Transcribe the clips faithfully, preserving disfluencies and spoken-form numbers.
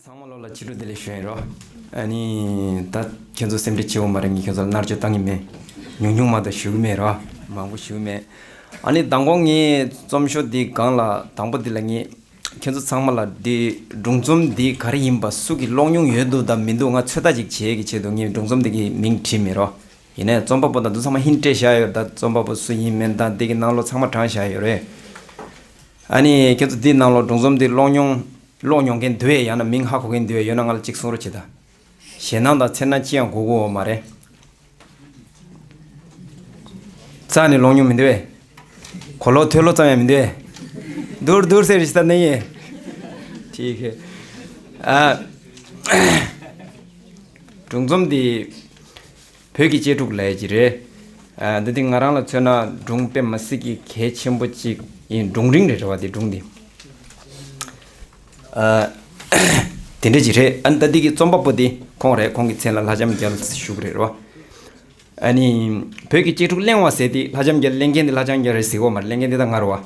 ཚང་མ་ལོ་ལ་ཕྱི་དྲོ་བདེ་ལེགས་ཞུ་ཡིན་རོ། ཨ་ནི་ད་ཁྱེད་ཚོ་སེམས་ཁྲལ་བྱེད་འོ་མ་རེད། ངས་ཁྱེད་ཚོ་ལ་མནར་གཅོད་བཏང་གི་མེད། ཉུང་ཉུང་མ་གཏོགས་ཞུ་གི་མེད་རོ། མང་པོ་ཞུ་གི་མེད། ཨ་ནི་མདང་དགོང་ངས་རྩོམ་ཤོག་འདི་སྒང་ལ་དང་པོ་འདི་ལ་ངས་ཁྱེད་ཚོ་ཚང་མ་ལ་འདི་སྒྲུང་རྩོམ་འདི་ག་རེ་ཡིན་པ་སུ་གིས་ཀློག་མྱོང་ཡོད་འདུག་དང་མི་འདུག་ང་ཚོད་ལྟ་ཅིག་བྱེད་ཀྱི་ཆེད་དུ་ངས་སྒྲུང་རྩོམ་འདི་གི་མིང་བྲིས་མེད་རོ། ཡིན་ནའི་རྩོམ་པ་པོ་དང་འདི་ཚང་མ་ཧིན་སྤྲད་བཞག་ཡོད། ད་རྩོམ་པ་པོ་སུ་ཡིན་མིན་དང་འདི་གི་ནང་ལོགས་ཚང་མ་དྲངས་བཞག་ཡོད་རེད། ཨ་ནི་ཁྱེད་ཚོ་འདི་ནང་ལོགས་སྒྲུང་རྩོམ་འདི་ཀློག་མྱོང་ཀློག་མྱོང་མཁན་འདུག་ཨེ། ཡང་ན་མིང་ཧ་གོ་མཁན་འདུག་ཨེ། ཡོད་ན་ང་ལ་གཅིག་གསུང་རོགས་བྱེད་ད། ཞེད་སྣང་དང་འཚེར་སྣང་ཅི་ཡང་གོ་གོ་མ་རེད། རྩ་ནས་ཀློག་མྱོང་མི་འདུག་ཨེ། གོ་ལོག་ཐོས་ལོག་ཙམ་ཡང་མི་འདུག་ཨེ། དུར་དུར་ཟེར་ཞིག་ད་ནི་ཡེ། ཅིག་གི་ཨ། སྒྲུང་རྩོམ་འདི་བོད་ཀྱི་གཅེས་ཕྲུག་ལབ་ཡ་ཅིག་རེད། ཨ། འདི་འདི་ང་རང་ལ་མཚོན་ན་སྒྲུང་དཔེ་མི་སྲིད་ཀྱི་གལ་ཆེན་པོ་ཅིག་ཡིན། སྒྲུང་རིང་རེད་རེད་བ། འདི་སྒྲུང་འདི། ཨ། དེ་འདྲ་ཅིག་རེད། ཨ་ནི་ད་འདི་གི་རྩོམ་པ་པོ་འདི་ཁོང་རེད། ཁོང་གི་མཚན་ལ་ལྷ་ལྕམ་རྒྱལ་ཞུ་གི་རེད་རོ། ཨ་ནི་བོད་ཀྱི་གཅེས་ཕྲུག་གླེང་བ་ཟེར་དེ་ལྷ་ལྕམ་རྒྱལ་གླེང་མཁན་དེ་ལྷ་ལྕམ་རྒྱལ་རེད་ཟེར་གོ་མ་རེད། གླེང་མཁན་དེ་ད་ང་རེད་བ།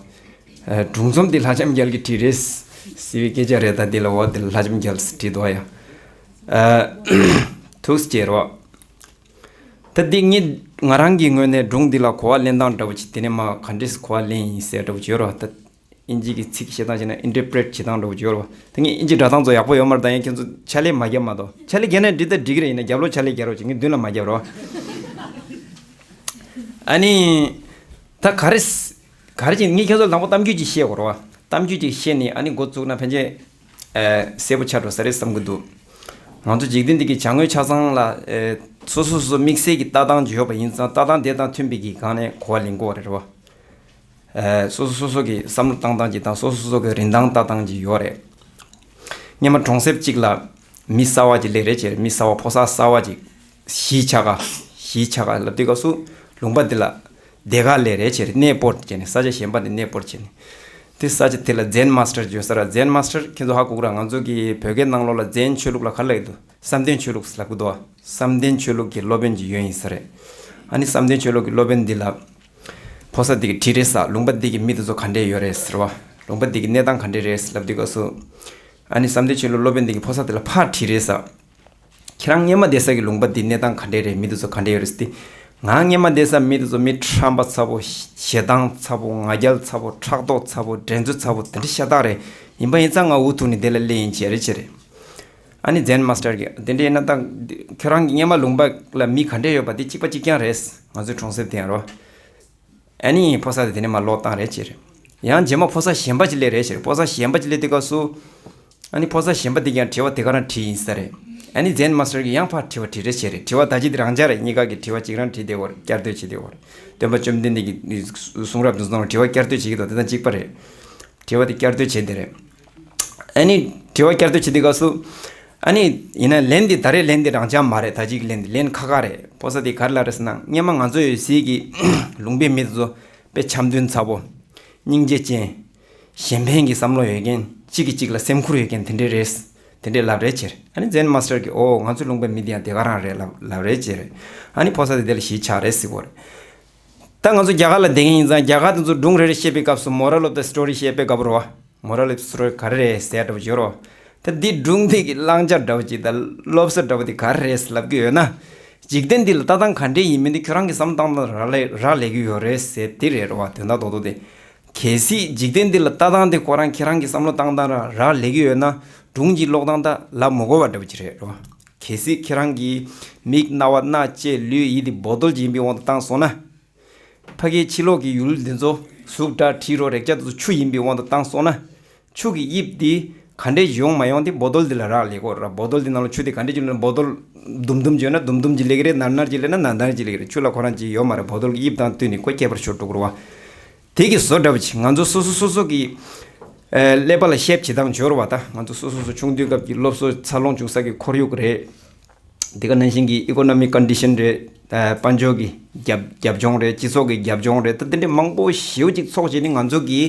ཨ། སྒྲུང་རྩོམ་དེ་ལྷ་ལྕམ་རྒྱལ་གྱིས་བྲིས་རེད་ཟེར་བའི་སྐད་ཆ་རེད། ད་འདི་ལ་འོ་དེ་ལ་ལྷ་ལྕམ་རྒྱལ་བྲིས་འདུག་ཡ། ཨ། ཐུགས་རྗེ་ཆེ་རོ། ད་འདི་ངས་ང་རང་གི་ངོས་ནས་སྒྲུང་འདི་ལ་གོ་བ་ལེན་སྟངས་འདྲ་བོ་ཅིག་དེ་ནས་མ་ག་འདྲས་གོ་བ་ལེན་ཡིན་ཟེར་འདྲ་བོ་ཅིག་ཡོད་རོ། ད་ཨིན་ཇི་གི་ཚིག་བཤད་སྟངས་བྱས་ན་ཨིན་ཊར་པི་རེཊ་བྱེད་སྟངས་འདྲ་བོ་ཅིག་ཡོད་རོ། ད་ངས་ཨིན་ཇི་སྒྲ་གདངས་ཚོ་ཡག་པོ་ཡོད་མ་རེད། ད་ཡང་ཁྱེད་ཚོ་ཕྱག་ལས་མ་བརྒྱབ་མ་གཏོགས། ཕྱག་ལས་བརྒྱབ་ན་འགྲིག་ད་འགྲིག་གི་རེད། ཡིན་ན་རྒྱབ་ལོགས་ཕྱག་ལས་རྒྱག་རོགས་བྱེད། ངས་མདུན་ལ་མ་རྒྱབ་རོགས། ཨ་ནི། ད་ག་རེ། ག་རེ་བྱས་ངས་ཁྱེད་ཚོར་དང་པོ་གཏམ་རྒྱུད་ཅིག་བཤད་དགོས་རེད་བ། གཏམ་རྒྱུད་ཅིག་བཤད་ནས་ཨ་ནི་འགོ་བཙུགས་ན་ཕན་ཆད། ཨ། གསལ་པོ་ཆགས་འགྲོ་ས་རེད་བསམ་གྱི་འདུག་ང་ཚོ་འཇིག་རྟེན་འདི་གི་བྱ་དངོས་ཆ་ཚང་ལ། ཨ། སོ་སོ་སོ་སོ་དམིགས་བསལ་གྱི་ལྟ་སྟངས་ཅིག་ཡོད་པ་ཡིན་ཙང་། ལྟ་སྟངས་དེ་དང་མཐུན་པའི་གི་སྒང་ནས་གོ་བ་ལེན་དགོས་རེད་བ། ཨ། སོ་སོ་སོ་སོ་གི་བསམ་བློ་བཏང་སྟངས་ཅིག་དང་། སོ་སོ་སོ་སོ་གི་རིན་ཐང་ལྟ་སྟངས་ཅིག་ཡོད་རེད། སྔོན་མ་གྲོང་གསེབ་ཅིག་ལ་མི་གསར་བ་ཅིག་སླེབས་རེད་བྱས། མི་གསར་བ་ཕོ་གསར་གསར་བ་ཅིག་གཞིས་ཆགས་ཀ་གཞིས་ཆགས་ཀ་ལབ་དུས་སྐབས་སུ་ལུང་པ་འདི་ལ་སྡེ་ཁག་སླེབས་རེད་བྱས། གནས་སྤོ་བྱས་ནས་ས་ཆ་གཞན་པ་ནས་གནས་སྤོ་བྱས་ནས། དེ་ས་ཆ་དེ་ལ་ཛེན་མཱ་སི་ཊར་ཡོད་ས་རེད། ཛེན་མཱ་སི་ཊར་ཁྱེད་ཚོ་ཧ་གོ་གི་རེད། ང་ཚོ་གི་བོད་སྐད་ནང་ལོགས་ལ་ཛེན་ཆོས་ལུགས་ལ་ག་རེ་ལབ་ཀྱི་འདུག་བསམ་གཏན་ཆོས་ལུགས་ལབ་ཀྱི་འདུག་བ། བསམ་གཏན་ཆོས་ལུགས་ཀྱི་སློབ་དཔོན་ཅིག་ཡོད་ཡིན་ས་རེད། ཨ་ནི་བསམ་གཏན་ཆོས་ལུགས་ཀྱི་སློབ་དཔོན་འདི་ལ་ཕོ་གསར་འདི་གིས་དྲིས་རེད་ས། ལུང་པ་འདི་གི་མི་དེ་ཚོ་ག་འདྲས་ཡོད་རེད་ཟེར་བ། ལུང་པ་འདི་གི་གནས་སྟངས་ག་འདྲས་རེད་ལབ་དུས་སྐབས་སུ། ཨ་ནི་བསམ་གཏན་ཆོས་ལུགས་སློབ་དཔོན་འདི་གིས་ཕོ་གསར་དེ་ལ་ཕར་དྲིས་རེད་ས། ཁྱེད་རང་སྔོན་མ་བསྡད་ས་གི་ལུང་པ་འདི་གནས་སྟངས་ག་འདྲས་རེད། མི་དེ་ཚོ་ག་འདྲས་ཡོད་རེད་ཟེར་དུས། ང་སྔོན་མ་བསྡད་ས་མི་དེ་ཚོ་མི་ཁྲམ་པ་ཚ་པོ། ཞེ་སྡང་ཚ་པོ། ང་རྒྱལ་ཚ་པོ། ཕྲག་དོག་ཚ་པོ། འགྲན་རྩོད་ཚ་པོ། དེ་འདྲ་ཤ་སྟག་རེད། ཡིན་པ་ཡིན་ཙང་ང་འུ་ཐུག་ནས་འདི་ལ་སླེབས་ཡིན་བྱས་རེད་བྱས་རེད། ཨ་ནི་ཛེན་མཱ་སི་ཊར་གྱིས་དེ་འདྲ་ཡིན་ན་ད་ཁྱོད་རང་གི་སྔོན་མ་ལུང་པ་ལ་མི་ག་འདྲས་ཡོད་པ་འདི་གཅིག་པ་གཅིག་རྐྱང་རེད། ང་ཚོའི་གྲོང་གསེབ་དེ་ཡང་རོ། ཨ་ནི་ཕོ་གསར་དེ་དེ་ནས་མར་ལོག་བཏང་རེད་བྱས་རེད། ཡང་རྗེས་མ་ཕོ་གསར་གཞན་པ་ཅིག་སླེབས་རེད་བྱས་རེད། ཕོ་གསར་གཞན་པ་ཅིག་སླེབས་དུས་སྐབས་སུ། ཨ་ནི་ཕོ་གསར་གཞན་པ་དེ་གིས་ཡང་དྲི་བ་དེ་ག་རང་དྲིས་ཡིན་ས་རེད། ཨ་ནི་ཛེན་མཱ་སི་ཊར་གྱིས་ཡང་ཕར་དྲི་བ་དྲིས་རེད་བྱས་རེད། དྲི་བ་ད་ཅི་དེ་རང་འཇགས་རེད། གཉིས་ཀ་གིས་དྲི་བ་གཅིག་རང་དྲིས་བསྡད་ཡོད་རེད། བསྐྱར་ཟློས་བྱེད་བསྡད་ཡོད་རེད། སྟོན་པ་བཅོམ་ལྡན་འདས་ཀྱི་གསུང་རབ་དེ་ཚོ་ནང་དྲི་བ་བསྐྱར་ཟློས་བྱེད་ཀྱི་འདུག་དེ་དང་གཅིག་པ་རེད། དྲི་བ་དེ་བསྐྱར་ཟློས་བྱས་བསྡད་རེད། ཨ་ནི་དྲི་བ་བསྐྱར་ཟློས་བྱེད་དུས་སྐབས་སུ། ཨ་ནི་ཡིན་ན་ལན་དེ་ད་རེས་ལན་དེ་རང་འཇགས་མ་རེད། ད་ཅིག་ལན་དེ་ལན་ཁག་ཁག་རེད། ཕོ་གསར་དེ་ག་རེ་ལབ་རེད་ཟེར་ན། སྔོན་མ་ང་ཚོ་ཡོད་སའི་གི་ལུང་པའི་མི་དེ་ཚོ་དཔེ་འཆམ་མཐུན་ཚ་པོ། སྙིང་རྗེ་ཅན། གཞན་ཕན་གྱི་བསམ་བློ་ཡོད་མཁན། གཅིག་གིས་གཅིག་ལ་སེམས་ཁུར་ཡོད་མཁན་དེ་འདྲས་རེད། དེ་འདྲས་ལབ་རེད་བྱས་རེད། ཨ་ནི་ཛེན་མཱ་སི་ཊར་གྱིས་འོ་ང་ཚོའི་ལུང་པའི་མི་དེ་ཡང་དེ་ག་རང་རེད་ལབ་ལབ་རེད་བྱས་རེད། ཨ་ནི་ཕོ་གསར་དེ་དེ་ལ་གཞིས་ཆགས་རེད་ཟེར་གོ་རེད། ད་ང་ཚོ་རྒྱ་གར་ལ་བསྡད་མཁན་ཡིན་ཙང་རྒྱ་གར་དེ་ཚོ་སྒྲུང་རེ་རེ་བཤད་པའི་སྐབས་སུ་moral of the story བཤད་པའི་སྐབས་རོ། moral of the story ག་རེ་རེད་ཟེར་འདྲ་བོ་ཅིག་ཡོད་རོ། ད་འདི་སྒྲུང་འདི་གི་བླང་བྱ་འདྲ་བོ་ཅིག་དང་སློབ་གསོ་འདྲ་བོ་དེ་ག་རེ་རེད་ལབ་ཀྱི་ཡོད་ན། འཇིག་རྟེན་འདི་ལ་ལྟ་སྟངས་ག་འདྲས་ཡིན་མིན་དེ་ཁྱོད་རང་གི་བསམ་བློ་བཏང་སྟངས་རག་ལས་རག་ལས་ཀྱི་ཡོད་རེད་ཟེར་དེ་རེད་རོ་བ། དོན་དག་རྡོག་རྡོག་དེ། གལ་སྲིད་འཇིག་རྟེན་འདི་ལ་ལྟ་སྟངས་དེ་ཁོ་རང་ཁྱེད་རང་གི་བསམ་བློ་བཏང་སྟངས་རང་རག་ལས་ཀྱི་ཡོད་ན། སྒྲུང་གཅིག་ཀློག་སྟངས་ད་ལབ་མི་དགོས་པ་འདྲ་བོ་ཅིག་རེད་རོ། གལ་སྲིད་ཁྱེད་རང་གི་མིག་རྣ་བ་སྣ་ལྕེ་ལུས་ཡིད་དེ་བོ་དོལ་ཅིག་ཡིན་པའི་དབང་དུ་བཏང་སོང་ན། ཕ་གིའི་ཕྱི་ལོགས་ཀྱི་ཡུལ་འདི་ཚོ་གཟུགས་སྒྲ་དྲི་རོ་རེག་བྱ་འདི་ཚོ་ཆུ་ཡིན་པའི་དབང་དུ་བཏང་སོང་ན། ཆུ་གི་དབྱིབས་འདི་ག་འདྲས་ཡོང་མ་ཡོང་དེ་བོ་དོལ་འདི་ལ་རག་ལས་ཀྱི་ཡོད་རེད། བོ་དོལ་འདི་ནང་ལ་ཆུ་དེ་ག་འདྲས་ཡོད་ན། བོ་དོལ་ཟླུམ་ཟླུམ་ཅིག་ཡོད་ན་ཟླུམ་ཟླུམ་ཅིག་སླེབས་ཀྱི་རེད། ནར་ནར་ཅིག་སླེབས་ན་ནར་ནར་ཅིག་སླེབས་ཀྱི་རེད། ཆུ་ལ་ཁོ་རང་ཅིག་ཡོད་མ་རེད། བོ་དོལ་གྱི་དབྱིབས་དང་བསྟུན་ནས་ཁོ་ཁྱད་པར་ཤོར་འགྲོ་གི་རེད་བ། དེ་གི་བཟོ་འདྲ་བོ་ཅིག་ང་ཚོ་སོ་སོ་སོ་སོ་གི་ཨ་ཀླད་པ་ལ་ཤེབ་བྱེད་སྟངས་འབྱོར་བ་དང་། ང་ཚོ་སོ་སོ་སོ་ཆུང་དུས་སྐབས་ཀྱི་སློབ་གསོ་འཚར་ལོངས་བྱུང་ས་གི་ཁོར་ཡུག་རེད། དེ་ག་ནང་བཞིན་གྱི་economic condition རེད། ཨ་དཔལ་འབྱོར་གྱི་རྒྱབ་རྒྱབ་ལྗོངས་རེད། སྤྱི་ཚོགས་ཀྱི་རྒྱབ་ལྗོངས་རེད། ད་དེ་འདྲ་མང་པོ་ཞེ་པོ་ཅིག་ཚོགས་བྱས་ནས་ང་ཚོ་གི་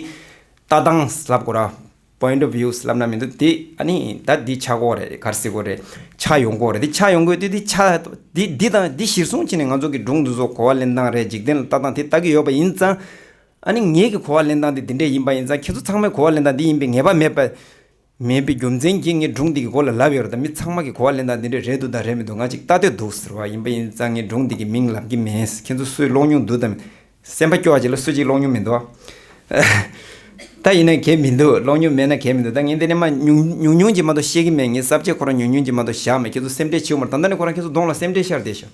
ལྟ་སྟངས་ལབ་དགོས་ར། Point of views ལབ་ན་མི་འདུག་དེ་ཨ་ནི་ད་འདི་ཆགས་ཀྱི་ཡོད་རེད། ག་རེ་ཟེར་དགོས་རེད། ཆགས་ཡོང་གི་ཡོད་རེད། དེ་ཆགས་ཡོང་གི་ཡོད་དུས་དེ་ཆགས་འདི་འདི་དང་འདི་གཞིར་བཟུང་བྱས་ནས་ང་ཚོ་གི་སྒྲུང་འདི་ཚོ་གོ་བ་ལེན་སྟངས་རེད། འཇིག་རྟེན་ལ་ལྟ་སྟངས་དེ་ལྟ་གི་ཡོད་པ་ཡིན་ཙང་། ཨ་ནི་ངེད་ཀྱི་གོ་བ་ལེན་སྟངས་དེ་འདི་འདྲས་ཡིན་པ་ཡིན་ཙང་། ཁྱེད་ཚོ་ཚང་མའི་གོ་བ་ལེན་སྟངས་འདི་ཡིན་པའི་ངེས་པ་མེད་པ། མེད་པའི་རྒྱུ་མཚན་གྱིས་ངས་སྒྲུང་འདི་གི་མགོ་ལ་ལབ་ཡོད་རེད། ད་མི་ཚང་མ་གི་གོ་བ་ལེན་སྟངས་འདི་འདྲ་རེད་འདུག་དང་རེད་མི་འདུག་ང་ཅིག་ལྟ་འདོད་འདུག་ཟེར་བ་ཡིན་པ་ཡིན་ཙང་ངས་སྒྲུང་འདི་གི་མིང་ལབ་ཀྱི་མེད། ཁྱེད་ཚོ་སུས་ཀློག་མྱོང་འདུག་དང་། སེམས་པ་སྐྱོ་བ་ཅིག་ལ་སུ་གཅིག་ཀློག་མྱོང་མི་འདུག་ད་ཡིན་ན་གལ་མི་འདུག་ཀློག་མྱོང་མེད་ན་གལ་མི་འདུག་ད་ངས་འདི་ནས་མ་ཉུང་ཉུང་ཉུང་ཅིག་མ་གཏོགས་བཤད་ཀྱི་མེད། ངས་ས་བཅད་ཁོ་རང་ཉུང་ཉུང་ཅིག་མ་གཏོགས་བཞག་མེད། ཁྱེད་ཚོ་སེམས་ཁྲལ་བྱེད་དགོས་མ་རེད། ད་ལྟ་ནས་ཁོ་རང་ཁྱེད་ཚོ་གདོང་ལ་སེམས་ཁྲལ་ཤར་བསྡད་ཤག་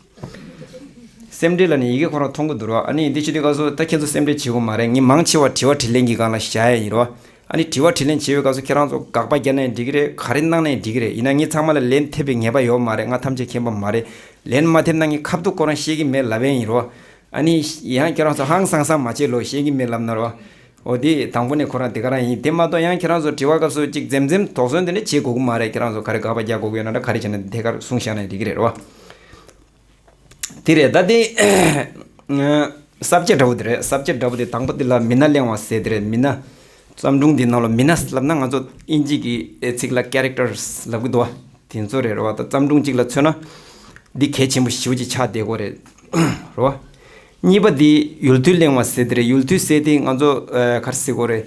སེམས་ཁྲལ་ལབ་ནས་ཡི་གེ་ཁོ་རང་མཐོང་གི་འདུག་ར། ཨ་ནི་འདི་བྱེད་དུས་སྐབས་སུ་ད་ཁྱེད་ཚོ་སེམས་ཁྲལ་བྱེད་དགོས་མ་རེད། ངས་མང་ཆེ་བ་དྲི་བ་དྲིས་ལན་གྱི་སྒང་ལ་བཞག་ཡ་ཡིན་ར། ཨ་ནི་དྲི་བ་དྲིས་ལན་བྱེད་པའི་སྐབས་སུ་ཁྱེད་རང་ཚོ་དགག་པ་རྒྱག་ན་ཡང་འགྲིག་གི་རེད། ག་རེ་གནང་ན་ཡང་འགྲིག་གི་རེད། ཡིན་ན་ངས་ཚང་མ་ལ་ལན་ཐེབས་པའི་ངེས་པ་ཡོད་མ་རེད། ང་ཐམས་ཅད་མཁྱེན་པ་མ་རེད། ལན་མ་ཐེབས་ན་ངས་ཁ་ཐུག་ཁོ་རང་བཤད་ཀྱི་མེད་ལབ་ཡ་ཡིན་ར། ཨ་ནི་ཡང་ཁྱེད་རང་ཚོ་ཧང་སང་སང་མ་བྱེད་ལོ། བཤད་ཀྱི་མེད་ལབ་ན་ར། འོ་དེ་དང་པོ་ནས་ཁོ་རང་དེ་ག་རང་ཡིན། དེ་མ་གཏོགས་ཡང་ཁྱེད་རང་ཚོ་དྲི་བ་སྐབས་སུ་ཅིག་འཛེམ་འཛེམ་དོགས་ཟོན་དེ་འདྲ་བྱེད་དགོས་ཀྱི་མ་རེད། ཁྱེད་རང་ཚོ་ག་རེ་དགག་པ་རྒྱག་དགོས་ཀྱི་ཡོད་ན་འདྲ་ག་རེ་བྱས་ན་ཐད་ཀར་གསུངས་བཞག་ན་འགྲིག་གི་རེད་ར། དེ་རེད། ད་དེ་ས་བཅད་འདྲ་བོ་དེ་རེད། ས་བཅད་འདྲ་བོ་དེ་དང་པོ་དེ་ལ་མི་སྣ་གླེང་བ་ཟེར་དེ་རེད། མི་སྣ། བརྩམས་སྒྲུང་འདི་ནང་ལ་མི་སྣ་ལབ་ན་ང་ཚོ་ཨིན་ཇི་གི་ཚིག་ལ་characters་ལབ་གི་འདུག་བ། དེ་ཚོ་རེད་རེད་བ། ད་བརྩམས་སྒྲུང་གཅིག་ལ་མཚོན་ན་འདི་གལ་ཆེན་པོ་ཞེ་པོ་ཅིག་ཆགས་བསྡད་ཀྱི་རེད་རེད་བ། གཉིས་པ་འདི་ཡུལ་དུས་གླེང་བ་ཟེར་དེ་རེད། ཡུལ་དུས་ཟེར་དེ་ང་ཚོ་ཨ་ག་རེ་ཟེར་དགོས་རེད།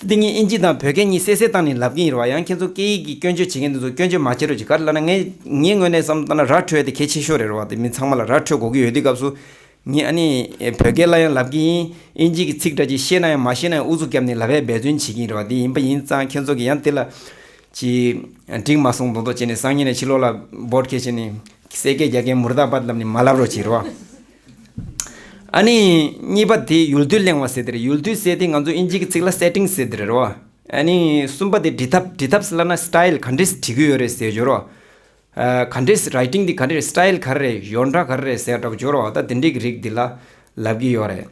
འདི་ངས་ཨིན་ཇི་དང་བོད་སྐད་གཉིས་གསལ་གསལ་བཏང་ནས་ལབ་ཀྱི་ཡིན་རེད་བ། ཡང་ཁྱེད་ཚོ་སྐད་ཡིག་གི་སྐྱོན་བརྗོད་བྱེད་མཁན་འདི་ཚོ་སྐྱོན་བརྗོད་མ་བྱེད་རོགས་གྱིས། ག་རེ་ལབ་ན་ངས་ངའི་ངོས་ནས་བསམ་བཏང་ན་ར་འཕྲོད་ཡ་དེ་གལ་ཆེ་ཤོས་རེད་རེད་བ། དེ་མི་ཚང་མ་ལ་ར་འཕྲོད་དགོས་ཀྱི་ཡོད་དུས་སྐབས་སུ་ངས་ཨ་ནི་བོད་སྐད་ལ་ཡང་ལབ་ཀྱི་ཡིན། ཨིན་ཇི་གི་ཚིག་འདྲ་ཅིག་ཤེས་ན་ཡང་མ་ཤེས་ན་ཡང་ཨུ་ཚུགས་བརྒྱབ་ནས་ལབ་ཡའི་འབད་བརྩོན་བྱེད་ཀྱི་ཡིན་རེད་བ། དེ་ཡིན་པ་ཡིན་ཙང་ཁྱེད་ཚོ་གིས་ཡང་དེ་ལ་ཅིག་འགྲིག་མ་སོང་མདོག་མདོག་བྱས་ནས་སང་ཉིན་ནས་ཕྱི་ལོགས་ལ་བོཊ་ཁྱེར་བྱས་ནས་གསལ་སྐད་རྒྱག་མཁན་མུར་དཱ་བཱད་ལབ་ནས་མ་ལབ་རོགས་བྱེད་རོགས། ཨ་ནི་གཉིས་པ་དེ་ཡུལ་དུས་གླེང་བ་ཟེར་དེ་རེད། ཡུལ་དུས་ཟེར་དེ་ང་ཚོ་ཨིན་ཇི་གི་ཚིག་ལ་setting་ཟེར་དེ་རེད་རོ། ཨ་ནི་གསུམ་པ་དེ་འབྲི་ཐབས། འབྲི་ཐབས་ཟེར་ལབ་ན་style་ག་འདྲས་འབྲི་གི་ཡོད་རེད་ཟེར་རྒྱུ་རོ། ཨ་ག་འདྲས་writing་དེ་ག་འདྲས་style་ག་རེ་རེད། ཡོངས་གྲགས་ག་རེ་རེད་ཟེར་འདྲ་པོ་བརྗོད་རོ། ད་དེ་འདྲས་ཀྱི་རིགས་འདི་ལ་ལབ་ཀྱི་ཡོད་རེད།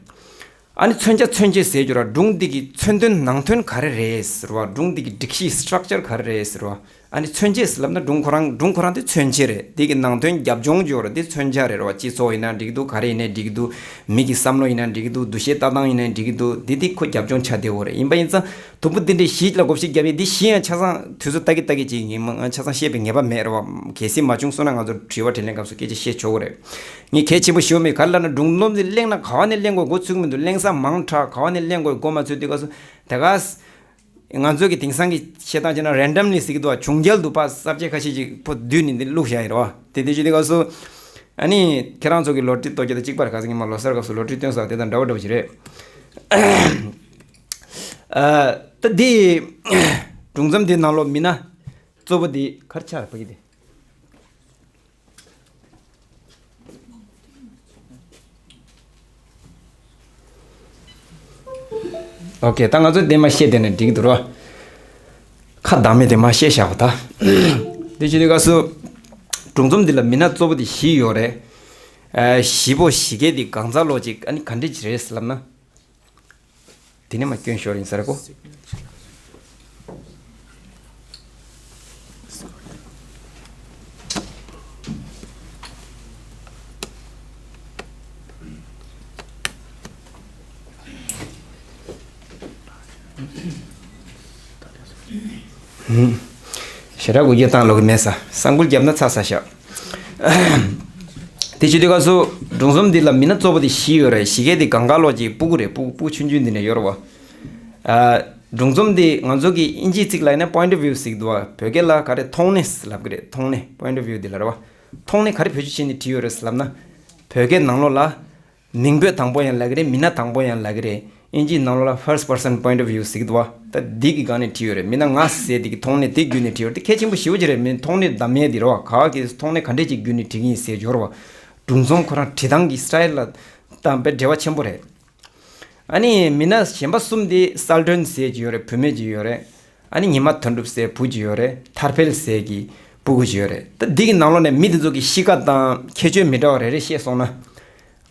ཨ་ནི་མཚོན་བྱ་མཚོན་བྱེད་ཟེར་རྒྱུ་ར། སྒྲུང་འདི་གི་མཚོན་དོན་ནང་དོན་ག་རེ་རེད་ཟེར་བ། སྒྲུང་འདི་གི་སྒྲིག་གཞི་structure་ག་རེ་རེད་ཟེར་བ། ཨ་ནི་མཚོན་བྱེད་ཟེར་ལབ་ན་སྒྲུང་ཁོ་རང་། སྒྲུང་ཁོ་རང་དེ་མཚོན་བྱེད་རེད། དེ་གི་ནང་དོན་རྒྱབ་ལྗོངས་ཡོད་རེད། དེ་མཚོན་བྱ་རེད་རོ། སྤྱི་ཚོགས་ཡིན་ན་འགྲིག་གི་འདུག་ག་རེ་ཡིན་ནའི་འགྲིག་གི་འདུག་མི་གི་བསམ་བློ་ཡིན་ན་འགྲིག་གི་འདུག་འདུ་ཤེས་ལྟ་སྟངས་ཡིན་ན་འགྲིག་གི་འདུག་འདི་དེ་ཁོ་རྒྱབ་ལྗོངས་ཆགས་བསྡད་ཡོད་རེད། ཡིན་པ་ཡིན་ཙང་དུམ་བུ་འདི་འདྲའི་གཞི་ལ་བགོ་བཤའ་རྒྱབ་ཡས་འདི་གཞི་ཡང་ཆ་ཚང་དུས་ཚོད་ལྟ་གི་ལྟ་གི་ཅིག་ཡིན། ང་ཆ་ཚང་བཤད་པའི་ངེས་པ་མེད་རོ། གལ་སྲིད་མ་བྱུང་སོང་ན་ང་ཚོ་དྲི་བ་དྲིས་ལན་སྐབས་སུ་སྐད་ཆ་བཤད་ཆོག་གི་རེད། ངས་གལ་ཆེན་པོ་ཞུ་མེད། ག་རེ་ལབ་ན་སྒྲུང་རྩོམ་འདི་གླེང་ན་ག་བ་ནས་གླེང་དགོས་མགོ་ཚོད་ཀྱི་མི་འདུག་གླེང་ས་མང་དྲགས། ག་བ་ནས་གླེང་དགོས་མགོ་མ་ཚོད་དུས་སྐབས་སུ་དེ་ག་ང་ཚོ་གི་དེང་སང་གི་བཤད་སྟངས་བྱས་ན་randomly་ཟེར་གི་འདུག་བ། བྱུང་རྒྱལ་དུ་ཕར་ས་བཅད་ཁ་ཤས་ཅིག་ཕོ་བསྡུས་ནས་འདི་བླུགས་བཞག་ཡིན་རོ། དེ་དེ་བྱེད་དུས་སྐབས་སུ་ཨ་ནི་ཁྱེད་རང་ཚོ་གི་ལོ་ཊི་གཏོང་རྒྱུ་དང་གཅིག་པ་རེད། ཁ་སང་ཉི་མ་ལོ་གསར་སྐབས་སུ་ལོ་ཊི་བཏོན་ས་དེ་དང་འདྲ་བོ་འདྲ་བོ་ཞིག་རེད། ཨ་ད་འདི་སྒྲུང་རྩོམ་འདི་ནང་ལོགས་མི་སྣ་གཙོ་བོ་འདི་ག་རེ་ཆགས་རེད་ཕ་གི་དེ། ཨོ་ཀེ། ད་ང་ཚོ་དེ་མ་བཤད་དེ་ནས་འགྲིག་གི་འདུག་རོ། ཁ་བདག་མེད་དེ་མ་བཤད་བཞག་པ་ད། དེ་བྱེད་དུས་སྐབས་སུ་སྒྲུང་རྩོམ་འདི་ལ་མི་སྣ་གཙོ་བོ་དེ་བཞི་ཡོད་རེད། ཨ་བཞི་པོ་བཞི་གའི་དེ་གང་ཟག་ལོ་གཅིག་ཨ་ནི་ག་འདྲ་ཅིག་རེད་ལབ་ན། དེ་ནས་མ་སྐྱོན་ཤོར་ཡིན་ས་རེད་གོ། ཞེ་དྲག་གུ་རྒྱུ་བཏང་ལོག་གི་མེད་ས། ས་འགུལ་བརྒྱབ་ན་ཚ་ས་ཤག་དེ་བྱེད་དུས་སྐབས་སུ་སྒྲུང་རྩོམ་འདི་ལ་མི་སྣ་གཙོ་བོ་དེ་བཞི་ཡོད་རེད། བཞི་གའི་དེ་གང་ག་ལོ་གཅིག་སྤུ་གུ་རེད། སྤུ་གུ་སྤུ་གུ་ཆུང་ཆུང་འདི་ནས་ཡོད་རེད་བ། ཨ་སྒྲུང་རྩོམ་འདི་ང་ཚོ་གི་ཨིན་ཇིའི་ཚིག་ལ་ཡིན་ན་point of view་ཟེར་གི་འདུག་བ། བོད་སྐད་ལ་ག་རེ་མཐོང་སྣེ་ལབ་གི་རེད། མཐོང་སྣེ། point of view་འདི་ལ་རེད་བ། མཐོང་སྣེ་ག་རེ་བེད་སྤྱོད་བྱས་ནས་བྲིས་ཡོད་རེད་ལབ་ན། བོད་སྐད་ནང་ལོགས་ལ། མིང་འབོད་དང་པོ་ཡང་ལབ་ཀྱི་རེད། མི་སྣ་དང་པོ་ཡང་ལབ་ཀྱི་རེད། ཨིན་ཇིའི་ནང་ལོགས་ལ་first person point of view་ཟེར་གྱི་འདུག་བ། ད་འདི་གི་སྒང་ནས་བྲིས་ཡོད་རེད། མི་སྣ་ང་ཟེར་དེ་གི་མཐོང་སྣེ་དེ་བརྒྱུད་ནས་བྲིས་ཡོད་རེད། དེ་གལ་ཆེན་པོ་ཞེ་པོ་ཅིག་རེད། མི་མཐོང་སྣེ་བདམས་ཡས་དེ་རེད་བ། ག་གི་མཐོང་སྣེ་ག་འདྲས་ཅིག་བརྒྱུད་ནས་བྲིས་ཀྱི་ཡིན་ཟེར་ཡོད་རེད་བ། སྒྲུང་རྩོམ་ཁོ་རང་བྲིས་སྟངས་ཀྱི་style་ལ་དང་དཔེ་འབྲེལ་བ་ཆེན་པོ་རེད། ཨ་ནི་མི་སྣ་གཞན་པ་གསུམ་དེ་གསལ་སྒྲོན་ཟེར་གྱི་ཡོད་རེད། བུད་མེད་ཅིག་ཡོད་རེད། ཨ་ནི་ཉི་མ་དོན་གྲུབ་ཟེར་བུ་ཅིག་ཡོད་རེད། ཐར་འཕེལ་ཟེར་གྱི་སྤུ་གུ་ཅིག་ཡོད་རེད། ད་འདི་གི་ནང་ལོགས་ནས་མི་དེ་ཚོ་གི་གཤིས་ཀ་དང་ཁྱད་ཆོས་མི་འདྲ་བ་རེ་རེ་བཤད་སོང་ན།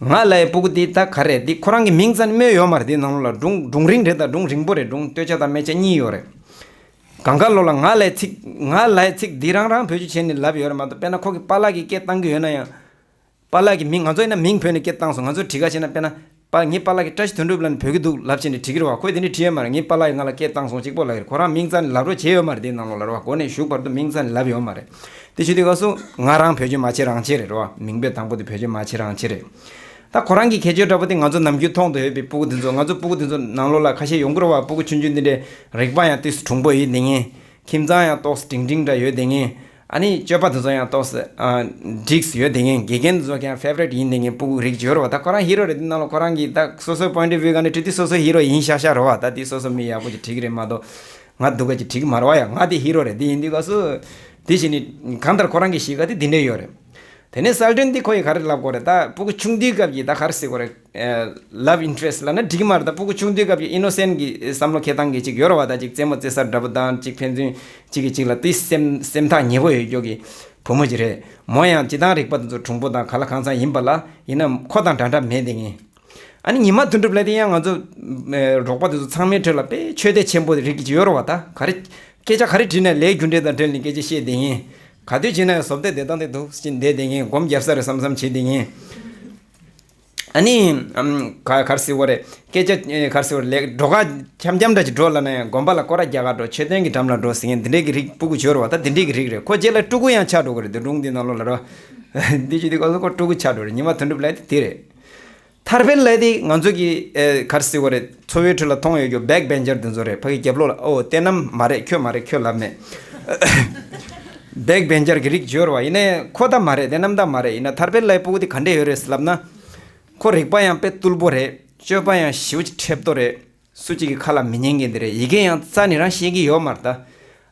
ང་ལབ་ཡའི་སྤུ་གུ་འདི་ད་ག་རེད། འདི་ཁོ་རང་གི་མིང་རྩ་ནས་སྨོས་ཡོད་མ་རེད། འདི་ནང་ལོགས་ལ་སྒྲུང་སྒྲུང་རིང་རེད། ད་སྒྲུང་རིང་པོ་རེད། སྒྲུང་སྟོད་ཆ་དང་སྨད་ཆ་གཉིས་ཡོད་རེད། གང་ག་ལོགས་ལ་ང་ལབ་ཡའི་ཚིག་ང་ལབ་ཡའི་ཚིག་འདི་རང་རང་བེད་སྤྱོད་བྱས་ནས་ལབ་ཡོད་རེད་མ་གཏོགས། དཔེར་ན་ཁོ་གི་པཱ་ལགས་ཀྱི་སྐད་བཏང་གི་ཡོད་ན་ཡང་། པཱ་ལགས་ཀྱི་མིང་། ང་ཚོ་ཡིན་ན་མིང་བོས་ནས་སྐད་བཏང་སོང་། ང་ཚོ་བྲིས་ཁ་བྱས་ན་དཔེར་ན་པཱ་ངའི་པཱ་ལགས་ཀྱི་བཀྲ་ཤིས་དོན་གྲུབ་ལབ་ནས་བོས་ཀྱི་འདུག་ལབ་བྱས་ནས་བྲིས་ཀྱི་རེད་བ། ཁོས་དེ་འདྲས་བྲིས་ཡོད་མ་རེད། ངའི་པཱ་ལགས་ཀྱིས་ང་ལ་སྐད་བཏང་སོང་གཅིག་པོ་ལབ་ཀྱི་རེད། ཁོ་རང་མིང་རྩ་ནས་ལབ་རོགས་བྱས་ཡོད་མ་རེད། དེའི་ནང་ལོགས་ལ་རེད་བ། འགོ་ནས་གཞུག་བར་དུ་མིང་རྩ་ནས་ལབ་ཡོད་མ་རེད། དེ་བྱེད་དུས་སྐབས་སུ་ང་རང་བེད་སྤྱོད་མ་བྱེད་རང་བྱེད་རེད་རེད་བ། མིང་འབོད་དང་པོ་དེ་བེད་སྤྱོད་མ་བྱེད་རང་བྱེད་རེད། ད་ཁོ་རང་གི་ཁྱད་ཆོས་འདྲ་པོ་དེ་ང་ཚོ་ནམ་རྒྱུན་མཐོང་དུ་ཡོད་པའི་སྤུ་གུ་དེ་ཚོ། ང་ཚོ་སྤུ་གུ་དེ་ཚོ་ནང་ལོགས་ལ་ཁ་ཤས་ཡོང་གི་རེད་བ། སྤུ་གུ་ཆུང་ཆུང་འདི་འདྲའི་རིག་པ་ཡང་ཏོག་ཙམ་གྲུང་པོ་ཡོད་དེ་ངས། ཁྱིམ་ཚང་ཡང་ཏོག་ཙམ་འབྲིང་འབྲིང་འདྲ་ཡོད་དེ་ངེས། ཨ་ནི་སྤྱོད་པ་དེ་ཚོ་ཡང་ཏོག་ཙམ་ཨ་འགྲིགས་ཡོད་དེ་ངེས། དགེ་རྒན་དེ་ཚོ་ཀྱང་ཕེ་ཝ་རིཊ་ཡིན་དེ་ངེས། སྤུ་གུ་རིགས་ཡོད་རེད་བ། ད་ཁོ་རང་ཧི་རོ་རེད། དེ་ནང་ལ་ཁོ་རང་གི་ད་སོ་སོའི་པོ་ཡིན་ཊི་ཨོཕ་བིའུ་ག་ནས་བྲིས་དུས་སོ་སོ་ཧི་རོ་ཡིན་ཤག་ཤག་རེད་བ། ད་དེ་སོ་སོ་མི་ཡག་པོ་ཅིག་བྲིས་ཀྱི་རེད་མ་གཏོགས། ང་སྡུག་ག་ཅིག་བྲིས་ཀྱི་མ་རེད་བ། ཡ་ང་དེ་ཧི་རོ་རེད། དེ་ཡིན་དུས་ག་སུ། དེ་བཞིན་ནི་གང་ལྟར་ཁོ་རང་གི་གཤིས་ཀ་དེ་འདི་འདྲས་ཡོད་རེད། དེ་ནས་སལ་ཏན་འདི་ཁོ་ཡིས་ག་རེ་ལབ་དགོས་རེད། ད་སྤུ་གུ་ཆུང་དུས་སྐབས་ཀྱི་ད་ག་རེ་ཟེར་དགོས་རེད། ལབ་ཨིན་ཊི་རེ་སི་ལབ་ན་འགྲིག་གི་མ་རེད། ད་སྤུ་གུ་ཆུང་དུས་སྐབས་ཀྱི་ཨི་ནོ་སེན་ཊི་གི་བསམ་བློ་འཁྱེར་སྟངས་ཀྱི་ཅིག་ཡོད་རེད་བ། ད་ཅིག་རྩེད་མོ་རྩེ་ས་འདྲ་པོ་དང་ཅིག་ཕན་ཚུན་གཅིག་གིས་གཅིག་ལ་དེ་སེམས་སེམས་ཐག་ཉེ་པོ་ཡོད་རྒྱུ་གི་བུ་མོ་ཅིག་རེད། མོ་ཡང་སྤྱིར་བཏང་རིག་པ་དེ་ཚོ་གྲུང་པོ་དང་ག་ལ་གང་འཚམ་ཡིན་པ་ལ། ཡིན་ན་ཁོ་དང་འདྲ་འདྲ་མེད་དེ་ངེས། ཨ་ནི་ཉི་མ་དོན་གྲུབ་ལགས་དེ་ཡང་ང་ཚོ་ཨེ་རོགས་པ་དེ་ཚོ་ཚང་མའི་ཁྲོད་ལ་དཔེ་ཆོས་དད་ཆེན་པོ་རིགས་ཀྱི་ཡོད་རེད་བ། ད་ག་རེ་སྐད་ཆ་ག་རེ་དྲིས་ན་ལས་རྒྱུ་འབྲས་དང་འབྲེལ་ནས་སྐད་ཆ་བཤད་བསྡད་ཡིན། ག་དུས་བྱས་ན་ཡང་བཟོ་ལྟ་བདེ་ཐང་དེ་འདུག་ཅིག་བསྡད་བསྡད་ཡིན། སྒོམ་རྒྱབ་ས་རེད་བསམ་བསམ་བྱེད་བསྡད་ཡིན། ཨ་ནི་ཨམ་ག་ག་རེ་ཟེར་བ་རེད། སྐད་ཆ་ཨེ་ག་རེ་ཟེར་བ་རེད། ལས་འགྲོ་ཁ་འཆམ་འཆམ་འདྲ་ཅིག་འགྲོ་ལབ་ན་ཡང་དགོན་པ་ལ་སྐོར་ར་རྒྱག་ག་འགྲོ། མཆོད་རྟེན་གྱི་འགྲམ་ལ་འགྲོ་ཟེར་མཁན་དེ་འདྲས་ཀྱི་རིགས་སྤུ་གུ་ཡོད་རེད་བ། ད་དེ་འདྲས་ཀྱི་རིགས་རེད། ཁོ་རྗེས་ལ་ཕྲུ་གུ་ཡང་ཆགས་འགྲོ་གི་རེད། དེ་སྒྲུང་འདི་ནང་ལོགས་ལ་རེད་བ། འདི་བྱེད་དུས་སྐབས་སུ་ཁོ་ཕྲུ་གུ་ཆགས་འགྲོ་རེད། ཉི་མ་དོན་གྲུབ་ལགས་དེ་དེ་རེད། ཐར་པའི་ལས་དེ་ང་ཚོ་གི་ཨེ་ག་རེ་ཟེར་བ་རེད། འཚོ་བའི་ཁྲོད་ལ་མཐོང་ཡོད་རྒྱུ་བེག་བེན་ཅར་དེ་ཚོ་རེད། ཕ་གི་རྒྱབ་ལོགས་ལ་ཨོ་དེ་རྣམས་མ་རེད། ཁྱོད་མ་རེད། ཁྱོད་ལབ་མེད། བེག་བེན་ཅར་གྱི་རིགས་ཡོད་རེད་བ། ཡིན་ནའི་ཁོ་ད་མ་རེད། དེ་རྣམས་ད་མ་རེད། ཡིན་ན་ཐར་པའི་ལས་སྤུ་གུ་དེ་ག་འདྲས་ཡོད་རེད་ལབ་ན། ཁོ་རིག་པ་ཡང་དཔེ་རྟུལ་པོ་རེད། སྤྱོད་པ་ཡང་ཞེ་པོ་ཅིག་ཁྲེབ་ཏོ་རེད། སུ་གཅིག་གི་ཁ་ལ་མི་ཉན་མཁན་དེ་རེད། ཡི་གེ་ཡང་རྩ་ནས་རང་ཤེས་ཀྱི་ཡོད་མ་རེད་ད།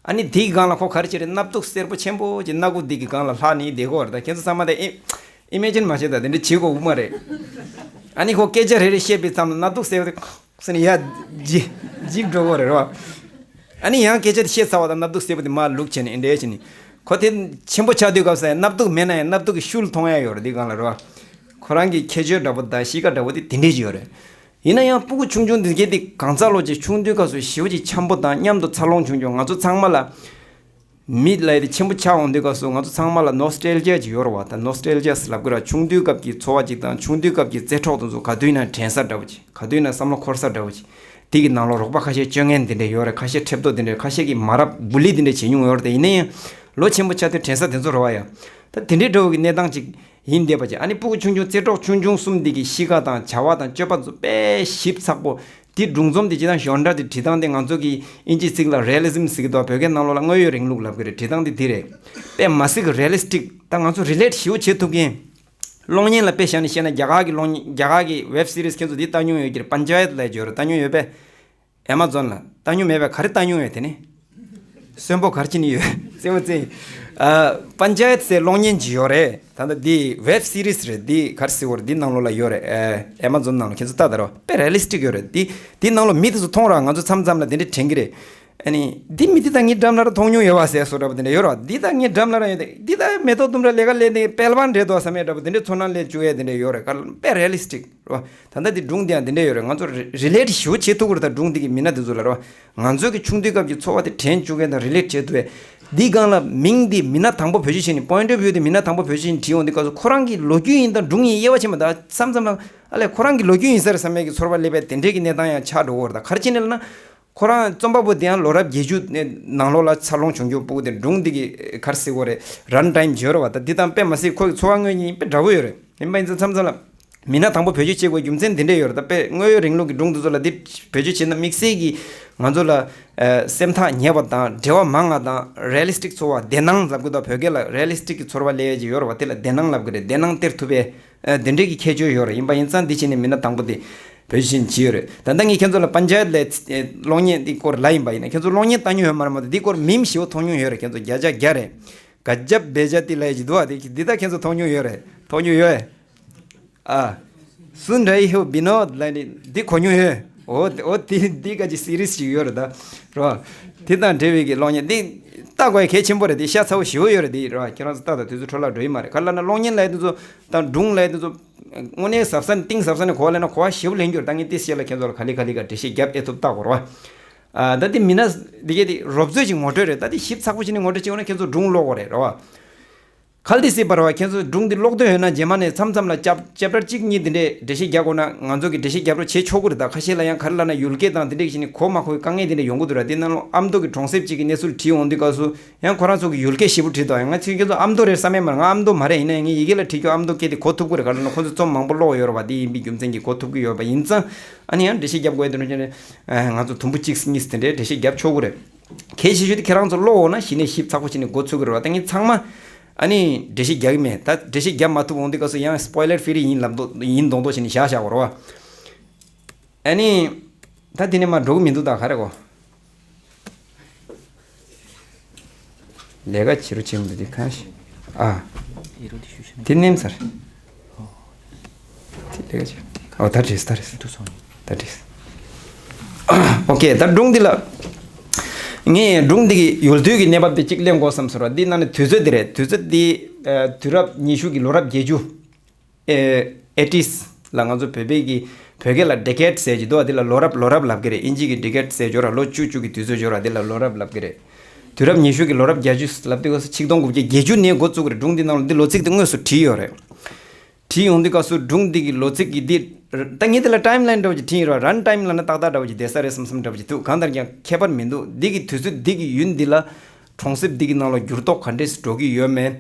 ཨ་ནི་དེའི་སྒང་ལ་ཁོ་ག་རེ་བྱེད་རེད། སྣབས་དུག་སེར་པོ་ཆེན་པོ་ཅིག་སྣ་ཁུག་འདི་གི་སྒང་ལ་ལྷག་ནས་བསྡད་ཀྱི་ཡོད་རེད་ད། ཁྱེད་ཚོ་ཚང་མ་དེ་ཨི་ཨི་མེ་ཇིན་མ་བྱེད་ད། དེ་འདྲ་བྱེད་དགོས་ཀྱི་མ་རེད། ཨ་ནི་ཁོ་སྐད་ཆ་རེ་རེ་བཤད་པའི་མཚམས་ལ་སྣབས་དུག་སེར་པོ་དེ་ཟེར་ནས་ཡར་འཇིབ་འཇིབ་འགྲོ་གི་རེད་བ། ཨ་ནི་ཡང་སྐད་ཆ་དེ་བཤད་ཚར་བ་དང་སྣབས་དུག་སེར་པོ་དེ་མར་བླུགས་བྱས་ནས་ཨེ་འདྲ་བྱས་ནས། ཁོ་དེ་ཆེན་པོ་ཆགས་དུས་སྐབས་སུ་སྣབས་དུག་མེད་ན་ཡང་སྣབས་དུག་གི་ཤུལ་མཐོང་ཡ་ཡོད་རེད། དེའི་སྒང་ལ་རེད་བ། ཁོ་རང་གི་ཁྱད་ཆོས་འདྲ་པོ་དང་གཤིས་ཀ་འདྲ་པོ་དེ་དེ་འདྲས་ཅིག་ཡོད་རེད། ཡིན་ན་ཡང་སྤུ་གུ་ཆུང་ཆུང་འདི་གས་དེ་གང་ཚ་ལོ་ཅིག་ཆུང་དུས་སྐབས་སུ་ཞེ་པོ་ཅིག་འཆམ་པོ་དང་མཉམ་དུ་འཚར་ལོངས་བྱུང་བྱུང་། ང་ཚོ་ཚང་མ་ལ་མི་ལབ་ཡ་དེ་ཆེན་པོ་ཆགས་འོང་དུས་སྐབས་སུ་ང་ཚོ་ཚང་མ་ལ་ནོ་སི་ཊལ་ཇི་ཡ་ཅིག་ཡོད་རེད་བ། ད་ནོ་སི་ཊལ་ཇི་ཡ་ཟེར་ལབ་ཀྱི་རེད། ཆུང་དུས་སྐབས་ཀྱི་འཚོ་བ་ཅིག་དང་ཆུང་དུས་སྐབས་ཀྱི་རྩེད་གྲོགས་དེ་ཚོ་ག་དུས་ཡིན་ན་དྲན་ས་འདྲ་པོ་ཅིག་ག་དུས་ཡིན་ན་བསམ་བློ་འཁོར་ས་འདྲ་པོ་ཅིག་དེ་གི་ནང་ལོགས་རོགས་པ་ཁ་ཤས་སྤྱོད་ངན་དེ་འདྲས་ཡོད་རེད། ཁ་ཤས་ཁྲེབ་ཏོ་དེ་འདྲས། ཁ་ཤས་ཀྱིས་མ་རབས་བུ་ལི་དེ་འདྲས་བྱེད་མྱོང་ཡོད་རེད། དེ་ཡིན་ན་ཡང་ལོ་ཆེན་པོ་ཆགས་དུས་དྲན་ས་དེ་ཚོ་རེད་བ་ཡ། ད་དེ་འདྲས་འདྲ་པོ་གི་གནས་སྟངས་ཅིག་ཡིན་བསྡད་པ་ཅིག་ཨ་ནི་སྤུ་གུ་ཆུང་ཆུང་རྩེད་གྲོགས་ཆུང་ཆུང་གསུམ་འདི་གི་གཤིས་ཀ་དང་བྱ་བ་དང་སྤྱོད་པ་ཚོ་དཔེ་ཞིབ་ཚགས་པོ། དེ་སྒྲུང་རྩོམ་དེ་སྤྱིར་བཏང་ཞོར་འདྲ་དེ་བྲིས་སྟངས་དེ་ང་ཚོ་གི་ཨིན་ཇི་ཚིག་ལ་རེ་ལི་ཛིམ་ཟེར་གྱི་འདུག་བོད་སྐད་ནང་ལོགས་ལ་དངོས་ཡོད་རིང་ལུགས་ལབ་ཀྱི་རེད། བྲིས་སྟངས་དེ་དེ་རེད། དཔེ་མ་སྲིད་ཀྱི་རེ་ལི་སི་ཊིག་ད་ང་ཚོ་རི་ལེ་ཊི་ཞེ་པོ་བྱེད་ཐུབ་མཁན། གློག་བརྙན་ལ་དཔེ་བཞག་ནས་བཤད་ན་རྒྱ་གར་གྱི་གློག་བརྙན། རྒྱ་གར་གྱི་ཝེབ་སི་རིས་ཁྱེད་ཚོ་འདི་ལྟ་མྱོང་ཡོད་ཀྱི་རེད། པན་ཅ་ཡད་ལབ་ཡ་ཅིག་ཡོད་རེད། ལྟ་མྱོང་ཡོད་པས། ཨེ་མ་ཛོན་ལ་ལྟ་མྱོང་མེད་པས། ག་རེ་ལྟ་མྱོང་ཡོད་དེ་ནི། གསོན་པོ་ག་རེ་བྱེད་ནི་ཡོད། རྩེད་མོ་རྩེ། ཨ་པན་ཅ་ཡད་ཟེར་གློག་བརྙན་ཅིག་ཡོད་རེད། ད་ལྟ་འདི་ཝེབ་སི་རིས་རེད། འདི་ག་རེ་ཟེར་བ་རེད། འདི་ནང་ལོགས་ལ་ཡོད་རེད། ཨེ་ཨེ་མ་ཛོན་ནང་ལ་ཁྱེད་ཚོ་ལྟ་ད་རོ། དཔེ་རེ་ལི་སི་ཊིག་ཡོད་རེད། འདི་འདི་ནང་ལོགས་མི་དེ་ཚོ་མཐོང་ར། ང་ཚོ་མཚམས་མཚམས་ལ་དེ་འདྲ་དྲན་གྱི་རེད། ཨ་ནི་འདི་མི་འདི་ད་ངའི་འགྲམ་ལ་ར་མཐོང་མྱོང་ཡོད་བ་ཟེར་བཟོ་འདྲ་པོ་དེ་འདྲ་ཡོད་ར། འདི་ད་ངའི་འགྲམ་ལ་ར་ཡོད་དེ། འདི་ད་མེ་ཏོག་ལྡུམ་ར་ལས་ཀ་ལས་ནས་དཔལ་བ་འདྲེ་དོ་བསམ་ཡས་འདྲ་པོ་དེ་འདྲ་ཚོར་སྣང་སླེབས་བཅུག་ཡས་དེ་འདྲ་ཡོད་རེད། ག་དཔེ་རེ་ལི་སི་ཊིག་རེད་བ། ད་ལྟ་འདི་སྒྲུང་འདི་ཡང་དེ་འདྲ་ཡོད་རེད། ང་ཚོ་རི་རི་ལེ་ཊི་ཞེ་པོ་བྱེད་ཐུབ་ཀྱི་རེད། ད་སྒྲུང་འདི་གི་མི་སྣ་དེ་ཚོ་ལ་རེད་བ། ང་ཚོའི་གི་ཆུང་དུས་སྐབས་ཀྱི་འཚོ་བ་དེ་དྲན་བཅུག་མཁན་དང་རི་ལེ་ཊི་བྱེད་ཐུབ་པའི། འདི་སྒང་ལ་མིང་འདི་མི་སྣ་དང་པོ་བེད་སྤྱོད་བྱས་ནས། པོ་ཡིན་ཊི་ཨོཕ་བིའུ་འདི་མི་སྣ་དང་པོ་བེད་སྤྱོད་བྱས་ནས་བྲིས་ཡོང་དུས་སྐབས་སུ་ཁོ་རང་གི་ལོ་རྒྱུས་ཡིན་དང་སྒྲུང་ཡིན་དབྱེ་བ་ཕྱེ་མ་ད། མཚམས་མཚམས་ལ་ཨ་ལས་ཁོ་རང་གི་ལོ་རྒྱུས་ཡིན་ས་རེད་བསམ་ཡས་ཀྱི་ཚོར་བ་སླེབས་པའི་དེ་འདྲས་ཀྱི་གནས་སྟངས་ཡང་ཆགས་འགྲོ་གི་ཡོད་རེད། ད་ག་རེ་བྱས་ནས་ལབ་ན། ཁོ་རང་རྩོམ་པ་པོ་དེ་ཡང་ལོ་རབས་བརྒྱད་ཅུ་ནང་ལོགས་ལ་འཚར་ལོངས་བྱུང་རྒྱུ་སྤུ་གུ་དེ། སྒྲུང་འདི་གི་ག་རེ་ཟེར་དགོས་རེད། རན་ཊའིམ་ཡོད་རེད་བ། ད་འདི་དང་དཔེ་མ་སྲིད་ཁོ་གི་འཚོ་བ་དངོས་གཉིས་དཔེ་འདྲ་པོ་ཡོད་རེད། ཡིན་པ་ཡིན་ཙང་མཚམས་མཚམས་ལ། མི་སྣ་དང་པོ་བེད་སྤྱོད་བྱེད་དགོས་རྒྱུ་མཚན་འདི་འདྲས་ཡོད་རེད། ད་དཔེ་དངོས་ཡོད་རིང་ལུགས་ཀྱི་སྒྲུང་འདི་ཚོ་ལ་འདི་བེད་སྤྱོད་བྱས་ན་དམིགས་བསལ་གྱིས་ང་ཚོ་ལ་ཨ་སེམས་ཐག་ཉེ་བ་དང་འབྲེལ་བ་མང་བ་དང་། རེ་ལི་སི་ཊིག་ཚོར་བ། བདེ་སྣང་ལབ་དགོས། ད་བོད་སྐད་ལ་རེ་ལི་སི་ཊིག་གི་ཚོར་བ་སླེབས་ཡས་ཅིག་ཡོད་རེད་བ། དེ་ལ་བདེ་སྣང་ལབ་ཀྱི་རེད། བདེ་སྣང་སྟེར་ཐུབ་པའི་ཨ་དེ་འདྲས་ཀྱི་ཁྱད་ཆོས་ཡོད་རེད། ཡིན་པ་ཡིན་ཙང་འདི་བྱས་ནས་མི་སྣ་དང་པོ་དེ་བེད་སྤྱོད་བྱས་ཡོད་རེད། ད་ལྟ་ངས་ཁྱེད་ཚོ་ལ་པན་ཅ་ཡད་ལས་ཨེ་གློག་བརྙན་འདི་སྐོར་ལབ་ཡིན་པ་ཡིན་ན། ཁྱེད་ཚོ་གློག་བརྙན་ལྟ་མྱོང་ཡོད་མ་རེད་མ་གཏོགས། འདི་སྐོར་མིམ་ཞེ་པོ་མཐོང་མྱོང་ཡོད་རེད། ཁྱེད་ཚོ་བརྒྱ་ཆ་བརྒྱ་རེད། ག་ཇབ་བེ་ཇ་ཏི་ལབ་ཡས་ཅིག་འདུག་བ། དེ་འདི་ད་ཁྱེད་ཚོ་མཐོང་མྱོང་ཡོད་རེད། མཐོང་མྱོང་ཡོད། ཨ། སུན་རའི་ཧོ་བི་ནོད་ལབ་ནི་འདི་གོ་མྱོང་ཡོད། འོ་འོ་དེ་འདི་ག་ཅིག་སི་རིས་ཅིག་ཡོད་རེད་ད། རོ། དེ་དང་འབྲེལ་བའི་གི་གློག་བརྙན་འདི་ལྟ་དགོས་ཡ་གལ་ཆེན་པོ་རེད། དེ་ཤ་ཚ་པོ་ཞེ་པོ་ཡོད་རེད། དེ་རོ། ཁྱེད་རང་ཚོ་ལྟ་དང་དུས་ཚོད་འཕྲོ་བརླག་འགྲོ་ཡི་མ་རེད། ག་ལབ་ན་གློག་བརྙན་ལབ་ཡས་དེ་ཚོ་དང་སྒྲུང་ལབ་ཡས་དེ་ཚོ་དངོས་གནས་གཟབ་གཟབ་ནས་གཏིང་ཟབ་ཟབ་ནས་གོ་བ་ལེན་ན་གོ་བ་ཞེ་པོ་ལེན་རྒྱུ་རེད། ད་ངས་དེ་བཤད་ལ་ཁྱེད་ཚོ་ལ་ག་ལེ་ག་ལེ་ག་འགྲེལ་བཤད་རྒྱབ་ཨེ་ཐུབ་ལྟ་དགོས་རེད་བ། ཨ། ད་དེ་མི་སྣ་འདི་གས་དེ་རོབ་ཚོད་ཅིག་ངོ་སྤྲོད་རེད། ད་དེ་ཞིབ་ཚགས་པོ་བྱས་ནས་ངོ་སྤྲོད་བྱེད་དགོས་ན་ཁྱེད་ཚོ་སྒྲུང་ཀློག་དགོས་རེད་རོ། གལ་ཏེ་སྲིད་པ་རོ། ཁྱེད་ཚོ་སྒྲུང་འདི་ཀློག་འདོད་ཡོད་ན་རྗེས་མ་ནས་མཚམས་མཚམས་ལ་ཅབ་ཅེབ་ཊར་གཅིག་གཉིས་དེ་འདྲས་འགྲེལ་བཤད་རྒྱག་དགོས་ན་ང་ཚོ་གི་འགྲེལ་བཤད་རྒྱབ་རོགས་བྱེད་ཆོག་གི་རེད། ད་ཁ་ཤས་ལ་ཡང་ག་རེ་ལབ་ན་ཡུལ་སྐད་དང་དེ་འདྲས་ཀྱི་ནི་གོ་མ་གོ་བའི་དཀའ་ངལ་དེ་འདྲས་ཡོང་གི་འདུག་ར། དེ་ནང་ལོགས་ཨ་མདོ་གི་གྲོང་གསེབ་ཅིག་གི་གནས་ཚུལ་བྲིས་ཡོང་དུས་སྐབས་སུ་ཡང་ཁོ་རང་ཚོ་གི་ཡུལ་སྐད་ཞེ་པོ་བྲིས་འདུག་ཡང་ང་ཚོས་ཁྱེད་ཚོ་ཨ་མདོ་རེད་བསམ་ཡས་མ་རེད། ང་ཨ་མདོ་མ་རེད། ཡིན་ན་ཡང་ངས་ཡི་གེ་ལ་བྲིས་རྒྱུ་ཨ་མདོ་སྐད་དེ་གོ་ཐུབ་ཀྱི་རེད། ག་རེ་ལབ་ན་ཁོ་ཚོ་རྩོམ་མང་པོ་ཀློག་ཡོད་རེད་བ། དེ་ཡིན་པའི་རྒྱུ་མཚན་གྱིས་གོ་ཐུབ་ཀྱི་ཡོད་པ་ཡིན་ཙང་། ཨ་ནི་ཡང་འགྲེལ་བཤད་རྒྱབ་དགོས་དེ་འདྲ་བྱས་ནས་ང་ཚོ་དུམ་བུ་གཅིག་གཉིས་དེ་འདྲའི་འགྲེལ་བཤད་རྒྱབ་ཆོག་གི་རེད། གལ་ཆེ་ཤོས་དེ་ཁྱེད་རང་ཚོ་ཀློག་འོང་ན་གཞི་ནས་ཞིབ་ཚགས་པོ་བྱས་ནས་མགོ་ཚོད་ཀྱི་རེད་བ། ད་ངས་ཚང་མ་ཨ་ནི་འགྲེལ་བཤད་རྒྱག་གི་མེད། ད་འགྲེལ་བཤད་རྒྱག་མ་ཐུབ་འོང་དུས་སྐབས་སུ་ཡང་སྤོའི་ལར་ཕི་རི་ཡིན་ལབ་མདོག་ཡིན་མདོག་མདོག་བྱས་ནས་བཞག་བཞག་གོ་རེད་བ། ཨ་ནི། ད་དེ་ནས་མར་འགྲོ་གི་མི་འདུག་ད་ག་རེ་གོ། ལས་ཀ་བྱེད་རོགས་བྱེད་མི་འདུག་དེ་གང་ཞིག་ཨ། དེ་ནེམ་ཚར། དེ་ལས་ཀ་བྱེད། ཨོ་ད་བྲིས་ད་བྲིས། ད་བྲིས། ཨོ་ཁེ་ད་སྒྲུང་འདི་ལ། ངས་སྒྲུང་འདི་གི་ཡུལ་དུས་ཀྱི་གནས་བབ་དེ་གཅིག་གླེང་དགོས་བསམ་སོང་ར། འདི་ནང་ནས་དུས་ཚོད་འདི་རེད། དུས་ཚོད་འདི། དུས་རབས་ཉི་ཤུ་གི་ལོ་རབས་བརྒྱད་ཅུ། ཨེ་ཨེ་ཊིས་ལ་ང་ཚོ་བོད་པའི་གི་བོད་སྐད་ལ་ཌེ་ཀེཌ་ཟེར་གྱི་འདུག་བ། འདི་ལ་ལོ་རབས་ལོ་རབས་ལབ་ཀྱི་རེད། ཨིན་ཇི་གི་ཌེ་ཀེཌ་ཟེར་འབྱོར་ར། ལོ་བཅུ་བཅུ་གི་དུས་ཚོད་འབྱོར་ར། འདི་ལ་ལོ་རབས་ལབ་ཀྱི་རེད། དུས་རབས་ཉི་ཤུ་གི་ལོ་རབས་བརྒྱད་ཅུ་ལབ་དུས་སྐབས་སུ་ཆིག་སྟོང་དགུ་བརྒྱ་བརྒྱད་ཅུ་ནས་འགོ་བཙུགས་ཀྱི་རེད། སྒྲུང་འདི་ནང་ལ་འདི་ལོ་ཚིགས་འདི་དངོས་སུ་བྲིས་ཡོད་རེད། བྲིས་ཡོང་དུས་སྐབས་སུ་སྒྲུང་འདི་གི་ལོ་ཚིགས་ཀྱི་འདི། ད་ངས་འདི་ལ་ཊའིམ་ལའིན་འདྲ་བོ་ཅིག་བྲིས་ཡོད་ར། རན་ཊའིམ་ལབ་ན་ཏག་ཏག་འདྲ་བོ་ཅིག་བསྡད་ས་རེད་བསམ་བསམ་འདྲ་བོ་ཅིག་འདུག་གང་ལྟར་ཀྱང་ཁྱད་པར་མི་འདུག་འདི་གི་དུས་ཚོད་འདི་གི་ཡུན་འདི་ལ། གྲོང་གསེབ་འདི་གི་ནང་ལ་འགྱུར་ལྡོག་ག་འདྲས་འགྲོ་གི་ཡོད་མེད།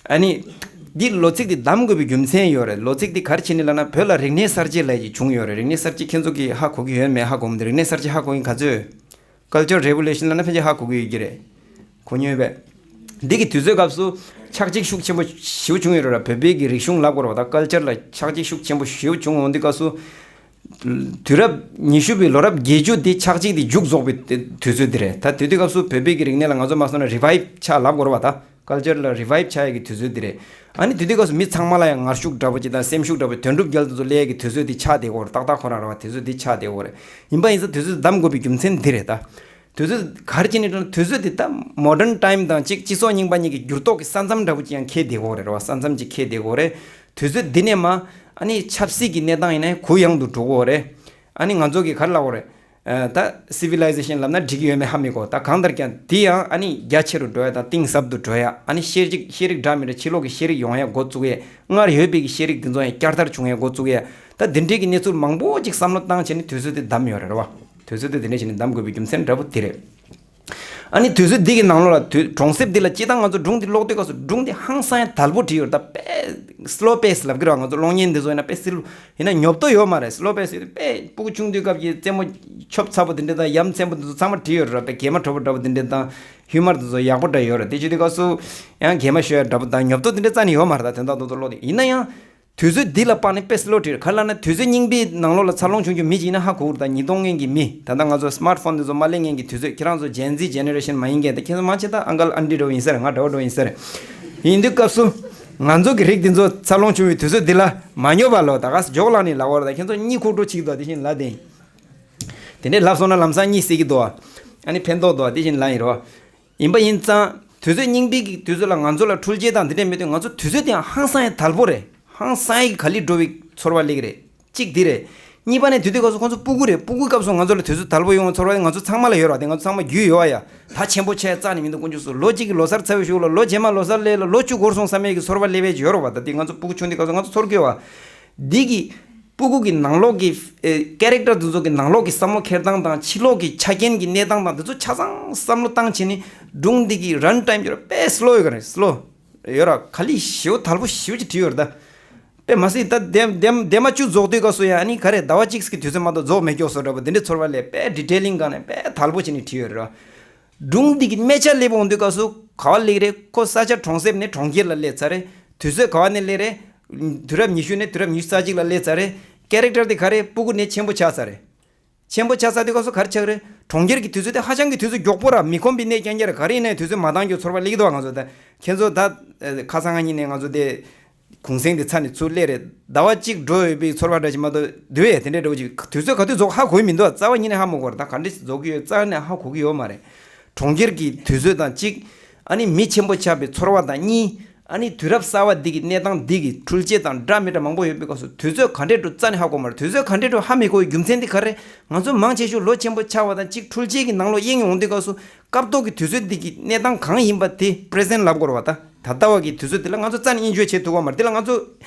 ཨ་ནི། འདི་ལོ་ཚིགས་འདི་བདམས་དགོས་པའི་རྒྱུ་མཚན་ཡོད་རེད། ལོ་ཚིགས་འདི་ག་རེ་བྱས་ནས་ལབ་ན་བོད་ལ་རིག་གནས་གསར་བརྗེ་ལབ་ཅིག་བྱུང་ཡོད་རེད། རིག་གནས་གསར་བརྗེ་ཁྱེད་ཚོ་གིས་ཧ་གོ་གི་ཡོད་མེད་ཧ་གོ་མི་འདུག་རིག་གནས་གསར་བརྗེ་ཧ་གོ་མཁན་ག་ཚོད། Culture Revolution ལབ་ན་ཕལ་ཆེར་ཧ་གོ་གི་ཡོད་ཀྱི་རེད། གོ་མྱོང་ཡོད་པས། འདི་གི་དུས་ཚོད་སྐབས་སུ་ཆག་འཇིག་ཤུགས་ཆེན་པོ་ཞེ་པོ་བྱུང་ཡོད་རེད་ར། བོད་པའི་གི་རིག་གཞུང་ལབ་དགོས་རེད་བ། ད་ཀལ་ཅར་ལ་ཆག་འཇིག་ཤུགས་ཆེན་པོ་ཞེ་པོ་བྱུང་ཡོང་དུས་སྐབས་སུ། དུས་རབས་ཉི་ཤུ་པའི་ལོ་རབས་བརྒྱད་ཅུ་འདི་ཆག་འཇིག་འདི་མཇུག་རྫོགས་པའི་དུས་ཚོད་འདི་རེད། ད་དེ་དུས་སྐབས་སུ་བོད་པའི་གི་རིག་གནས་ལ་ང་ཚོ་མ་སོང་ན་རི་བའིབ་ཆགས་ལབ་དགོས་རེད་བ། ད་ཀལ་ཅར་ལ་རི་བའིབ་ཆགས་ཡས་ཀྱི་དུས་ཚོད་འདི་རེད། ཨ་ནི་དེ་དུས་སྐབས་སུ་མི་ཚང་མ་ལ་ཡང་ངར་ཤུགས་འདྲ་པོ་ཅིག་དང་སེམས་ཤུགས་འདྲ་པོ་དོན་གྲུབ་རྒྱལ་དེ་ཚོ་སླེབས་ཡས་ཀྱི་དུས་ཚོད་འདི་ཆགས་བསྡད་ཀྱི་ཡོད་རེད། ཏག་ཏག་ཁོ་རང་རེད་བ། དུས་ཚོད་འདི་ཆགས་བསྡད་ཀྱི་ཡོད་རེད། ཡིན་པ་ཡིན་ཙང་དུས་ཚོད་བདམས་དགོས་པའི་རྒྱུ་མཚན་འདི་རེད་ད། དུས་ཚོད་ག་རེ་བྱས་ནས་འགྲོ་ན་དུས་ཚོད་འདི་ད་མོ་ཌན་ཊའིམ་དང་གཅིག་སྤྱི་ཚོགས་རྙིང་པ་གཉིས་ཀྱི་འགྱུར་ལྡོག་གི་ས་མཚམས་འདྲ་པོ་ཅིག་ཡང་འཁེལ་བསྡད་ཀྱི་ཡོད་རེད་བ། ས་མཚམས་ཅིག་འཁེལ་བསྡད་ཀྱི་ཡོད་རེད། དུས་ཚོད་འདི་ནས་མ་ཨ་ནི་ཆབ་སྲིད་ཀྱི་གནས་སྟངས་ཡིན་ན་གུ་ཡངས་དུ་འགྲོ་གི་ཡོད་རེད། ཨ་ནི་ང་ཚོ་གི་ག་རེ་ལབ་དགོས་རེད། ཨ་ད་སི་ཝི་ལའི་ཟེ་ཤན་ལབ་ན་འགྲིག་གི་ཡོད་མེད་ཧ་མི་གོ། ད་གང་ལྟར་ཀྱང་འདི་ཡང་ཨ་ནི་རྒྱ་ཆེ་རུ་འགྲོ་ཡ་དང་གཏིང་ཟབ་ཏུ་འགྲོ་ཡ། ཨ་ནི་ཤེས་རིག་ཤེས་རིག་འདྲ་མི་འདྲ་ཕྱི་ལོགས་ཀྱི་ཤེས་རིག་ཡོང་ཡ་འགོ་བཙུགས་ཡ། སྔར་ཡོད་པའི་གི་ཤེས་རིག་འདི་ཚོ་ཡང་བསྐྱར་དར་བྱུང་ཡ་འགོ་བཙུགས་ཡ། ད་འདི་འདྲའི་གི་གནས་ཚུལ་མང་པོ་ཅིག་བསམ་བློ་བཏང་བྱས་ནས་དུས་ཚོད་འདི་བདམས་ཡོད་རེད་བ། དུས་ཚོད་འདི་འདི་འདྲ་བྱས་ནས་བདམས་དགོས་པའི་རྒྱུ་མཚན་འདྲ་པོ་འདི་རེད། ཨ་ནི་དུས་ཚོད་འདི་གི་ནང་ལོགས་ལ་དུས་གྲོང་གསེབ་འདི་ལ་སྤྱིར་བཏང་ང་ཚོ་སྒྲུང་འདི་ཀློག་དུས་སྐབས་སུ་སྒྲུང་འདི་ཧང་སང་ཡ་དལ་པོ་བྲིས་ཡོད་རེད། ད་དཔེ་སི་ལོ་པེ་སི་ལབ་ཀྱི་རེད་བ། ང་ཚོ་གློག་བརྙན་འདི་ཚོ་ཡིན་ན་དཔེ་སི་ལོ་ཡིན་ན་ཉོབ་ཏོ་ཡོད་མ་རེད། སི་ལོ་པེ་སི་ཡོད་དཔེ་སྤུ་གུ་ཆུང་དུས་སྐབས་ཀྱི་རྩེད་མོ་ཆོབ་ཚ་པོ་འདི་འདྲ་དང་ཡ་མཚན་པོ་འདི་ཚོ་ཚང་མ་བྲིས་ཡོད་རེད་བ། དཔེ་གད་མོ་དྲོ་པོ་འདྲ་པོ་འདི་འདྲ་དང་ཧིའུ་མར་འདི་ཚོ་ཡག་པོ་འདྲ་ཡོད་རེད། དེ་བྱེད་དུས་སྐབས་སུ་ཡང་གད་མོ་ཤོར་ཡ་འདྲ་པོ་དང་ཉོབ་ཏོ་འདི་འདྲ་རྩ་ནས་ཡོད་མ་རེད། ད་དོན་དག་ཏུ་ཀློག་དུས་ཡིན་ན་ཡང་། དུས་ཚོད་འདི་ལ་དཔག་ནས་དཔེ་སི་ལོ་བྲིས་རེད། ག་རེ་ལབ་ན་དུས་ཚོད་རྙིང་པའི་ནང་ལོགས་ལ་འཚར་ལོངས་བྱུང་རྒྱུ་མི་ཅིག་ཡིན་ན་ཧ་གོ་གི་རེད། ད་ཉིས་སྟོང་སྔོན་གྱི་མི་ད་ལྟ་ང་ཚོ་སི་མར་ཕོན་འདི་ཚོ་མ་སླེབས་སྔོན་གྱི་དུས་ཚོད། ཁྱེད་རང་ཚོ་ཇེན་ཛི་ཇེ་ནེ་རེ་ཤན་མ་ཡིན་མཁན་དེ་ཁྱེད་ཚོ་མང་ཆེ་ད་ཨང་ཀལ་ཨན་ཊི་འདྲ་བོ་ཡིན་ས་རེད། ང་འདྲ་བོ་འདྲ་བོ་ཡིན་ས་རེད། ཡིན་དུས་སྐབས་སུ་ང་ཚོ་གི་རིགས་འདི་ཚོ་འཚར་ལོངས་བྱུང་བའི་དུས་ཚོད་འདི་ལ་མ་ཉོབ་པ་ལོ། ད་ག་སེ་འཇོག་ལ་ནི་ལབ་པ་རེད། ད་ཁྱེད་ཚོ་གཉིད་ཁུག་འགྲོ་ཅིག་དོ། དེ་བཞིན་ལབ་དེ་དེ་འདྲས་ལབ་སོང་ན་ལམ་སང་གཉིད་སད་ཀྱི་འདུག་ཨ་ནི་ཕན་ཐོགས་འདུག་ཨ། དེ་བཞིན་ལབ་ཡིན་རོ། ཡིན་པ་ཡིན་ཙང་དུས་ཚོད་རྙིང་པའི་གི་དུས་ཚོད་ལ་ང་ཚོ་ལ་འཕྲུལ་ཆས་དང་འདི་འདྲས་མེད་དུས་ང་ཚོ་དུས་ཚོད་དེ་ཡང་ཧང་སང་ཡང་དལ་པོ་རེད། ཧང་སང་ཡང་ག་ལེར་འགྲོ་བའི་ཚོར་བ་སླེབས་ཀྱི་རེད། གཅིག་འདི་རེད། གཉིས་པ་ནས་དེ་དུས་སྐབས་སུ་ཁོང་ཚོ་སྤུ་གུ་རེད། སྤུ་གུའི་སྐབས་སུ་ང་ཚོ་ལ་དུས་ཚོད་དལ་པོ་ཡོང་བའི་ཚོར་བ་དེ་ང་ཚོ་ཚང་མ་ལ་ཡོད་རེད་བ། དེ་ང་ཚོ་ཚང་མ་རྒྱུས་ཡོད་ཨ་ཡ། ད་ཆེན་པོ་ཆགས་རྩ་ནས་མི་འདུག་དཀོན་མཆོག་གསུམ། ལོ་གཅིག་གི་ལོ་གསར་ཚར་བའི་གཞུག་ལ་ལོ་རྗེས་མ་ལོ་གསར་སླེབས་ལ་ལོ་བཅུ་འགོར་སོང་བསམ་ཡས་ཀྱི་ཚོར་བ་སླེབས་ཡས་ཀྱི་ཡོད་རེད་བ། ད་དེ་ང་ཚོ་སྤུ་གུ་ཆུང་དུས་སྐབས་སུ་ང་ཚོ་ཚོར་གི་ཡོད་བ། འདི་གི་སྤུ་གུ་གི་ནང་ལོགས་ཀྱི་ཨེ་ཀེ་རེག་ཊར་འདི་ཚོ་གི་ནང་ལོགས་ཀྱི་བསམ་བློ་འཁྱེར་སྟངས་དང་ཕྱི་ལོགས་ཀྱི་ཆ་རྐྱེན་གྱི་གནས་སྟངས་དང་འདི་ཚོ་ཆ་ཚང་བསམ་བློ་བཏང་བྱས་ནས་སྒྲུང་འདི་གི་རན་ཊའིམ་ཡོད་ར་དཔེ་སི་ལོ་ཡོད་ག་རེད། སི་ལོ་ཡོད་ར། ག་ལེར་ཞེ་པོ་དལ་པོ་ཞེ་པོ་ཅིག་བྲིས་ཡོད་རེད་ད། དཔེ་མ་སྲིད་ད་འདེམ་འདེམ་འདེམ་མ་བཅུ་རྫོགས་དུས་སྐབས་སུ་ཡང་ཨ་ནི་ག་རེ་ཟླ་བ་གཅིག་གི་དུས་ཚོད་མ་གཏོགས་རྫོགས་མེད་སྐྱོ་བཟོ་འདྲ་པོ་འདི་འདྲའི་ཚོར་བ་སླེབས། དཔེ་ཌི་ཊེ་ལིང་སྒང་ནས་དཔེ་དལ་པོ་བྱས་ནས་བྲིས་ཡོད་རེད་ར། སྒྲུང་འདི་གི་སྨད་ཆ་སླེབས་འོང་དུས་སྐབས་སུ་ག་པར་སླེབས་རེད། ཁོ་ས་ཆ་གྲོང་གསེབ་ནས་གྲོང་ཁྱེར་ལ་སླེབས་ཚར་རེད། དུས་ཚོད་ག་པ་ནས་སླེབས་རེད། དུས་རབས་ཉི་ཤུ་ནས་དུས་རབས་ཉི་ཤུ་རྩ་གཅིག་ལ་སླེབས་ཚར་རེད། ཀེ་རེག་ཊར་དེ་ག་རེ་སྤུ་གུ་ནས་ཆེན་པོ་ཆགས་ཚར་རེད། ཆེན་པོ་ཆགས་ཚར་དུས་སྐབས་སུ་ག་རེ་ཆགས་རེད། གྲོང་ཁྱེར་གྱི་དུས་ཚོད་དེ་ཧ་ཅང་གི་དུས་ཚོད་མགྱོགས་པོ་ར། མི་ཁོམ་པའི་གནས་རྐྱང་རྐྱང་རེད། ག་རེ་ཡིན་ནའི་དུས་ཚོད་མ་འདང་རྒྱུ་ཚོར་བ་སླེབས་ཀྱི་འདུག་བ། ང་ཚོ་ད་ཁྱེད་ཚོ་ད་ཁ་སང་ང་གཉིས་ནས་ང་ཚོ་དེ་གུང་སེང་དེ་ཚར་ནས་ཚུར་སླེབས་རེད། ཟླ་བ་གཅིག་འགྲོ་ཡོད་པའི་ཚོར་བ་འདྲ་ཞིག་མ་གཏོགས་འདུག་ཡས་དེ་འདྲའི་འདྲ་བོ་ཅིག་དུས་ཚོད་ག་དུས་རྫོགས་ཧ་གོ་གི་མི་འདུག་རྩ་བ་ཉིད་ནས་ཧ་མ་གོ་བ་རེད། ད་ག་འདྲ་ཞིག་རྫོགས་ཀྱི་ཡོད་རྩ་བ་ནས་ཧ་གོ་གི་ཡོད་མ་རེད། གྲོང་ཁྱེར་གྱི་དུས་ཚོད་དང་གཅིག་ཨ་ནི་མི་ཆེན་པོ་ཆགས་པའི་ཚོར་བ་དང་གཉིས། ཨ་ནི་དུས་རབས་གསར་བ་འདི་གི་གནས་སྟངས་འདི་གི་འཕྲུལ་ཆས་དང་འདྲ་མི་འདྲ་མང་པོ་ཡོད་པའི་སྐབས་སུ་དུས་ཚོད་ག་འདྲས་འགྲོ་རྩ་ནས་ཧ་གོ་མ་རེད། དུས་ཚོད་ག་འདྲས་འགྲོ་ཧ་མི་གོ་བའི་རྒྱུ་མཚན་འདི་ག་རེ། ང་ཚོ་མང་ཆེ་ཤོས་ལོ་ཆེན་པོ་ཆགས་པ་དང་གཅིག་འཕྲུལ་ཆས་ཀྱི་ནང་ལོགས་གཡེང་ཡོང་དུས་སྐབས་སུ་སྐབས་ཐོག་གི་དུས་ཚོད་འདི་གི་གནས་སྟངས་གང་ཡིན་པ་དེ་པི་རི་སེན་ཊི་ལབ་དགོས་རེད་བ། ད་ད་ལྟ་བ་གི་དུས་ཚོད་འདི་ལ་ང་ཚོ་རྩ་ནས་དབྱེན་དཔྱད་བྱེད་ཐུབ་ཀྱི་མ་རེད། འདི་ལ་ང་ཚོ་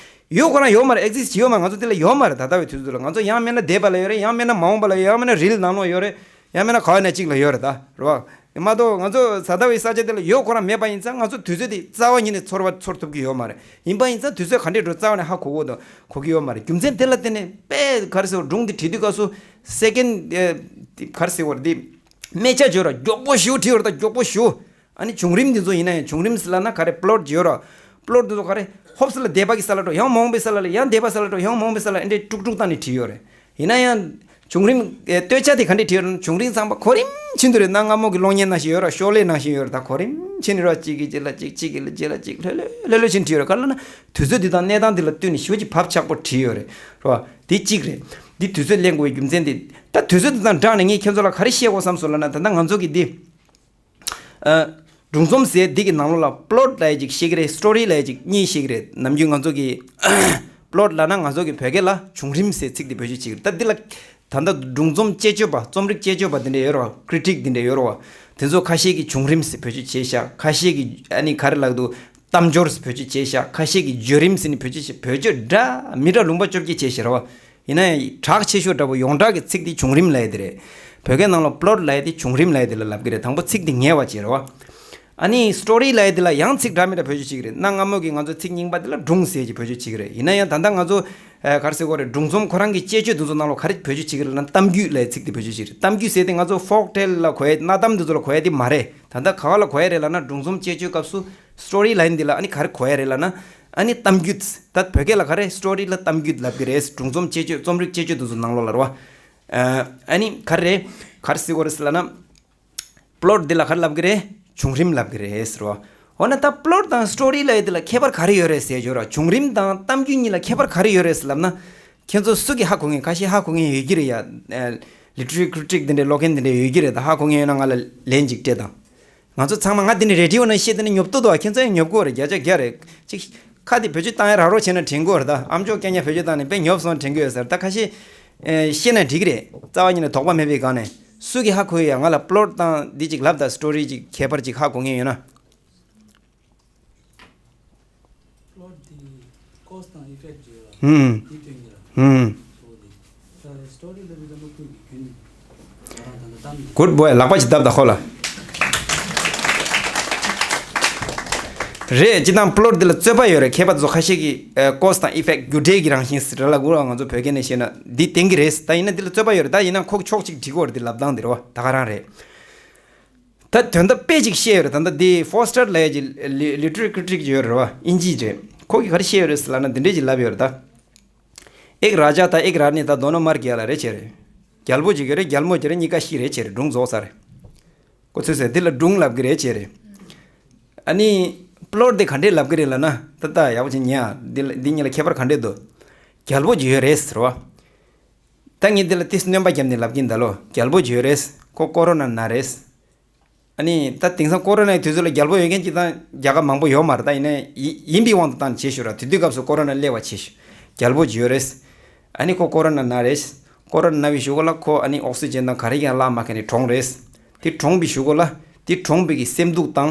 ཡོད་ཁོ་རང་ཡོད་མ་རེད། ཨེག་ཛིསཊ་བྱེད་ཡོད་མ་རེད། ང་ཚོ་འདི་ལ་ཡོད་མ་རེད། ད་ལྟ་བའི་དུས་ཚོད་འདི་ལ་ང་ཚོ་ཡང་མིན་ན་འདས་པ་ལ་ཡོད་རེད། ཡང་མིན་ན་མ་འོངས་པ་ལ་ཡོད། ཡང་མིན་ན་རི་ལ་ནང་ལོགས་ཡོད་རེད། ཡང་མིན་ན་ག་བ་ན་གཅིག་ལ་ཡོད་རེད་ད། རེད་བ། མ་གཏོགས་ང་ཚོ་ད་ལྟ་བའི་ས་ཆ་དེ་ལ་ཡོད་ཁོ་རང་མེད་པ་ཡིན་ཙང་ང་ཚོ་དུས་ཚོད་དེ་རྩ་བ་ཉིད་ནས་ཚོར་བ་ཚོར་ཐུབ་ཀྱི་ཡོད་མ་རེད། ཡིན་པ་ཡིན་ཙང་དུས་ཚོད་ག་འདྲས་འགྲོ་རྩ་བ་ནས་ཧ་གོ་གོ་དང་གོ་གི་ཡོད་མ་རེད། རྒྱུ་མཚན་དེ་ལ་བརྟེན་ནས་དཔེ་ག་རེ་ཟེར་བ། སྒྲུང་འདི་བྲིས་དུས་སྐབས་སུ་སེ་ཀེན་ཌི་ག་རེ་ཟེར་བ་འདི། སྨད་ཆ་བརྗོད་ར་མགྱོགས་པོ་ཞུ་བྲིས་ཡོད་ར། ད་མགྱོགས་པོ་ཞུ། ཨ་ནི་བྱུང་རིམ་འདི་ཚོ་ཡིན་ན་ཡང་བྱུང་རིམ་ཟེར་ལབ་ན་ག་རེ། པློཊ་བརྗོད་ར། པློཊ་འདི་ཚོ་ག་རེ། ཧོབ་སི་ལ་སྡེ་པ་གི་ས་ལ་འགྲོ། ཡང་མོང་པའི་ས་ལ་ལ། ཡང་སྡེ་པ་ས་ལ་འགྲོ། ཡང་མོང་པའི་ས་ལ་འདྲེ་དཀྲུག་དཀྲུག་བཏང་ནས་བྲིས་ཡོད་རེད། ཡིན་ན་ཡང་། བྱུང་རིམ། ཨེ། སྟོད་ཆ་དེ་ག་འདྲས་བྲིས་ཡོད་རེད། བྱུང་རིམ་ཚང་མ་གོ་རིམ་བཞིན་དུ་རེད། གནའ་སྔ་མོ་གི་གློག་བརྙན་ནང་བཞིན་ཡོད་ར། ཤོག་ལྷེ་ནང་བཞིན་ཡོད་ར། ད་གོ་རིམ་བྱས་ནས་ར། གཅིག་གི་རྗེས་ལ་གཅིག་གཅིག་གི་རྗེས་ལ་གཅིག་ལྷོད་ལྷོད་ལྷོད་ལྷོད་བྱས་ནས་བྲིས་ཡོད་ར། ག་ལ་ན། དུས་ཚོད་འདི་དང་གནས་སྟངས་འདི་ལ་བསྟུན་ནས་ཞེ་པོ་ཅིག་བབ་ཆགས་པོ་བྲིས་ཡོད་རེད། རེད་བ། འདི་གཅིག་རེད། འདི་དུས་ཚོད་ལེན་དགོས་པའི་རྒྱུ་མཚན་འདི། ད་དུས་ཚོད་འདི་དང་སྦྲགས་ནས་ངས་ཁྱེད་ཚོ་ལ་ག་རེ་བཤད་དགོས་བསམ་སོང་ལབ་ན། ད་ལྟ་ང་ཚོ་གི་འདི། ཨ། སྒྲུང་རྩོམ་ཟེར་འདི་གི་ནང་ལོགས་ལ་པློཊ་ལབ་ཡ་ཅིག་བཤད་ཀྱི་རེད། སི་ཊོ་རི་ལབ་ཡ་ཅིག་གཉིས་བཤད་ཀྱི་རེད། ནམ་རྒྱུན་ང་ཚོ་གི་པློཊ་ལབ་ན་ང་ཚོ་གི་བོད་སྐད་ལ་བྱུང་རིམ་ཟེར་ཚིག་འདི་བེད་སྤྱོད་བྱེད་ཀྱི་རེད། ད་འདི་ལ་ད་ལྟ་སྒྲུང་རྩོམ་དཔྱད་བརྗོད་པ། རྩོམ་རིག་དཔྱད་བརྗོད་པ་འདི་འདྲ་ཡོད་རེད་བ། ཀི་རི་ཊིག་འདི་འདྲ་ཡོད་རེད་བ། དེ་ཚོ་ཁ་ཤས་ཀྱིས་བྱུང་རིམ་ཟེར་བེད་སྤྱོད་བྱས་ཤག་ཁ་ཤས་ཀྱིས་ཨ་ནི་ག་རེ་ལབ་འདུག་གཏམ་སྦྱོར་ཟེར་བེད་སྤྱོད་བྱས་ཤག་ཁ་ཤས་ཀྱིས་བརྗོད་རིམ་ཟེར་ནས་བེད་སྤྱོད་བྱས། བེད་སྤྱོད་འདྲ་མི་འདྲ་ལུང་པ་བཅོ་བརྒྱད་བྱས་ཤག་རེད་བ། ཡིན་ན་ཡང་གྲགས་ཆེ་ཤོས་འདྲ་པོ་ཡོངས་གྲགས་ཀྱི་ཚིག་དེ་བྱུང་རིམ་ལབ་ཡ་དེ་རེད། བོད་སྐད་ནང་ལ་པློཊ་ལབ་ཡ་དེ་བྱུང་རིམ་ལབ་ཡ་དེ་ལ་ལབ་ཀྱི་རེད། དང་པོ་ཚིག་དེ་ངེས་པ་བྱས་རེད་བ། ཨ་ནི་སི་ཊོ་རི་ལབ་ཡ་དེ་ལ་ཡང་ཚིག་འདྲ་མི་འདྲ་བེད་སྤྱོད་བྱེད་ཀྱི་རེད། གནའ་སྔ་མོ་གི་ང་ཚོ་ཚིག་རྙིང་པ་དེ་ལ་སྒྲུང་ཟེར་གྱི་བེད་སྤྱོད་བྱེད་ཀྱི་རེད། ཡིན་ན་ཡང་ད་ལྟ་ང་ཚོ་ཨ་ག་རེ་ཟེར་དགོས་རེད། སྒྲུང་རྩོམ་ཁོ་རང་གི་དཔྱད་བརྗོད་དེ་ཚོ་ནང་ལ་ག་རེ་བེད་སྤྱོད་བྱེད་ཀྱི་རེད་ལབ་ན། གཏམ་རྒྱུད་ལབ་ཡ་ཚིག་དེ་བེད་སྤྱོད་བྱེད་ཀྱི་རེད། གཏམ་རྒྱུད་ཟེར་དེ་ང་ཚོ་ཕོག་ཊེལ་ལ་གོ་ཡ། གནའ་གཏམ་དེ་ཚོ་ལ་གོ་ཡ་དེ་མ་རེད། ད་ལྟ་ག་བ་ལ་གོ་ཡ་རེད་ལབ་ན། སྒྲུང་རྩོམ་དཔྱད་བརྗོད་སྐབས་སུ་སི་ཊོ་རི་ལབ་ཡ་འདི་ལ་ཨ་ནི་ག་རེ་གོ་ཡ་རེད་ལབ་ན། ཨ་ནི་གཏམ་རྒྱུད། ད་བོད་སྐད་ལ་ག་རེ། སི་ཊོ་རི་ལ་གཏམ་རྒྱུད་ལབ་ཀྱི་རེད། སྒྲུང་རྩོམ་དཔྱད་བརྗོད། རྩོམ་རིག་དཔྱད་བརྗོད་དེ་ཚོ་ནང་ལོགས་ལ་རེད་བ། ཨ་ནི་ག་རེ་རེད། ག་རེ་ཟེར་དགོས་རེད་ཟེར་ལབ་ན། པློཊ་འདི་ལ་ག་རེ་ལབ་ཀྱི་རེད། བྱུང་རིམ་ལབ་ཀྱི་རེད་ཟེར་བ། འོ་ན་ད་པློཊ་དང་སི་ཊོ་རི་ལབ་ཡ་འདི་ལ་ཁྱད་པར་ག་རེ་ཡོད་རེད་ཟེར་བརྗོད་ར། བྱུང་རིམ་དང་གཏམ་རྒྱུད་གཉིས་ལ་ཁྱད་པར་ག་རེ་ཡོད་རེད་ཟེར་ལབ་ན། ཁྱེད་ཚོ་སུ་གིས་ཧ་གོ་མཁན། ཁ་ཤས་ཧ་གོ་མཁན་ཡོད་ཀྱི་རེད་ཡ། ཨ། ལི་ཊ་རེ་ཊི་ཀི་རི་ཊིག་འདི་འདྲའི་ཀློག་མཁན་འདི་འདྲ་ཡོད་ཀྱི་རེད། ད་ཧ་གོ་མཁན་ཡོད་ན་ང་ལ་ལན་ཅིག་སྤྲད་དང་། ང་ཚོ་ཚང་མ། ང་འདི་ནས་རེ་ཌི་ཡོ་ནང་བཤད་དེ་ནི་ཉོབ་ཏོ་འདུག་བ། ཁྱེད་ཚོ་ཡང་ཉོབ་ཀྱི་ཡོད་རེད། བརྒྱ་ཆ་བརྒྱ་རེད། ཅིག་ཁ་དེ་བེད་སྤྱོད་བཏང་ཡ་རག་རོགས་བྱས་ན་དྲན་གྱི་ཡོད་རེད། ད་ཨ་མཆོག་རྐྱང་རྐྱང་བེད་སྤྱོད་བཏང་ནས་དཔེ་ཉོབ་སོང་དྲན་གྱི་ཡོད་ཟེར། ད་ཁ་ཤས་ཨེ་ཤེས་ན་འགྲིག་གི་རེད། རྩ་བ་ཉིད་ནས་དོགས་པ་མེད་པའི་སྒང་ནས། སུ་གིས་ཧ་གོ་ཡ། ང་ལ་པློཊ་དང་འདི་ཅིག་ལབ་དང་། སི་ཊོ་རི་ཅིག་ཁྱད་པར་ཅིག་ཧ་གོ་མཁན་ཡོད་ན། པློཊ་དེ་ཀོ་སི་དང་ཨི་ཕེག་ཊི་བརྗོད་ཡོད་ལ། ཧུམ། དེ་དོན་གྱི་ལ། ཧུམ། ད་སི་ཊོ་རི་ལབ་པའི་ཙམ་པ་ཁོས་ཀྱི་རྒྱུན་ང་རང་ད་ལྟ་གཏམ་གྱི། གུཌ་བོའི། ལག་པ་ཅིག་བརྡབས་དང་ཁོ་ལ། རེད། སྤྱིར་བཏང་པློཊ་འདི་ལ་རྩོད་པ་ཡོད་རེད། མཁས་པ་ཚོ་ཁ་ཤས་ཀྱིས་ཨ་ཀོ་སི་དང་ཨི་ཕེག་ཊི། རྒྱུ་འབྲས་ཀྱི་རང་བཞིན་ཟེར་ལབ་ཀྱི་ཡོད་རེད། ང་ཚོ་བོད་སྐད་ནས་བཤད་ན་འདི་བསྟན་གྱི་རེད། ད་ཡིན་ན་འདི་ལ་རྩོད་པ་ཡོད་རེད། ད་ཡིན་ན་ཁོ་གི་ཕྱོགས་གཅིག་འགྲིག་གི་ཡོད་རེད། འདི་ལབ་སྟངས་འདི་རེད་བ། ད་ག་རང་རེད། ད་དོན་དག་དཔེ་ཅིག་བཤད་ཡོད་རེད། ད་ལྟ་འདི་ཕོ་སི་ཊར་ལབ་ཡ་ཅིག་ལི་ལི་ཊ་རེ་ཊི་ཀི་རི་ཊིག་ཅིག་ཡོད་རེད་བ། དབྱིན་ཇིའི་རེད། ཁོ་གིས་ག་རེ་བཤད་ཡོད་རེད་ཟེར་ལབ་ན་འདི་འདྲས་ཅིག་ལབ་ཡོད་རེད་ད། एक राजा था, एक रानी था, दोनों मर गया ལབ་རེད་བྱས་རེད། རྒྱལ་པོ་ཅིག་ཡོད་རེད། རྒྱལ་མོ་ཅིག་ཡོད་རེད། གཉིས་ཀ་ཤི་རེད་བྱས་རེད། སྒྲུང་རྫོགས་ཚར་རེད། ཁོ་ཚོས་ཟེར་འདི་ལ་སྒྲུང་ལབ་ཀྱི་རེད་བྱས་རེད། ཨ་ནི་པློཊ་དེ་ག་འདྲས་ལབ་ཀྱི་རེད་ལབ་ན། ད་ལྟ་ཡག་པོ་ཅིག་ཉན་ཨ། འདི་ལ་འདི་གཉིས་ལ་ཁྱད་པར་ག་འདྲས་འདུག་རྒྱལ་པོ་ཅིག་ཡོད་རེད་ཟེར་བ། ད་ངས་འདི་ལ་ཏིས་སྣོན་པ་བརྒྱབ་ནས་ལབ་ཀྱིན་ད་ལོ། རྒྱལ་པོ་ཅིག་ཡོད་རེད། ཁོ་ཀོ་རོ་ན་ན་རེད། ཨ་ནི་ད་དེང་སང་ཀོ་རོ་ནའི་དུས་ཚོད་ལ་རྒྱལ་པོ་ཡོད་མཁན་སྤྱིར་བཏང་རྒྱལ་ཁབ་མང་པོ་ཡོད་མ་རེད། ད་ཡིན་ནའི་ཡིན་ཡིན་པའི་དབང་དུ་བཏང་བྱས་ཞུ་ར། དེ་དུས་སྐབས་སུ་ཀོ་རོ་ན་སླེབས་པ་བྱས་ཞུ། རྒྱལ་པོ་ཅིག་ཡོད་རེད། ཨ་ནི་ཁོ་ཀོ་རོ་ན་ན་རེད། ཀོ་རོ་ན་ན་བའི་གཞུག་གུ་ལ་ཁོ་ཨ་ནི་ཨོག་སི་ཇན་དང་ག་རེ་ཡང་བླངས་མ་མཁན་ནས་གྲོངས་རེད། དེ་གྲོངས་པའི་གཞུག་གུ་ལ་དེ་གྲོངས་པའི་གི་སེམས་སྡུག་དང་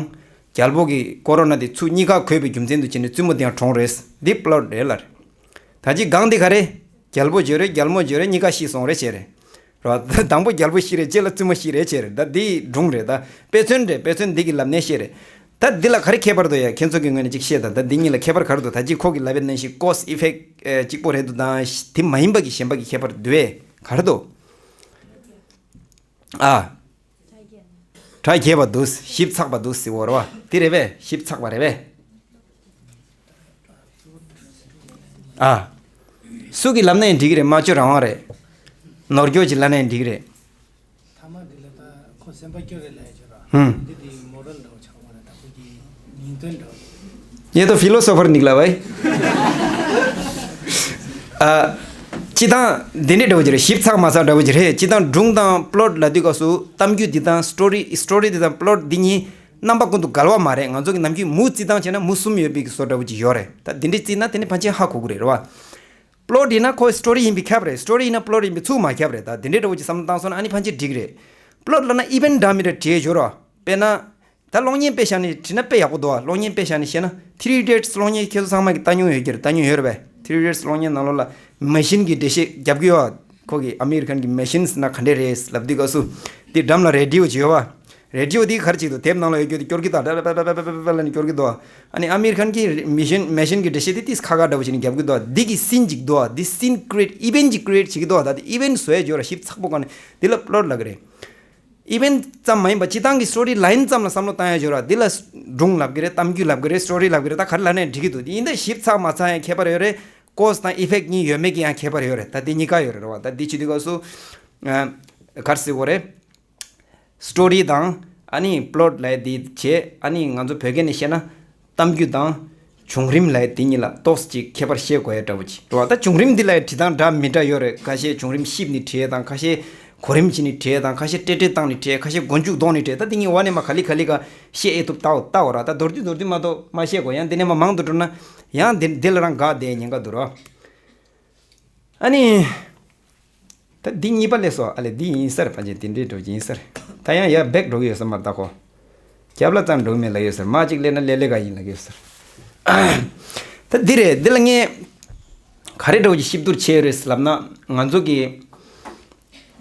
རྒྱལ་པོ་གི་ཀོ་རོ་ན་དེ་ཚུར་གཉིས་ཀ་འཁོད་པའི་རྒྱུ་མཚན་དུ་བྱས་ནས་བཙུན་མོ་དེ་ཡང་གྲོངས་རེད། འདི་པློཊ་རེད་ལབ་རེད། ད་ཅི་སྒང་འདི་ག་རེ། རྒྱལ་པོ་ཅིག་ཡོད་རེད། རྒྱལ་མོ་ཅིག་ཡོད་རེད། གཉིས་ཀ་ཤི་སོང་རེད་བྱས་རེད། རོ། དང་པོ་རྒྱལ་པོ་ཤི་རེད། རྗེས་ལ་བཙུན་མོ་ཤི་རེད་བྱས་རེད། ད་འདི་སྒྲུང་རེད། ད་དཔེ་མཚོན་རེད། དཔེ་མཚོན་འདི་གི་ལབ་གནས་བཤད་རེད། ད་འདི་ལ་ག་རེ་ཁྱད་པར་འདུག་ཡ། ཁྱེད་ཚོ་གི་ངོས་ནས་ཅིག་བཤད་དང་། ད་འདི་གཉིས་ལ་ཁྱད་པར་ག་རེ་འདུག་ད་ཅི་ཁོ་གི་ལབ་པའི་ནང་བཞིན་ཀོ་སི་ཨི་ཕེག་ཊི་གཅིག་པོ་རེད་འདུག་དང་། དེ་མ་ཡིན་པ་གི་གཞན་པ་གི་ཁྱད་པར་འདུག་བས། ག་རེ་འདུག་ཨ། གྲ་རྒྱས་པ་འདུག་ཞིབ་ཚགས་པ་འདུག་ཟེར་བ་རེད་བ། དེ་རེད་པས། ཞིབ་ཚགས་པ་རེད་པས། ཨ། སུ་གིས་ལབ་ན་ཡང་འགྲིག་གི་རེད། སྨྲ་བརྗོད་རང་དབང་རེད། ནོར་འཁྱོག་ཅིག་ལབ་ན་ཡང་འགྲིག་གི་རེད། ཐ་མ་འདི་ལ་ད་ཁོ་སེམས་པ་སྐྱོ་རེད་ལབ་ཡ་ཅིག་ཡོད་ར། ཧུམ། འདི་དེ་མོ་རལ་འདྲ་བོ་ཆགས་པ་རེད། ད་ཁོ་གི་ཉིང་དོན་འདྲ་བོ། ये तो फिलोसोफर निकला भाई। ཨ། སྤྱིར་བཏང་འདི་འདྲ་འདྲ་བོ་ཅིག་རེད། ཞིབ་ཚགས་མ་ཚགས་འདྲ་བོ་ཅིག་རེད། སྤྱིར་བཏང་སྒྲུང་དང་པློཊ་ལབ་དུས་སྐབས་སུ་གཏམ་རྒྱུད་འདི་དང་སི་ཊོ་རི། སི་ཊོ་རི་འདི་དང་པློཊ་འདི་གཉིས་རྣམ་པ་ཀུན་ཏུ་འགལ་བ་མ་རེད། ང་ཚོ་གི་ནམ་རྒྱུན་མུ་རྩིས་སྟངས་བྱས་ན་མུ་གསུམ་ཡོད་པའི་གི་བཟོ་འདྲ་བོ་ཅིག་ཡོད་རེད། ད་འདི་འདྲའི་རྩིས་ན་དེ་ནི་ཕན་ཆད་ཧ་གོ་གི་རེད། རེད་བ། པློཊ་ཡིན་ན་ཁོ་སི་ཊོ་རི་ཡིན་པས་ཁྱབ་རེད། སི་ཊོ་རི་ཡིན་ན་པློཊ་ཡིན་པས་ཚུགས་མ་ཁྱབ་རེད། ད་འདི་འདྲའི་འདྲ་བོ་ཅིག་བསམ་བློ་བཏང་སོང་ན་ཨ་ནི་ཕན་ཆད་འགྲིག་རེད། པློཊ་ལབ་ན་ཨི་ཝེན་ཊི་འདྲ་མི་འདྲ་བྲིས་ཡོད་ར། དཔེར་ན། ད་གློག་བརྙན་དཔེ་བཞག་ནས་བྲིས་ན་དཔེ་ཡག་པོ་འདུག་ཨ། གློག་བརྙན་དཔེ་བཞག་ནས་བཤད་ན། ཐི་རི་ཨི་ཌི་ཡེཊ་སི་གློག་བརྙན་ཁྱེད་ཚོ་ཚང་མ་གིས་ལྟ་མྱོང་ཡོད་ཀྱི་རེད། ལྟ་མྱོང་ཡོད་རེད་པས། ཐི་རི་ཨི་ཌི་ཡེཊ་སི་གློག་བརྙན་ནང་ལོགས་ལ་མེ་ཤིན་གྱིས་འགྲེལ་བཤད་རྒྱབ་ཀྱི་ཡོད་ཨ། ཁོ་གིས་ཨ་མེ་རི་ཁན་གྱི་མེ་ཤིན་ཟེར་ན་ག་འདྲས་རེད་ལབ་དུས་སྐབས་སུ། དེ་འགྲམ་ལ་རེ་ཌི་ཡོ་ཅིག་ཡོད་པ། རེ་ཌི་ཡོ་དེ་ག་རེ་བྱེད་ཀྱི་འདུག་དེབ་ནང་ལ་ཡོད་རྒྱུ་དེ་སྐྱོར་གྱི་འདུག་ལབ་ལབ་ལབ་ལབ་ལབ་ལབ་ལབ་ལབ་ནས་སྐྱོར་གྱི་འདུག་ཨ་ནི་ཨ་མེ་རི་ཁན་གྱི་མེ་ཤིན་མེ་ཤིན་གྱི་འགྲེལ་བཤད་དེ་ཏིས་ཁ་ཁ་འདྲ་བོ་བྱས་ནས་རྒྱབ་ཀྱི་འདུག་འདི་གི་སིན་ཅིག་འདུག་འདི་སིན་ཀི་རི་ཨེཊ། ཨི་ཝེན་ཊི་ཅིག་ཀི་རི་ཨེཊ་བྱེད་ཀྱི་འདུག་ད་དེ་ཨི་ཝེན་ཊི་བཟོ་ཡ་ཅིག་ཡོད་ར། ཞིབ་ཚགས་པོ་སྒང་ནས་འདི་ལ་པློཊ་ལབ་ཀྱི་རེད། ཨི་ཝེན་ཊི་ཙམ་མ་ཡིན་པ་སྤྱིར་བཏང་གི་སི་ཊོ་རི་ལའིན་ཙམ་ལ་བསམ་བློ་བཏང་ཡ་ཡོད་ར། འདི་ལ་སྒྲུང་ལབ་ཀྱི་རེད། གཏམ་རྒྱུད་ལབ་ཀྱི་རེད། སི་ཊོ་རི་ལབ་ཀྱི་རེད། ད་ག་རེ་ལབ་ནའི་འགྲིག་གི་འདུག་ཡིན་ད་ཞིབ་ཚགས་མ་ཚགས་ཡང་ཁྱད་པར་ཡོད་རེད། ཀོ་སི་དང་ཨི་ཕེག་གཉིས་ཡོད་མེད་ཀྱི་ཡང་ཁྱད་པར་ཡོད་རེད། ད་འདི་གཉིས་ཀ་ཡོད་རེད་ར་བ། ད་འདི་བྱེད་དུས་སྐབས་སུ་ཨ་ག་རེ་ཟེར་དགོས་རེད། སི་ཊོ་རི་དང་ཨ་ནི་པི་ལོཊ་ལབ་ཡ་འདི་བྱས། ཨ་ནི་ང་ཚོ་བོད་སྐད་ནས་བཤད་ན་གཏམ་རྒྱུད་དང་བྱུང་རིམ་ལབ་ཡ་འདི་གཉིས་ལ་ཏོག་ཙམ་ཅིག་ཁྱད་པར་ཤེས་དགོས་ཡ་འདྲ་བོ་ཅིག་རེད་བ། ད་བྱུང་རིམ་འདི་ལ་ཡ་བྲིས་སྟངས་འདྲ་མི་འདྲ་ཡོད་རེད། ཁ་ཤས་བྱུང་རིམ་ཤིབ་ནས་བྲིས་ཡ་དང་། ཁ་ཤས་གོ་རིམ་བྱས་ནས་བྲིས་ཡ་དང་། ཁ་ཤས་ཏྲེ་ཏྲེ་བཏང་ནས་བྲིས། ཁ་ཤས་མགོ་མཇུག་ལྡོག་ནས་བྲིས། ད་འདི་གཉིས་བར་ནས་མར་ག་ལེ་ག་ལེ་ག་ཤེས་ཨེ་ཐུབ་ལྟ་འོ་ལྟ་འོ་ར། ད་མདོར་བསྡུས་མདོར་བསྡུས་མ་གཏོགས་མ་ཤེས་དགོས། ཡང་འདི་ནས་མར་མང་དུ་འགྲོ་ན་ཡང་འདི་འདི་ལ་རང་འགག་བསྡད་ཉེན་ཁ་འདུག་ར། ཨ་ནི། ད་འདི་གཉིས་པ་ལས་སོ་ཨ་ལས་འདི་ཡིན་ས་རེད། ཕལ་ཆེར་འདི་འདྲའི་འགྲོ་གི་ཡིན་ས་རེད། ད་ཡང་ཡར་བེག་འགྲོ་གི་ཡོད་ས་མ་རེད། ད་ཁོ་རྒྱབ་ལ་ཙམ་འགྲོ་གི་མེད་ལབ་ཡོད་ས་རེད། མར་གཅིག་སླེབས་ན་སླེབས་སླེབས་ག་ཡིན་ལབ་ཡོད་ས་རེད། ད་འདི་རེད། འདི་ལ་ངས་ག་རེ་འདྲ་བོ་ཅིག་གཤིབ་བསྡུར་བྱས་ཡོད་རེད་ལབ་ན། ང་ཚོ་གི་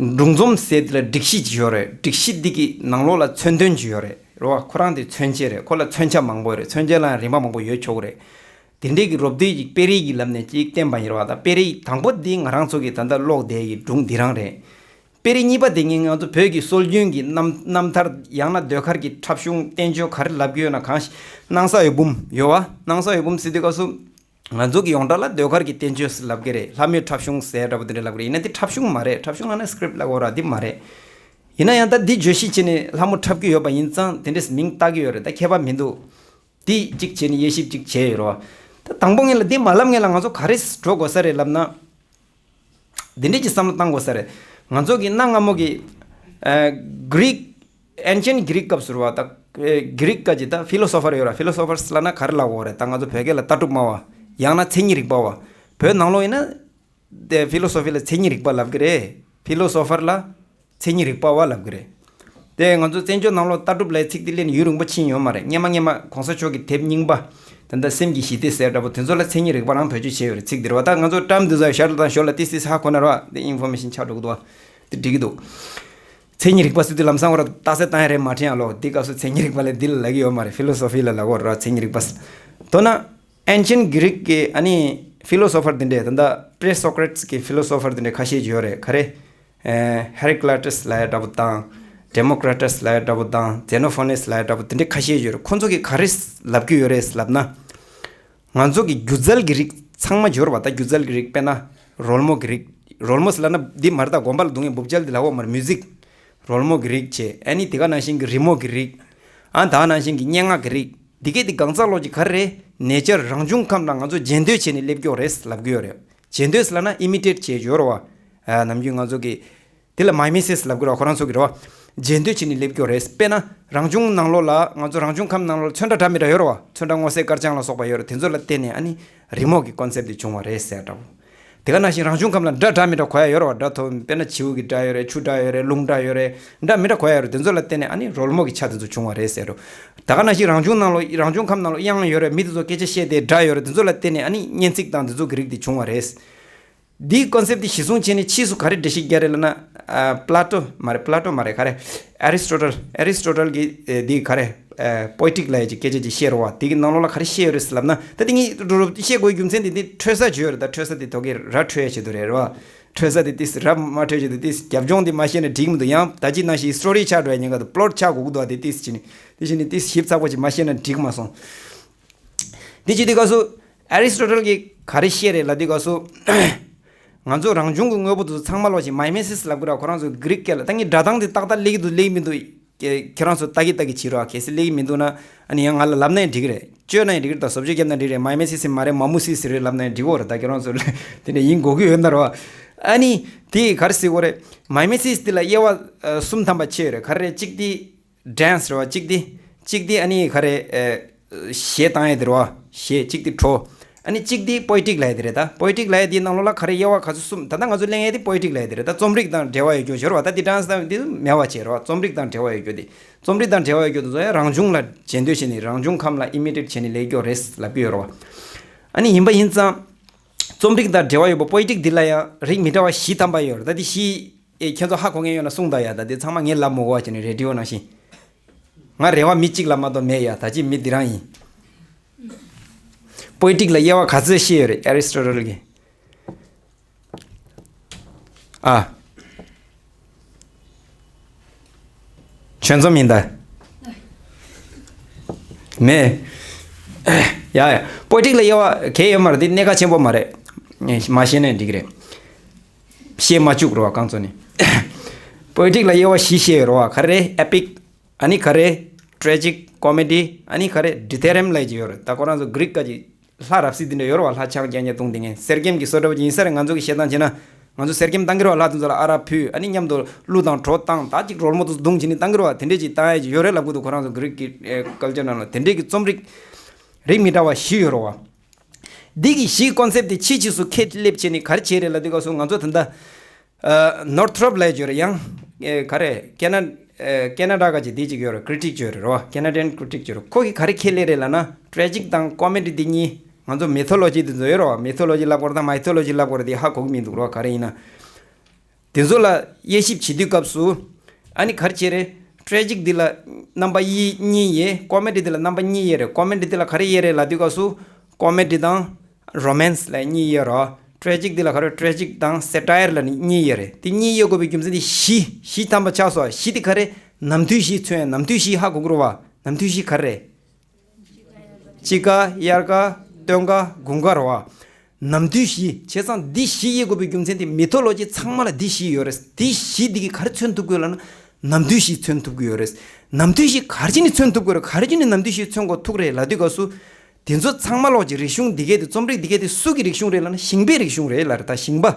སྒྲུང་རྩོམ་ཟེར་དེ་ལ་སྒྲིག་གཞི་ཅིག་ཡོད་རེད། སྒྲིག་གཞི་འདི་གི་ནང་ལོགས་ལ་མཚོན་དོན་ཅིག་ཡོད་རེད་རེད་བ། ཁོ་རང་དེ་མཚོན་བྱེད་རེད། ཁོ་ལ་མཚོན་ཆ་མང་པོ་ཡོད་རེད། མཚོན་བྱེད་ལ་ཡང་རིམ་པ་མང་པོ་ཡོད་ཆོག་གི་རེད། དེ་འདྲའི་གི་རོབ་བསྡུས་ཀྱི་དཔེ་རིས་ཀྱི་ལམ་ནས་ཅིག་བསྟན་པ་ཡིན་རེད་བ། ད་དཔེ་རིས་དང་པོ་འདི་ང་རང་ཚོ་གི་ད་ལྟ་ཀློག་བསྡད་ཀྱི་སྒྲུང་འདི་རང་རེད། དཔེ་རིས་གཉིས་པ་དེ་ངས་ང་ཚོ་བོད་ཀྱི་སྲོལ་རྒྱུན་གྱི་རྣམ་རྣམ་ཐར། ཡང་ན་ཟློས་གར་གྱི་འཁྲབ་གཞུང་བསྟན་བཅོས་ག་རེ་ལབ་ཀྱི་ཡོད་ན། གང་ཞིག་སྣང་ས་འོད་འབུམ་ཡོད་བ། སྣང་ས་འོད་འབུམ་ཟེར་དུས་སྐབས་སུ་ང་ཚོ་གི་ཡོངས་གྲགས་ལ་ཟློས་གར་གྱི་བསྟན་བཅོས་ལབ་ཀྱི་རེད། ལྷ་མོའི་འཁྲབ་གཞུང་ཟེར་འདྲ་པོ་དེ་འདྲ་ལབ་ཀྱི་རེད། ཡིན་ན་དེ་འཁྲབ་གཞུང་མ་རེད། འཁྲབ་གཞུང་ལབ་ན་སི་ཀི་རིབ་ལབ་དགོས་ར། དེ་མ་རེད། ཡིན་ན་ཡང་ད་འདི་བརྗོད་གཞི་བྱས་ནས་ལྷ་མོ་འཁྲབ་ཀྱི་ཡོད་པ་ཡིན་ཙང་དེ་འདྲས་མིང་བཏགས་ཀྱི་ཡོད་རེད། ད་ཁྱད་པར་མི་འདུག་འདི་གཅིག་བྱས་ནས་དབྱེ་ཞིབ་གཅིག་བྱས་ཡོད་རེད་བ། ད་དང་པོ་ངས་ལ་འདི་མ་ལབ་སྔོན་ལ་ང་ཚོ་ག་རེ་འགྲོ་དགོས་ས་རེད་ལབ་ན། འདི་འདྲས་ཀྱི་བསམ་བློ་བཏང་དགོས་ས་རེད། ང་ཚོ་གི་གནའ་སྔ་མོ་གི་ཨ་གྷི་རིག་ཨེན་ཤན་གྷི་རིག་སྐབས་སུ་རེད་བ། ད་ཨེ་གྷི་རིག་སྐབས་ཀྱི་ད་ཕི་ལོ་སོ་ཕར་ཡོད་ར། ཕི་ལོ་སོ་ཕར་ལབ་ན་ག་རེ་ལབ་དགོས་རེད། ད་ང་ཚོ་བོད་སྐད་ལ་ལྟ་གྲུབ་སྨྲ་བ། ཡང་ན་མཚན་ཉིད་རིག་པ་བ། བོད་ནང་ལོགས་ཡིན་ན། དེ་ཕི་ལོ་སོ་ཕི་ལ་མཚན་ཉིད་རིག་པ་ལབ་ཀྱི་རེད། ཕི་ལོ་སོ་ཕར་ལ་མཚན་ཉིད་རིག་པ་བ་ལབ་ཀྱི་རེད། དེ་ང་ཚོ་བཙན་བྱོལ་ནང་ལོགས་ལྟ་གྲུབ་ལབ་ཚིག་དེ་སླེབས་ནས་ཡུན་རིང་པོ་ཕྱིན་ཡོད་མ་རེད། སྔོན་མ་སྔོན་མ་གོང་ས་མཆོག་གི་དེབ་རྙིང་པ། ད་ལྟ་སེམས་ཀྱི་ཞི་བདེ་ཟེར་འདྲ་པོ་དེ་ཚོ་ལ་མཚན་ཉིད་རིག་པ་རང་བེད་སྤྱོད་བྱས་ཡོད་རེད། ཚིག་འདི་རེད་བ། ད་ང་ཚོ་ཊམ་འདི་ཚོ་ཞར་ལ་དང་ཞོར་ལ་ཏིས་ཏིས་ཧ་གོ་ན་རེད་བ། དེ་ཨིན་ཕོར་མེ་ཤན་ཆགས་འགྲོ་གི་འདུག་བ། དེ་འགྲིག་གི་འདུག་མཚན་ཉིད་རིག་པ་ཟེར་དུས་ལམ་སང་ཁོ་ར་རྟགས་གསལ་བཏང་ཡ་རེད་མ་དྲན་ཡ་ལོ། འདི་སྐབས་སུ་མཚན་ཉིད་རིག་པ་ལབ་འདི་ལ་ལབ་ཀྱི་ཡོད་མ་རེད། ཕི་ལོ་སོ་ཕི་ལ་ལབ་དགོས་རེད་བ། མཚན་ཉིད་རིག་པ་ཟེར། མདོར་ན། ཨེན་ཤན་གྷི་རིག་གི་ཨ་ནི་ཕི་ལོ་སོ་ཕར་དེ་འདྲས། ད་ལྟ་པྲེ་སོ་ཀ་རེ་ཏིས་གི་ཕི་ལོ་སོ་ཕར་དེ་འདྲས་ཁ་ཤས་ཡོད་རེད། ག་རེ། ཨེ་ཧེ་ར་ཀི་ལ་ཏིས་ལབ་ཡ་འདྲ་པོ་དང་། ཌེ་མོ་ཀྲ་ཏིས་ལབ་ཡ་འདྲ་པོ་དང་། ཛེ་ནོ་ཕོ་ནིས་ལབ་ཡ་འདྲ་པོ་དེ་འདྲས་ཁ་ཤས་ཡོད་རེད། ཁོ་ཚོ་གིས་ག་རེ་ལབ་ཀྱི་ཡོད་རེད་ལབ་ན། ང་ཚོ་གི་སྒྱུ་རྩལ་གྱི་རིགས་ཚང་མ་ཡོད་རེད་བ། ད་སྒྱུ་རྩལ་གྱི་རིགས་དཔེར་ན་རོལ་མོ་གི་རིགས། རོལ་མོ་ཟེར་ལབ་ན་འདི་མ་རེད། ད་དགོན་པ་ལ་རྡུང་ཡས་འབུབ་ཆལ་འདི་ལབ་ཡོད་མ་རེད། མིའུ་ཟིག་རོལ་མོ་གི་རིགས་བྱས། ཨ་ནི་དེ་ག་ནང་བཞིན་གྱི་རི་མོ་གི་རིགས། ཨ་ད་ག་ནང་བཞིན་གྱི་སྙན་ངག་གི་རིགས། འདི་གས་འདི་གང་ཟག་ལོ་ཅིག་ག་རེ་རེད། ནེ་ཅར་རང་བྱུང་ཁམས་ལ་ང་ཚོ་རྗེས་ཟློས་བྱས་ནས་སླེབས་ཀྱོག་རེད་ལབ་ཀྱི་ཡོད་རེད། རྗེས་ཟློས་ལབ་ན་ཨི་མི་ཊེཊ་བྱས་ཡོད་རེད་བ། ཨ་ནམ་རྒྱུན་ང་ཚོ་གི་དེ་ལ་མའི་མེ་སིས་ལབ་ཀྱི་རེད་བ། ཁོ་རང་ཚོ་གི་རེད་བ། རྗེས་ཟློས་བྱས་ནས་སླེབས་ཀྱོག་རེད། དཔེར་ན་རང་བྱུང་ནང་ལོགས་ལ་ང་ཚོ་རང་བྱུང་ཁམས་ནང་ལོགས་ལ་ཚོན་ཁྲ་འདྲ་མི་འདྲ་ཡོད་རེད་བ། ཚོན་ཁྲ་སྔོ་སེར་དཀར་ལྗང་ལ་སོགས་པ་ཡོད་རེད། དེ་ཚོ་ལ་བརྟེན་ནས་ཨ་ནི་རི་མོ་གི་ཀོན་སེབ་དེ་བྱུང་བ་རེད་ཟེར་འདྲ་བོ། དེ་ག་ནང་བཞིན་རང་བྱུང་ཁམས་ལ་སྒྲ་འདྲ་མི་འདྲ་གོ་ཡ་ཡོད་རེད་བ། སྒྲ་ཐོ་དཔེར་ན་བྱིའུ་གི་སྒྲ་ཡོད་རེད། ཆུ་སྒྲ་ཡོད་རེད། རླུང་སྒྲ་ཡོད་རེད། འདྲ་མི་འདྲ་གོ་ཡ་ཡོད་རེད། དེ་ཚོ་ལ་བརྟེན་ནས་ཨ་ནི་རོལ་མོ་གི་ཆ་དེ་ཚོ་བྱུང་བ་རེད་ཟེར་རོ། ད་ག་ནང་བཞིན་རང་བྱུང་ནང་ལོགས་རང་བྱུང་ཁམས་ནང་ལོགས་དབྱངས་ཡོད་རེད། མི་དེ་ཚོ་སྐད་ཆ་བཤད་དེ་སྒྲ་ཡོད་རེད། དེ་ཚོ་ལ་བརྟེན་ནས་ཨ་ནི་སྙན་ཚིག་དང་དེ་ཚོ་གི་རིགས་དེ་བྱུང་བ་རེད། འདིའི་ཀོན་སེབ་དེ་གཞི་བཟུང་བྱས་ནས་ཕྱིས་སུ་ག་རེ་འགྲེལ་བཤད་རྒྱག་རེད་ལབ་ན། ཨ་པླ་ཏོ་མ་རེད། པླ་ཏོ་མ་རེད། ག་རེ། ཨ་རི་སི་ཊོ་ཊལ། ཨ་རི་སི་ཊོ་ཊལ་གྱིས་ཨེ་འདི་ག་རེ། ཨེ་པོ་ཨེ་ཊིག་ལབ་ཡ་ཅིག་སྐད་ཆ་ཅིག་བཤད་རེད་བ། དེ་གི་ནང་ལོགས་ལ་ག་རེ་བཤད་ཡོད་རེད་ཟེར་ལབ་ན། ད་དེ་ངས་རོ་རོ་བཤད་དགོས་རྒྱུ་མཚན་དེ་འདི་འཕྲོས་ས་ཅིག་ཡོད་རེད། ད་འཕྲོས་ས་དེ་དོ་གི་ར་འཕྲོད་ཡ་ཆེད་དུ་རེད་བ། འཕྲོས་ས་དེ་ཏིས་ར་མ་འཕྲོད་ཆེད་དུ་ཏིས་རྒྱབ་ལྗོངས་དེ་མ་ཤེས་ན་འགྲིག་མི་འདུག་ཡང་ད་ཅི་ནང་བཞིན་སི་ཊོ་རི་ཆགས་འགྲོ་ཡ་ཉེན་ཁ་འདུག་པློཊ་ཆགས་དགོས་ཀྱི་འདུག་དེ་ཏིས་ཅི་ནི་དེ་བཞིན་ནི་ཏིས་ཞིབ་ཚགས་པོ་ཅིག་མ་ཤེས་ན་འགྲིག་མ་སོང་། དེ་བྱེད་དུས་སྐབས་སུ་ཨ་རི་སི་ཊོ་ཊལ་གྱིས་ག་རེ་བཤད་རེད་ལབ་དུས་སྐབས་སུ། ང་ཚོ་རང་བྱུང་གི་དངོས་པོ་དེ་ཚོ་ཚང་མ་ལོག་ཅིག་མའི་མེ་སིས་ལབ་ཀྱི་ར། ཁོ་རང་ཚོ་གྷི་རིག་སྐད་ལ། ད་ངས་སྒྲ་གདངས་དེ་ཏག་ཏག་སླེབས་ཀྱི་འདུག་སླེབས་ཀྱི་མི་འདུག་ཁྱེད་རང་ཚོ་ལྟ་གི་ལྟ་གི་བྱེད་རོགས། གལ་སྲིད་སླེབས་ཀྱི་མི་འདུག་ན་ཨ་ནི་ཡང་ང་ལ་ལབ་ན་ཡང་འགྲིག་གི་རེད། བཅོས་ན་ཡང་འགྲིག་གི་རེད། ད་བཟོ་བཅོས་བརྒྱབ་ན་འགྲིག་རེད། མའི་མེ་སིས་མ་རེད། མ་མུ་སིས་རེད་ལབ་ན་ཡང་འགྲིག་གི་རེད། ད་ཁྱེད་རང་ཚོ་དེ་འདྲ་ཡིན་དགོས་ཀྱི་ཡོད་ན་རེད་བ། ཨ་ནི་དེ་ག་རེ་ཟེར་དགོས་རེད། མའི་མེ་སིས་དེ་ལ་དབྱེ་བ་ཨ་གསུམ་ཐམ་པ་ཕྱེ་ཡོད་རེད། ག་རེ་རེད། གཅིག་དེ་ཌན་སི་རེད་བ། གཅིག་དེ་གཅིག་དེ་ཨ་ནི་ག་རེ་ཨ་གཞས་བཏང་ཡ་དེ་རེད་བ། གཞས། གཅིག་དེ་བྲོ། ཨ་ནི་གཅིག་དེ་པོ་ཨེ་ཊིག་ལབ་ཡ་དེ་རེད། ད་པོ་ཨེ་ཊིག་ལབ་ཡ་དེའི་ནང་ལོགས་ལ་ག་རེ་དབྱེ་བ་ག་ཚོད་གསུམ། ད་ལྟ་ང་ཚོ་གླེང་ཡ་དེ་པོ་ཨེ་ཊིག་ལབ་ཡ་དེ་རེད། ད་རྩོམ་རིག་དང་འབྲེལ་བ་ཡོད་རྒྱུ་ཞོར་བ། ད་དེ་ཌན་སི་དང་དེ་མེད་པ་བྱས་རེད་བ། རྩོམ་རིག་དང་འབྲེལ་བ་ཡོད་རྒྱུ་དེ། རྩོམ་རིག་དང་འབྲེལ་བ་ཡོད་རྒྱུ་དེ་ཚོ་ཡང་རང་བྱུང་ལ་རྗེས་ཟློས་བྱས་ནས་རང་བྱུང་ཁམས་ལ་ཨི་མི་ཊེཊ་བྱས་ནས་སླེབས་ཀྱི་ཡོད་རེད་ལབ་ཀྱི་ཡོད་རེད་བ། ཨ་ནི་ཡིན་པ་ཡིན་ཙང་། རྩོམ་རིག་དང་འབྲེལ་བ་ཡོད་པ་པོ་ཨེ་ཊིག་འདི་ལ་ཡང་རིགས་མི་འདྲ་བ་བཞི་ཐམ་པ་ཡོད་རེད། ད་དེ་བཞི། ཨེ་ཁྱེད་ཚོ་ཧ་གོ་མཁན་ཡོད་ན་གསུངས་དང་ཡ། ད་དེ་ཚང་མ་ངས་ལབ་མི་དགོས་པ་བྱས་ནས་རེ་ཌི་ཡོ་ནང་བཞིན། ང་རེ་བ་མི་གཅིག་ལ་མ་གཏོགས་མེད་ཡ། ད་ཅི་མི་འདི་རང་ཡིན། པོ་ཨེ་ཊིག་ལ་དབྱེ་བ་ག་ཚོད་བཤད་ཡོད་རེད། ཨ་རི་སི་ཊོ་ཊལ་གྱིས། ཨ། ཁྱོད་ཚོ་མིན་ད། མེད། ཡ་ཡ། པོ་ཊིག་ལ་དབྱེ་བ་གལ་ཡོད་མ་རེད། འདི་གནད་འགག་ཆེན་པོ་མ་རེད། མ་ཤེས་ན་འགྲིག་གི་རེད། བཤད་མ་བཅུག་རོ་བ་གང་ཚོ་ནི། པོ་ཊིག་ལ་དབྱེ་བ་བཞི་བཤད་ཡོད་རོ་བ། ག་རེ་ཨེ་པིག་ཨ་ནི་ག་རེ་ཊེ་ཇིག་ཀོ་མེ་ཌི། ཨ་ནི་ག་རེ་ཌི་ཐེ་རེམ་ལབ་ཀྱི་ཡོད་རེད། ད་ཁོ་རང་ཚོ་གྷི་རིག་སྐད་ཀྱི་ལྷ་རབ་གསལ་འདི་འདྲ་ཡོད་རེད་བ། ལྷ་ཆག་རྐྱང་རྐྱང་བརྡུངས་དེ་ངས་གསེར་སྐྱེམས་ཀྱི་བཟོ་འདྲ་པོ་ཅིག་ཡིན་ས་རེད། ང་ཚོ་གི་བཤད་སྟངས་བྱས་ན། ང་ཚོ་གསེར་སྐྱེམས་བཏང་གི་རེད་བ། ལྷ་དེ་ཚོ་ལ་ཨ་རག་ཕུལ། ཨ་ནི་མཉམ་དུ་གླུ་དང་བྲོ་བཏང་། ད་ཅིག་རོལ་མོ་དེ་ཚོ་བརྡུངས་བྱས་ནས་བཏང་གི་རེད་བ། དེ་འདྲས་ཅིག་བཏང་ཡས་ཅིག་ཡོད་རེད་ལབ་གི་འདུག་ཁོ་རང་ཚོ་གྷི་རིག་གི་ཨེ་ཀལ་ཅར་ནང་ལ་དེ་འདྲས་ཀྱི་རྩོམ་རིག་རིགས་མི་འདྲ་བ་བཞི་ཡོད་རེད་བ། འདི་གི་བཞི་ཀོན་སེབ་དེ་ཕྱིས་ཕྱིས་སུ་ཁས་སླེབས་བྱས་ནས་ག་རེ་བྱས་རེད་ལབ་དུས་སྐབས་སུ་ང་ཚོ་ད་ལྟ། ནོར་ཐྲོབ་ལབ་ཡས་ཅིག་ཡོད་རེད། ཡང་ཨེ་ག་རེ་ཀེ་ན་ཨེ་ཀེ་ན་ཌ་ག་ཅིག་དེ་ཅིག་ཡོད་རེད། ཀི་རི་ཊིག་ཅིག་ཡོད་རེད་རོ། ཀེ་ན་ཌི་ཡན་ཀི་རི་ཊིག་ཅིག་ཡོད་རེད། ཁོ་གིས་ག་རེ་ཁས་ལེན་རེད་ལབ་ན། ཊེ་ཇིག་དང་ཀོ་མེ་ཌི་འདི་གཉིས། ང་ཚོ་མི་ཐོ་ལོ་ཇི་དེ་ཚོ་ཡོད་རེད་བ། མི་ཐོ་ལོ་ཇི་ལབ་དགོས་རེད་དང་མའི་ཐོ་ལོ་ཇི་ལབ་དགོས་རེད། དེ་ཧ་གོ་གི་མི་འདུག་རོ། ག་རེ་ཡིན་ན། དེ་ཚོ་ལ་དབྱེ་ཞིབ་བྱེད་དུས་སྐབས་སུ། ཨ་ནི་ག་རེ་བྱས་རེད། ཊེ་ཇིག་འདི་ལ་རྣམ་པ་གཉིས་དབྱེ། ཀོ་མེ་ཌི་འདི་ལ་རྣམ་པ་གཉིས་དབྱེ་རེད། ཀོ་མེ་ཌི་འདི་ལ་ག་རེ་དབྱེ་རེད་ལབ་དུས་སྐབས་སུ། ཀོ་མེ་ཌི་དང་རོ་མན་སི་ལ་གཉིས་དབྱེ་རོ། ཊེ་ཇིག་འདི་ལ་ག་རེ། ཊེ་ཇིག་དང་སེ་ཊ་ཡར་ལ་གཉིས་དབྱེ་རེད། དེ་གཉིས་དབྱེ་དགོས་པའི་རྒྱུ་མཚན་དེ་བཞི། བཞི་ཐམ་པ་ཆགས་སོང་། བཞི་དེ་ག་རེ། ནམ་དུས་བཞི་མཚོན། ནམ་དུས་བཞི་ཧ་གོ་གི་རེད་བ། ནམ་དུས་བཞི་ག་རེ་རེད། དཔྱིད་ཀ། དབྱར་ཀ། སྟོན་ཀ། དགུན་ཀ་རེད་བ། ནམ་དུས་བཞི། བྱས་ཙང་འདི་བཞི་དབྱེ་དགོས་པའི་རྒྱུ་མཚན་དེ་མི་ཐོ་ལོ་ཇི་ཚང་མ་ལ་འདི་བཞི་ཡོད་རེད། འདི་བཞི་འདི་གིས་ག་རེ་མཚོན་ཐུབ་ཀྱི་ཡོད་ལབ་ན། ནམ་དུས་བཞི་མཚོན་ཐུབ་ཀྱི་ཡོད་རེད། ནམ་དུས་བཞི་ག་རེ་བྱས་ནས་མཚོན་ཐུབ་ཀྱི་རེད། ག་རེ་བྱས་ནས་ནམ་དུས་བཞི་མཚོན་དགོས་ཐུག་རེད་ལབ་དུས་སྐབས་སུ། དེ་ཚོ་ཚང་མ་ལོག་ཅིག་རིག་གཞུང་འདི་གས་དེ། རྩོམ་རིག་འདི་གས་དེ་སུ་གི་རིག་གཞུང་རེད་ལབ་ན། ཞིང་པའི་རིག་གཞུང་རེད་ལབ་རེད། ད་ཞིང་པ།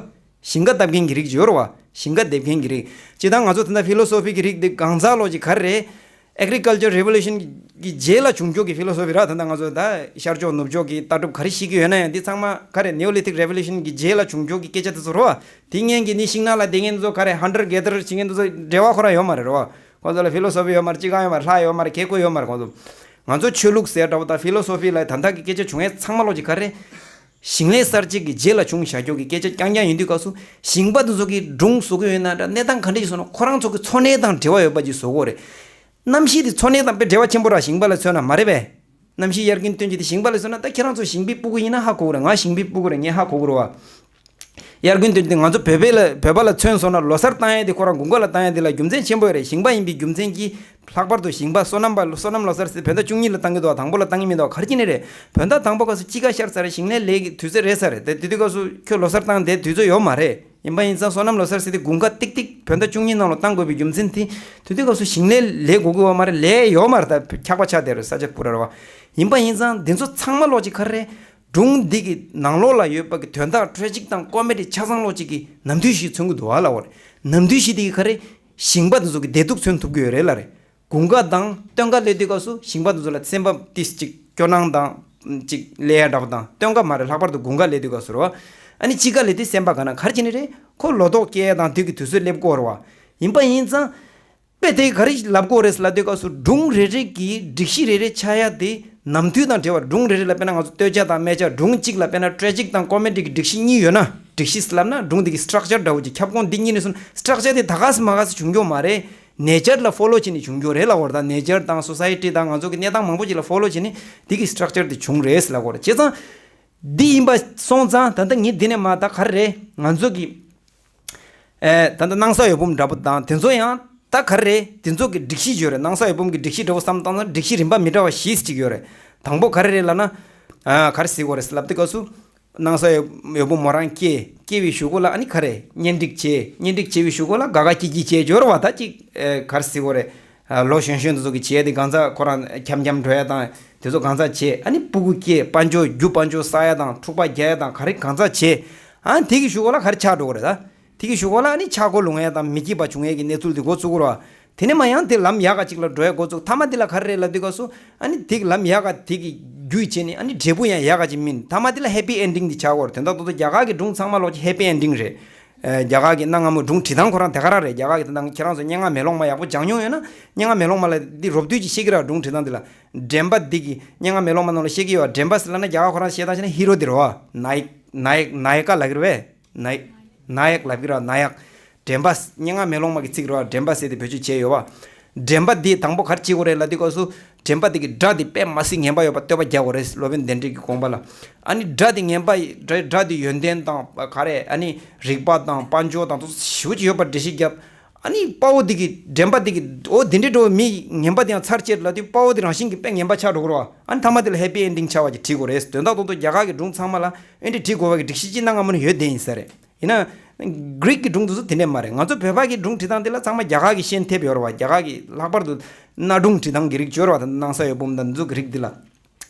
ཞིང་ཁ་འདེབས་མཁན་གྱི་རིགས་ཡོད་རེད་བ། ཞིང་ཁ་འདེབས་མཁན་གྱི་རིགས། སྤྱིར་བཏང་ང་ཚོ་ད་ལྟ་ཕི་ལོ་སོ་ཕི་གི་རིགས་འདི་གང་ཟག་ལོག་ཅིག་ག་རེ་རེད། ཨེག་རི་ཀལ་ཅར་རེ་བོ་ལུ་ཤན་གྱི་རྗེས་ལ་བྱུང་ཕྱོགས་ཀྱི་ཕི་ལོ་སོ་ཕི་ར། ད་ལྟ་ང་ཚོ་ད་ཤར་ཕྱོགས་ནུབ་ཕྱོགས་ཀྱི་ལྟ་གྲུབ་ག་རེ་ཤེས་ཀྱི་ཡོད་ན་ཡང་། འདི་ཚང་མ་ག་རེ། ནེའོ་ལི་ཐིག་རེ་བོ་ལུ་ཤན་གྱི་རྗེས་ལ་བྱུང་ཕྱོགས་ཀྱི་སྐད་ཆ་དེ་ཚོ་རེད་བ། དེ་སྔོན་གྱི་ནི་ཤིང་ནགས་ལ་བསྡད་མཁན་དེ་ཚོ་ག་རེ། ཧན་ཊར་གེ་ཐར་བྱེད་མཁན་དེ་ཚོ་འབྲེལ་བ་ཁོ་རང་ཡོད་མ་རེད་རེད་བ། ཁོ་ཚོ་ལ་ཕི་ལོ་སོ་ཕི་ཡོད་མ་རེད། སྤྱི་ཁང་ཡོད་མ་རེད། ལྷ་ཡོད་མ་རེད། ཁེ་ཁོ་ཡོད་མ་རེད་ཁོ་ཚོ། ང་ཚོ་ཆོས་ལུགས་ཟེར་འདྲ་པོ་དང་ཕི་ལོ་སོ་ཕི་ལ་ད་ལྟ་གི་སྐད་ཆ་བྱུང་ཡས་ཚང་མ་ལོག་ཅིག་ག་རེ། ཞིང་ལས་གསར་བརྗེ་གི་རྗེས་ལ་བྱུང་བཞག་ཕྱོགས་ཀྱི་སྐད་ཆ་རྐྱང་རྐྱང་ཡིན་དུས་སྐབས་སུ། ཞིང་པ་དེ་ཚོ་གིས་སྒྲུང་བཟོ་གི་ཡོད་ན་འདྲ། གནས་སྟངས་ག་འདྲ་ཞིག་བཟོ་ན། ཁོ་རང་ཚོ་གི་འཚོ་གནས་དང་འབྲེལ་བ་ཡོད་པ་ཅིག་བཟོ་དགོས་རེད། གནམ་གཤིས་དེ་འཚོ་གནས་དང་དཔེ་འབྲེལ་བ་ཆེན་པོ་ར། ཞིང་པ་ལ་མཚོན་ན་མ་རེད་པས། གནམ་གཤིས་དབྱར་དགུན་སྟོན་རྒྱུ་དེ་ཞིང་པ་ལ་མཚོན་ན། ད་ཁྱེད་རང་ཚོ་ཞིང་པའི་སྤུ་གུ་ཡིན་ན་ཧ་གོ་གི་རེད། ང་ཞིང་པའི་སྤུ་གུ་རེད། ངས་ཧ་གོ་གི་རེད་བ། དབྱར་དགུན་སྟོན་རྒྱུ་དེ་ང་ཚོ་བོད་པའི་ལ། བོད་པ་ལ་མཚོན་སོང་ན། ལོ་གསར་བཏང་ཡས་དེ་ཁོ་རང་དགུན་ཁ་ལ་བཏང་ཡས་དེ་ལ་རྒྱུ་མཚན་ཆེན་པོ་ཡོད་རེད། ཞིང་པ་ཡིན་པའི་རྒྱུ་མཚན་གྱིས། ལྷག་པར་དུ་ཞིང་པ། སོ་ནམ་པ། སོ་ནམ་ལོ་གསར་ཟེར་བོད་ཟླ་བཅུ་གཉིས་ལ་བཏང་གི་འདུག་བ། དང་པོ་ལ་བཏང་གི་མི་འདུག་བ། ག་རེ་བྱས་ནས་རེད། བོད་ཟླ་དང་པོ་སྐབས་སུ་དཔྱིད་ཀ་ཤར་ཚར་རེད། ཞིང་ལས་ལས་ཀྱི་དུས་ཚོད་རེད་ས་རེད། དེ་དེ་དུས་སྐབས་སུ་ཁྱོད་ལོ་གསར་བཏང་དེ་དུས་ཚོད་ཡོད་མ་རེད། ཡིན་པ་ཡིན་ཙང་སོ་ནམ་ལོ་གསར་ཟེར་དེ་དགུན་ཁ་ཏིག་ཏིག་བོད་ཟླ་བཅུ་གཉིས་ནང་ལ་བཏང་དགོས་པའི་རྒྱུ་མཚན་དེ། དེ་དུས་སྐབས་སུ་ཞིང་ལས་ལས་དགོས་ཀྱི་ཡོད་མ་རེད། ལས་ཡོད་མ་རེད། ད་འཁྱག་པ་ཆགས་བསྡད་རེད། ས་ཆ་ཕུ་ར་རེད་བ། ཡིན་པ་ཡིན་ཙང་དེ་ཚོ་ཚང་མ་ལོག་ཅིག་ག་རེ་རེད། སྒྲུང་འདི་གི་ནང་ལོགས་ལ་ཡོད་པ་གི་དོན་དག་ཊེ་ཇིག་དང་ཀོ་མེ་ཌི་ཆ་ཚང་ལོག་ཅིག་གི་ནམ་དུས་བཞི་མཚོན་གྱི་འདུག་བ་ལབ་པ་རེད། ནམ་དུས་བཞི་དེ་གི་ག་རེ། ཞིང་པ་དེ་ཚོ་གི་བདེ་སྡུག་མཚོན་ཐུབ་ཀྱི་ཡོད་རེད་ལབ་རེད། དགུན་ཁ་དང་སྟོན་ཁ་སླེབས་དུས་སྐབས་སུ་ཞིང་པ་དེ་ཚོ་ལ་སེམས་པ་ཏིས་ཅིག་སྐྱོ་སྣང་དང་ཅིག་སླེབས་ཡ་འདྲ་པོ་དང་། སྟོན་ཁ་མ་རེད། ལྷག་པར་དུ་དགུན་ཁ་སླེབས་དུས་སྐབས་སུ་རེད་བ། ཨ་ནི་དཔྱིད་ཀ་སླེབས་དུས་སེམས་པ་དགའ་སྣང་ག་རེ་བྱས་ནས་རེད། ཁོ་ལོ་ཏོག་སྐྱེ་ཡ་དང་དུས་ཀྱི་དུས་ཚོད་སླེབས་ཀྱི་ཡོད་རེད་བ། ཡིན་པ་ཡིན་ཙང་། དཔེ་དེ་ག་རེ་ལབ་དགོས་རེད་ལབ་དུས་སྐབས་སུ། སྒྲུང་རེ་རེ་གི་སྒྲིག་གཞི་རེ་རེ་ཆགས་ཡ་དེ་ནམ་དུས་དང་འབྲེལ་བ། སྒྲུང་རེ་རེ་ལ་དཔེར་ན་ང་ཚོ་བསྟོད་བྱ་དང་སྨད་བྱ། སྒྲུང་གཅིག་ལ་དཔེར་ན་ཊེ་ཇིག་དང་ཀོ་མེ་ཌི་གི་སྒྲིག་གཞི་གཉིས་ཡོད་ན། སྒྲིག་གཞི་ལབ་ན་སྒྲུང་དེ་གི་སི་ཊག་ཅར་འདྲ་བོ་ཅིག་ཁྱབ་ཁོངས་འདི་གཉིས་ནས་བཟུང་། སི་ཊག་ཅར་དེ་ད་ག་སེ་མ་ག་སེ་བྱུང་རྒྱུ་མ་རེད། ནེ་ཅར་ལ་ཕོ་ལོ་བྱས་ནས་བྱུང་རྒྱུ་རེད་ལབ་པ་རེད། ད་ནེ་ཅར་དང་སོ་སའི་ཊི་དང་ང་ཚོ་གི་གནས་སྟངས་མང་པོ་ཅིག་ལ་ཕོ་ལོ་བྱས་ནས་དེ་གི་སི་ཊག་ཅར་དེ་བྱུང་རེད་ལབ་པ་རེད། བྱས་ཙང་འདི་ཡིན་པ་སོང་ཙང་། ད་ལྟ་ངས་འདི་ནས་མར་ད་ག་རེ་རེད། ང་ཚོ་གི་ཨེ། ད་ལྟ་སྣང་ས་འོད་འབུམ་འདྲ་པོ་དང་དེ་ཚོ་ཡང་ད་ག་རེ་རེད། དེ་ཚོ་གི་སྒྲིག་གཞི་ཡོད་རེད། སྣང་ས་འོད་འབུམ་གི་སྒྲིག་གཞི་འདྲ་པོ་བསམ་བཏང་ན་སྒྲིག་གཞི་རིམ་པ་མི་འདྲ་བ་བཞི་ཅིག་ཡོད་རེད། དང་པོ་ག་རེ་རེད་ལབ་ན། ཨ། ག་རེ་ཟེར་དགོས་རེད་ལབ་དུས་སྐབས་སུ། སྣང་ས་འོད་འབུམ་མོ་རང་སྐྱེས། སྐྱེས་པའི་གཞུག་གུ་ལ་ཨ་ནི་ག་རེ། གཉེན་སྒྲིག་བྱས། གཉེན་སྒྲིག་བྱས་པའི་གཞུག་གུ་ལ་དགའ་དགའ་སྐྱིད་སྐྱིད་བྱས་འབྱོར་བ། ད་ཅིག་ཨེ། ག་རེ་ཟེར་དགོས་རེད། ཨ། ལོ་གཞོན་གཞོན་དེ་ཚོ་གི་བྱས་ཏེ་གང་ཟག་ཁོ་རང་འཁྱམ་འཁྱམ་འགྲོ་ཡ་དང་དེ་ཚོ་གང་ཟག་བྱས། ཨ་ནི་སྤུ་གུ་སྐྱེས། དཔལ་འབྱོར་རྒྱུ། དཔལ་འབྱོར་བསགས་ཡ་དང་འཁྲུག་པ་རྒྱག་ཡ་དང་ག་རེ་གང་ཟག་བྱས། ཨ། དེ་གི་གཞུག་གུ་ལ་ག་རེ་ཆགས་འགྲོ་གི་རེད། ད་དེ་གི་གཞུག་གུ་ལ་ཨ་ནི་ཆག་སྒོ་ལངས་ཡ་དང་མི་སྐྱིད་པ་བྱུང་ཡ་གི་གནས་ཚུལ་དེ་འགོ་བཙུགས་ཀྱི་རེད་བ། དེ་ནས་མར་ཡང་དེ་ལམ་ཡག་ག་ཅིག་ལ་འགྲོ་ཡ་འགོ་བཙུགས། མཐའ་མ་དེ་ལ་ག་རེ་རེད་ལབ་དུས་སྐབས་སུ། ཨ་ནི་དེ་གི་ལམ་ཡག་ག་དེ་གི་བརྒྱུད་བྱས་ནས་ཨ་ནི་འབྲས་བུ་ཡང་ཡག་ག་ཅིག་སྨིན། མཐའ་མ་དེ་ལ་ཧེ་པི་ཨེན་ཌིང་དེ་ཆགས་ཀྱི་ཡོད་རེད། དོན་དག་ཏུ་རྒྱ་གར་གི་སྒྲུང་ཚང་མ་ལོག་ཅིག་ཧེ་པི་ཨེན་ཌིང་རེད། ཨ། རྒྱ་གར་གི་གནའ་སྔ་མོའི་སྒྲུང་བྲིས་སྟངས་ཁོ་རང་དེ་ག་རང་རེད། རྒྱ་གར་གི་དོན་དག་ཁྱེད་རང་ཚོ་སྙན་ངག་མེ་ལོང་མ་ཡག་པོ་སྦྱངས་མྱོང་ཡོད་ན། སྙན་ངག་མེ་ལོང་མ་ལ་འདི་རོབ་བསྡུས་ཅིག་ཤེས་ཀྱི་རེད། སྒྲུང་བྲིས་སྟངས་འདི་ལ། འདྲེན་པ་འདི་གི་སྙན་ངག་མེ་ལོང་མ་ནང་ལ་བཤད་ཀྱི་ཡོད། འདྲེན་པ་ཟེར་ལབ་ན་རྒྱ་གར་ཁོ་རང་བཤད་སྟངས་བྱས་ན་ཧི་རོ་འདི་རེད་བ། ནཱ་ཡིག་ནཱ་ཡིག་ནཱ་ཡིཀ་ལབ་ཀྱི་རེད་པས། ནཱ་ཡིག་ནཱ་ཡིཀ་ལབ་ཀྱི་རེད་བ། ནཱ་ཡིཀ་འདྲེན་པ། སྙན་ངག་མེ་ལོང་མ་གི་ཚིག་རེད་བ། འདྲེན་པ་ཟེར་ཏེ་བེད་སྤྱོད་བྱས་ཡོད་བ། འདྲེན་པ་འདི་དང་པོ་ག་རེ་བྱེད་དགོས་རེད་ལབ་དུས་སྐབས་སུ། འདྲེན་པ་འདི་གི་སྒྲ་འདི་དཔེ་མ་སྲིད་ངན་པ་ཡོད་པ་བསྟོད་པ་རྒྱག་དགོས་རེད། སློབ་དཔོན་དཎྜི་གི་དགོངས་པ་ལ། ཨ་ནི་སྒྲ་འདི་ངན་པ། སྒྲ་སྒྲ་འདི་ཡོན་ཏན་དང་ག་རེ། ཨ་ནི་རིག་པ་དང་དཔལ་འབྱོར་དང་དེ་ཚོ་ཞེ་པོ་ཅིག་ཡོད་པར་འགྲེལ་བཤད་བརྒྱབ། ཨ་ནི་དཔའ་བོ་འདི་གི་འདྲེན་པ་འདི་གི་འོ་དེ་འདྲའི་འགྲོ་བའི་མི་ངན་པ་དེ་ཡང་ཚར་བཅད་ལ་དུས་དཔའ་བོ་དེ་རང་བཞིན་གྱིས་དཔེ་ངན་པ་ཆགས་འགྲོ་གི་རེད་བ། ཨ་ནི་མཐའ་མ་དེ་ལ་ཧེ་པི་ཨེན་ཌིང་ཆགས་པ་ཅིག་བྲིས་དགོས་རེད། དོན་དག་ཏུ་ཏུ་རྒྱ་གར་གྱི་སྒྲུང་ཚང་མ་ལ་ཨེ་འདྲ་བྲིས་དགོས་པ་གི་སྒྲིག་གཞི་ཅིག་གནང་ག་མ་ནི་ཡོད་བསྡད་ཡིན་ས་རེད། ཡིན་ན། གྷི་རིག་གི་སྒྲུང་དེ་ཚོ་དེ་འདྲས་མ་རེད། ང་ཚོ་བོད་པ་གི་སྒྲུང་བྲིས་སྟངས་དེ་ལ་ཚང་མ་རྒྱ་གར་གི་ཤན་ཐེབས་ཡོད་རེད་བ། རྒྱ་གར་གི་ལྷག་པར་དུ་གནའ་སྒྲུང་བྲིས་སྟངས་ཀྱི་རིགས་བྱོས་རེད་བ། ད་སྣང་ས་འོད་འབུམ་དང་འཛུགས་ཀྱི་རིགས་འདི་ལ།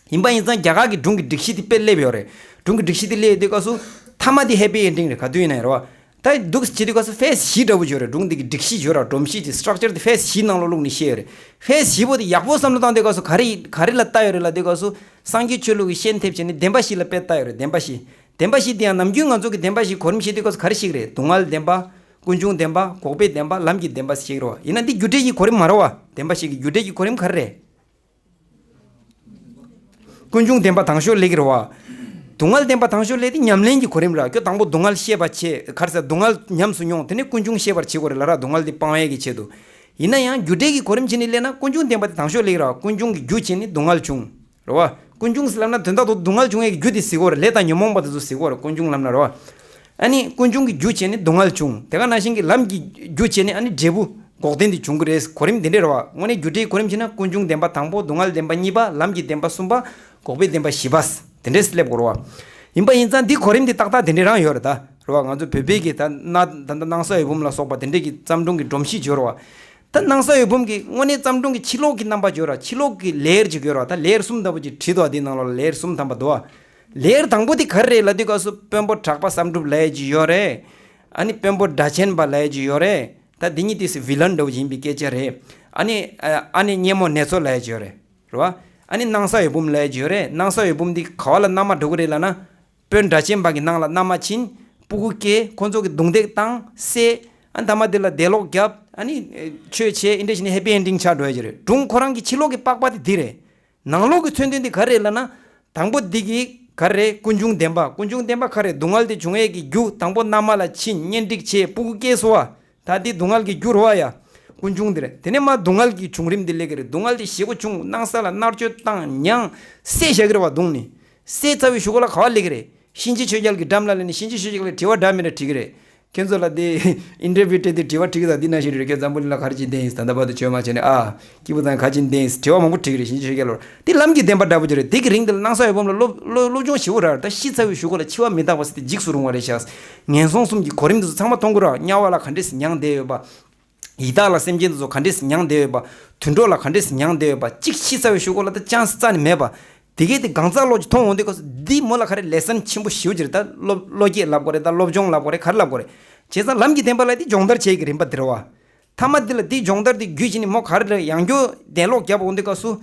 ཡིན་པ་ཡིན་ཙང་རྒྱ་གར་གི་སྒྲུང་གི་སྒྲིག་གཞི་དེ་དཔེ་སླེབས་ཡོད་རེད། སྒྲུང་གི་སྒྲིག་གཞི་དེ་སླེབས་དུས་སྐབས་སུ་མཐའ་མ་དེ་ཧེ་པི་ཨེན་ཌིང་རེད། ག་དུས་ཡིན་ན་ཡང་རེད་བ། ད་འདུག་བྱེད་དུས་སྐབས་སུ་ཕེ་སི་བཞི་འདྲ་བོ་བྱོས་རེད། སྒྲུང་འདི་གི་སྒྲིག་གཞི་བྱོས་ར་སྒྲོམ་གཞི་དེ་སི་ཊག་ཅར་དེ་ཕེ་སི་བཞི་ནང་ལོགས་བླུགས་ནས་བཤད་ཡོད་རེད། ཕེ་སི་བཞི་པོ་དེ་ཡག་པོ་བསམ་བློ་བཏང་དུས་སྐབས་སུ་ག་རེ་ག་རེ་ལ་ལྟ་ཡོད་རེད་ལབ་དུས་སྐབས་སུ་སངས་རྒྱས་ཆོས་ལུགས་ཀྱི་ཤན་ཐེབས་བྱས་ནས་བདེན་པ་བཞི་ལ་དཔེ་ལྟ་ཡོད་རེད། བདེན་པ་བཞི། བདེན་པ་བཞི་དེ་ཡང་ནམ་རྒྱུན་ང་ཚོ་གི་བདེན་པ་བཞི་གོ་རིམ་བཤད་དུས་སྐབས་སུ་ག་རེ་ཞིག་རེད། སྡུག་བསྔལ་བདེན་པ། ཀུན་འབྱུང་བདེན་པ། འགོག་པའི་བདེན་པ། ལམ་གྱི་བདེན་པ་ཞིག་རེད་བ། ཡིན་ན་འདི་རྒྱུ་འབྲས་ཀྱི་གོ་རིམ་མ་རེད་བ། བདེན་པ་བཞི་གི་རྒྱུ་འབྲས་ཀྱི་གོ་རིམ་ག་རེ་རེད། ཀུན་འབྱུང་བདེན་པ་དང་ཤོས་སླེབས་ཀྱི་རེད་བ། སྡུག་བསྔལ་བདེན་པ་དང་ཤོས་སླེབས་དེ་ཉམས་ལེན་གྱི་གོ་རིམ་ར། ཁྱོད་དང་པོ་སྡུག་བསྔལ་ཤེས་པ་བྱེད་ག་རེ་ཟེར། སྡུག་བསྔལ་ཉམས་སུ་མྱོང་། དེ་ནས་ཀུན་འབྱུང་ཤེས་པར་བྱེད་དགོས་རེད་ལ་ར། སྡུག་བསྔལ་འདི་སྤང་བའི་གི་ཆེད་དུ། ཡིན་ན་ཡང་རྒྱུ་འབྲས་ཀྱི་གོ་རིམ་བྱས་ནས་སླེབས་ན་ཀུན་འབྱུང་བདེན་པ་དེ་དང་ཤོས་སླེབས་ཀྱི་རེད་བ། ཀུན་འབྱུང་གི་རྒྱུ་བྱས་ནས་སྡུག་བསྔལ་བྱུང་། རེད་བ། ཀུན་འབྱུང་ཟེར་ལབ་ན་དོན་དག་ཏུ་སྡུག་བསྔལ་བྱུང་བའི་རྒྱུ་དེ་གཟིགས་དགོས་རེད། ལས་དང་ཉོན་མོངས་པ་དེ་ཚོ་གཟིགས་དགོས་རེད། ཀུན་འབྱུང་ལབ་ན་རེད་བ། ཨ་ནི་ཀུན་འབྱུང་གི་རྒྱུ་བྱས་ནས་སྡུག་བསྔལ་བྱུང་། དེ་ག་ནང་བཞིན་གྱི་ལམ་གྱི་རྒྱུ་བྱས་ནས་ཨ་ནི་འབྲས་བུ་འགོག་བདེན་དེ་བྱུང་གི་རེད། གོ་རིམ་དེ་འདྲས་རེད་བ། དངོས་གནས་རྒྱུ་འབྲས་གོ་རིམ་བྱས་ན་ཀུན་འབྱུང་བདེན་པ་དང་པོ། སྡུག་བསྔལ་བདེན་པ་གཉིས་པ། ལམ་གྱི་བདེན་པ་གསུམ་པ། འགོག་པའི་བདེན་པ་བཞི་པ། དེ་འདྲས་སླེབས་དགོས་རེད་བ། ཡིན་པ་ཡིན་ཙང་འདི་གོ་རིམ་འདི་ཏག་ཏག་དེ་འདྲས་རང་ཡོད་རེད་ད། རེད་བ། ང་ཚོ་བོད་པའི་གི་ད་ན་ད་ད་སྣང་ས་འོད་འབུམ་ལ་སོགས་པ་དེ་འདྲས་ཀྱི་བརྩམས་སྒྲུང་གི་སྒྲོམ་གཞི་བྱོས་རེད་བ། ད་སྣང་ས་འོད་འབུམ་གྱི་དངོས་གནས་བརྩམས་སྒྲུང་གི་ཕྱི་ལོགས་ཀྱི་རྣམ་པ་བརྗོད་ར། ཕྱི་ལོགས་ཀྱི་ལེ་ཡར་ཅིག་ཡོད་ར། ད་ལེ་ཡར་གསུམ་ལྟ་བུ་ཅིག་བྲིས་འདུག་བ། འདི་ནང་ལོགས་ལ་ལེ་ཡར་གསུམ་ཐམ་པ་འདུག་བ། ལེ་ཡར་དང་པོ་དེ་ག་རེ་རེད་ལབ་དུས་སྐབས་སུ་དཔོན་པོ་གྲགས་པ་བསམ་གྲུབ་ལབ་ཡ་ཅིག་ཡོད་རེད། ཨ་ནི་དཔོན་པོ་སྒྲ་ཆེན་པ་ལབ་ཡ་ཅིག་ཡོད་རེད། ད་འདི་གཉིས་དེ་སི་བི་ལན་འདྲ་བོ་ཅིག་ཡིན་པའི་སྐད་ཆ་རེད། ཨ་ནི་ཨ་ཨ་ནི་སྙེ་མོ་ནེ་ཙོ་ལབ་ཡ་ཅིག་ཡོད་རེད། རེད་བ། ཨ་ནི་སྣང་ས་འོད་འབུམ་ལབ་ཡ་ཅིག་ཡོད་རེད། སྣང་ས་འོད་འབུམ་འདི་ག་བ་ལ་མནའ་མ་འགྲོ་གི་རེད་ལབ་ན། དཔོན་སྒྲ་ཆེན་པ་གི་ནང་ལ་མནའ་མ་ཕྱིན། སྤུ་གུ་སྐྱེས། ཁོ་ཚོ་གི་རྡུང་རྡེག་བཏང་བསད། ཨ་མཐའ་མ་དེ་ལ་དེད་ལོག་བརྒྱབ། ཨ་ནི་ཆོས་བྱས། ཨིན་འདྲ་བྱས་ནས་ཧེ་པི་ཨེན་ཌིང་ཆགས་འགྲོ་ཡ་ཅིག་རེད། སྒྲུང་ཁོ་རང་གི་ཕྱི་ལོགས་ཀྱི་པགས་པ་དེ་འདི་རེད། ནང་ལོགས་ཀྱི་མཚོན་དོན་དེ་ག་རེ་རེད་ལབ་ན། དང་པོ་འདི་གི་ག་རེ་རེད། ཀུན་འབྱུང་བདེན་པ། ཀུན་འབྱུང་བདེན་པ་ག་རེ་རེད། སྡུག་བསྔལ་དེ་བྱུང་ཡས་ཀྱི་རྒྱུ། དང་པོ་མནའ་མ་ལ་ཕྱིན། གཉེན་སྒྲིག་བྱས། སྤུ་གུ་སྐྱེས་སོང་བ། ད་འདི་སྡུག་བསྔལ་གྱི་རྒྱུ་རེད་བ་ཡ། ཀུན་འབྱུང་འདི་རེད། དེ་ནས་མར་སྡུག་བསྔལ་གྱི་བྱུང་རིམ་འདི་སླེབས་ཀྱི་རེད། སྡུག་བསྔལ་དེ་ཞེ་པོ་བྱུང་། སྣང་ས་ལ་མནར་གཅོད་བཏང་། མྱངས། བསད་བཞག་གི་རེད་བ། བརྡུངས་ནས། བསད་ཚར་བའི་གཞུག་གུ་ལ་ག་བ་སླེབས་ཀྱི་རེད། གཤིན་རྗེ་ཆོས་རྒྱལ་གྱི་འགྲམ་ལ་སླེབས་ནས་གཤིན་རྗེ་ཆོས་རྒྱལ་ལ་དྲི་བ་འདྲ་མི་འདྲ་དྲི་གི་རེད། ཁྱེད་ཚོ་ལ་དེ་ཨིན་ཊར་བིའུ་སྤྲད་དེ་དྲི་བ་དྲི་གི་ད་འདི་ནང་བཞིན་རེད། ཁྱོད་འཛམ་བུ་གླིང་ལ་ག་རེ་བྱེད་བསྡད་ཡིན། ད་ལྟ་བར་དུ་ཆོས་མ་བྱས་ནས། ཨ། སྐྱིད་པོ་དང་ག་བྱེད་བསྡད་ཡིན། དྲི་བ་མང་པོ་དྲི་གི་རེད། གཤིན་རྗེ་ཆོས་རྒྱལ་ལོར་དེ་ལམ་གྱི་བདེན་པ་འདྲ་པོ་ཅིག་རེད། དེ་གི་རིང་དེ་ལ་སྣང་ས་འོད་འབུམ་ལ་སློབ་སློབ་སློབ་སྦྱོང་ཞེ་པོ་རག་རེད། ད་ཤི་ཚར་བའི་གཞུག་གུ་ལ་འཆི་བ་མི་རྟག་པ་ཟེར་དེ་འཇིགས་སུ་རུང་བ་རེད་ཤག་ངན་སོང་གསུམ་གྱི་གོ་རིམ་དེ་ཚོ་ཚང་མ་མཐོང་གི་རེད། དམྱལ་བ་ལ་ག་འདྲས་སེ་མྱངས་བསྡད་ཡོད་པ། ཡི་དྭགས་ལ་སེམས་ཅན་དེ་ཚོ་ག་འདྲས་སེ་མྱངས་བསྡད་ཡོད་པ། དུད་འགྲོ་ལ་ག་འདྲས་སེ་མྱངས་བསྡད་ཡོད་པ། གཅིག་ཤི་ཚར་བའི་གཞུག་གུ་ལ་ད་ཅང་སི་རྩ་ནས་མེད་པ། དེ་གས་དེ་གང་ཟག་བློ་གིས་མཐོང་འོང་དུས་སྐབས་སུ་འདི་མོ་ལ་ག་རེ་ལེ་སན་ཆེན་པོ་ཞེ་པོ་ཅིག་རེད། ད་བློ་བློ་སྐྱེད་ལབ་དགོས་རེད། ད་སློབ་སྦྱོང་ལབ་དགོས་རེད། ག་རེ་ལབ་དགོས་རེད། བྱས་ཙང་ལམ་གྱི་བདེན་པ་ལ་དེ་སྦྱོང་བརྡར་བྱེད་ཀྱི་རིམ་པ་དེ་རེད་བ། མཐའ་མ་འདི་ལ་དེ་སྦྱོང་བརྡར་དེ་བརྒྱུད་བྱས་ནས་མོ་ག་རེ་རེད། ཡང་བསྐྱར་དེད་ལོག་བརྒྱབ་འོང་དུས་སྐབས་སུ།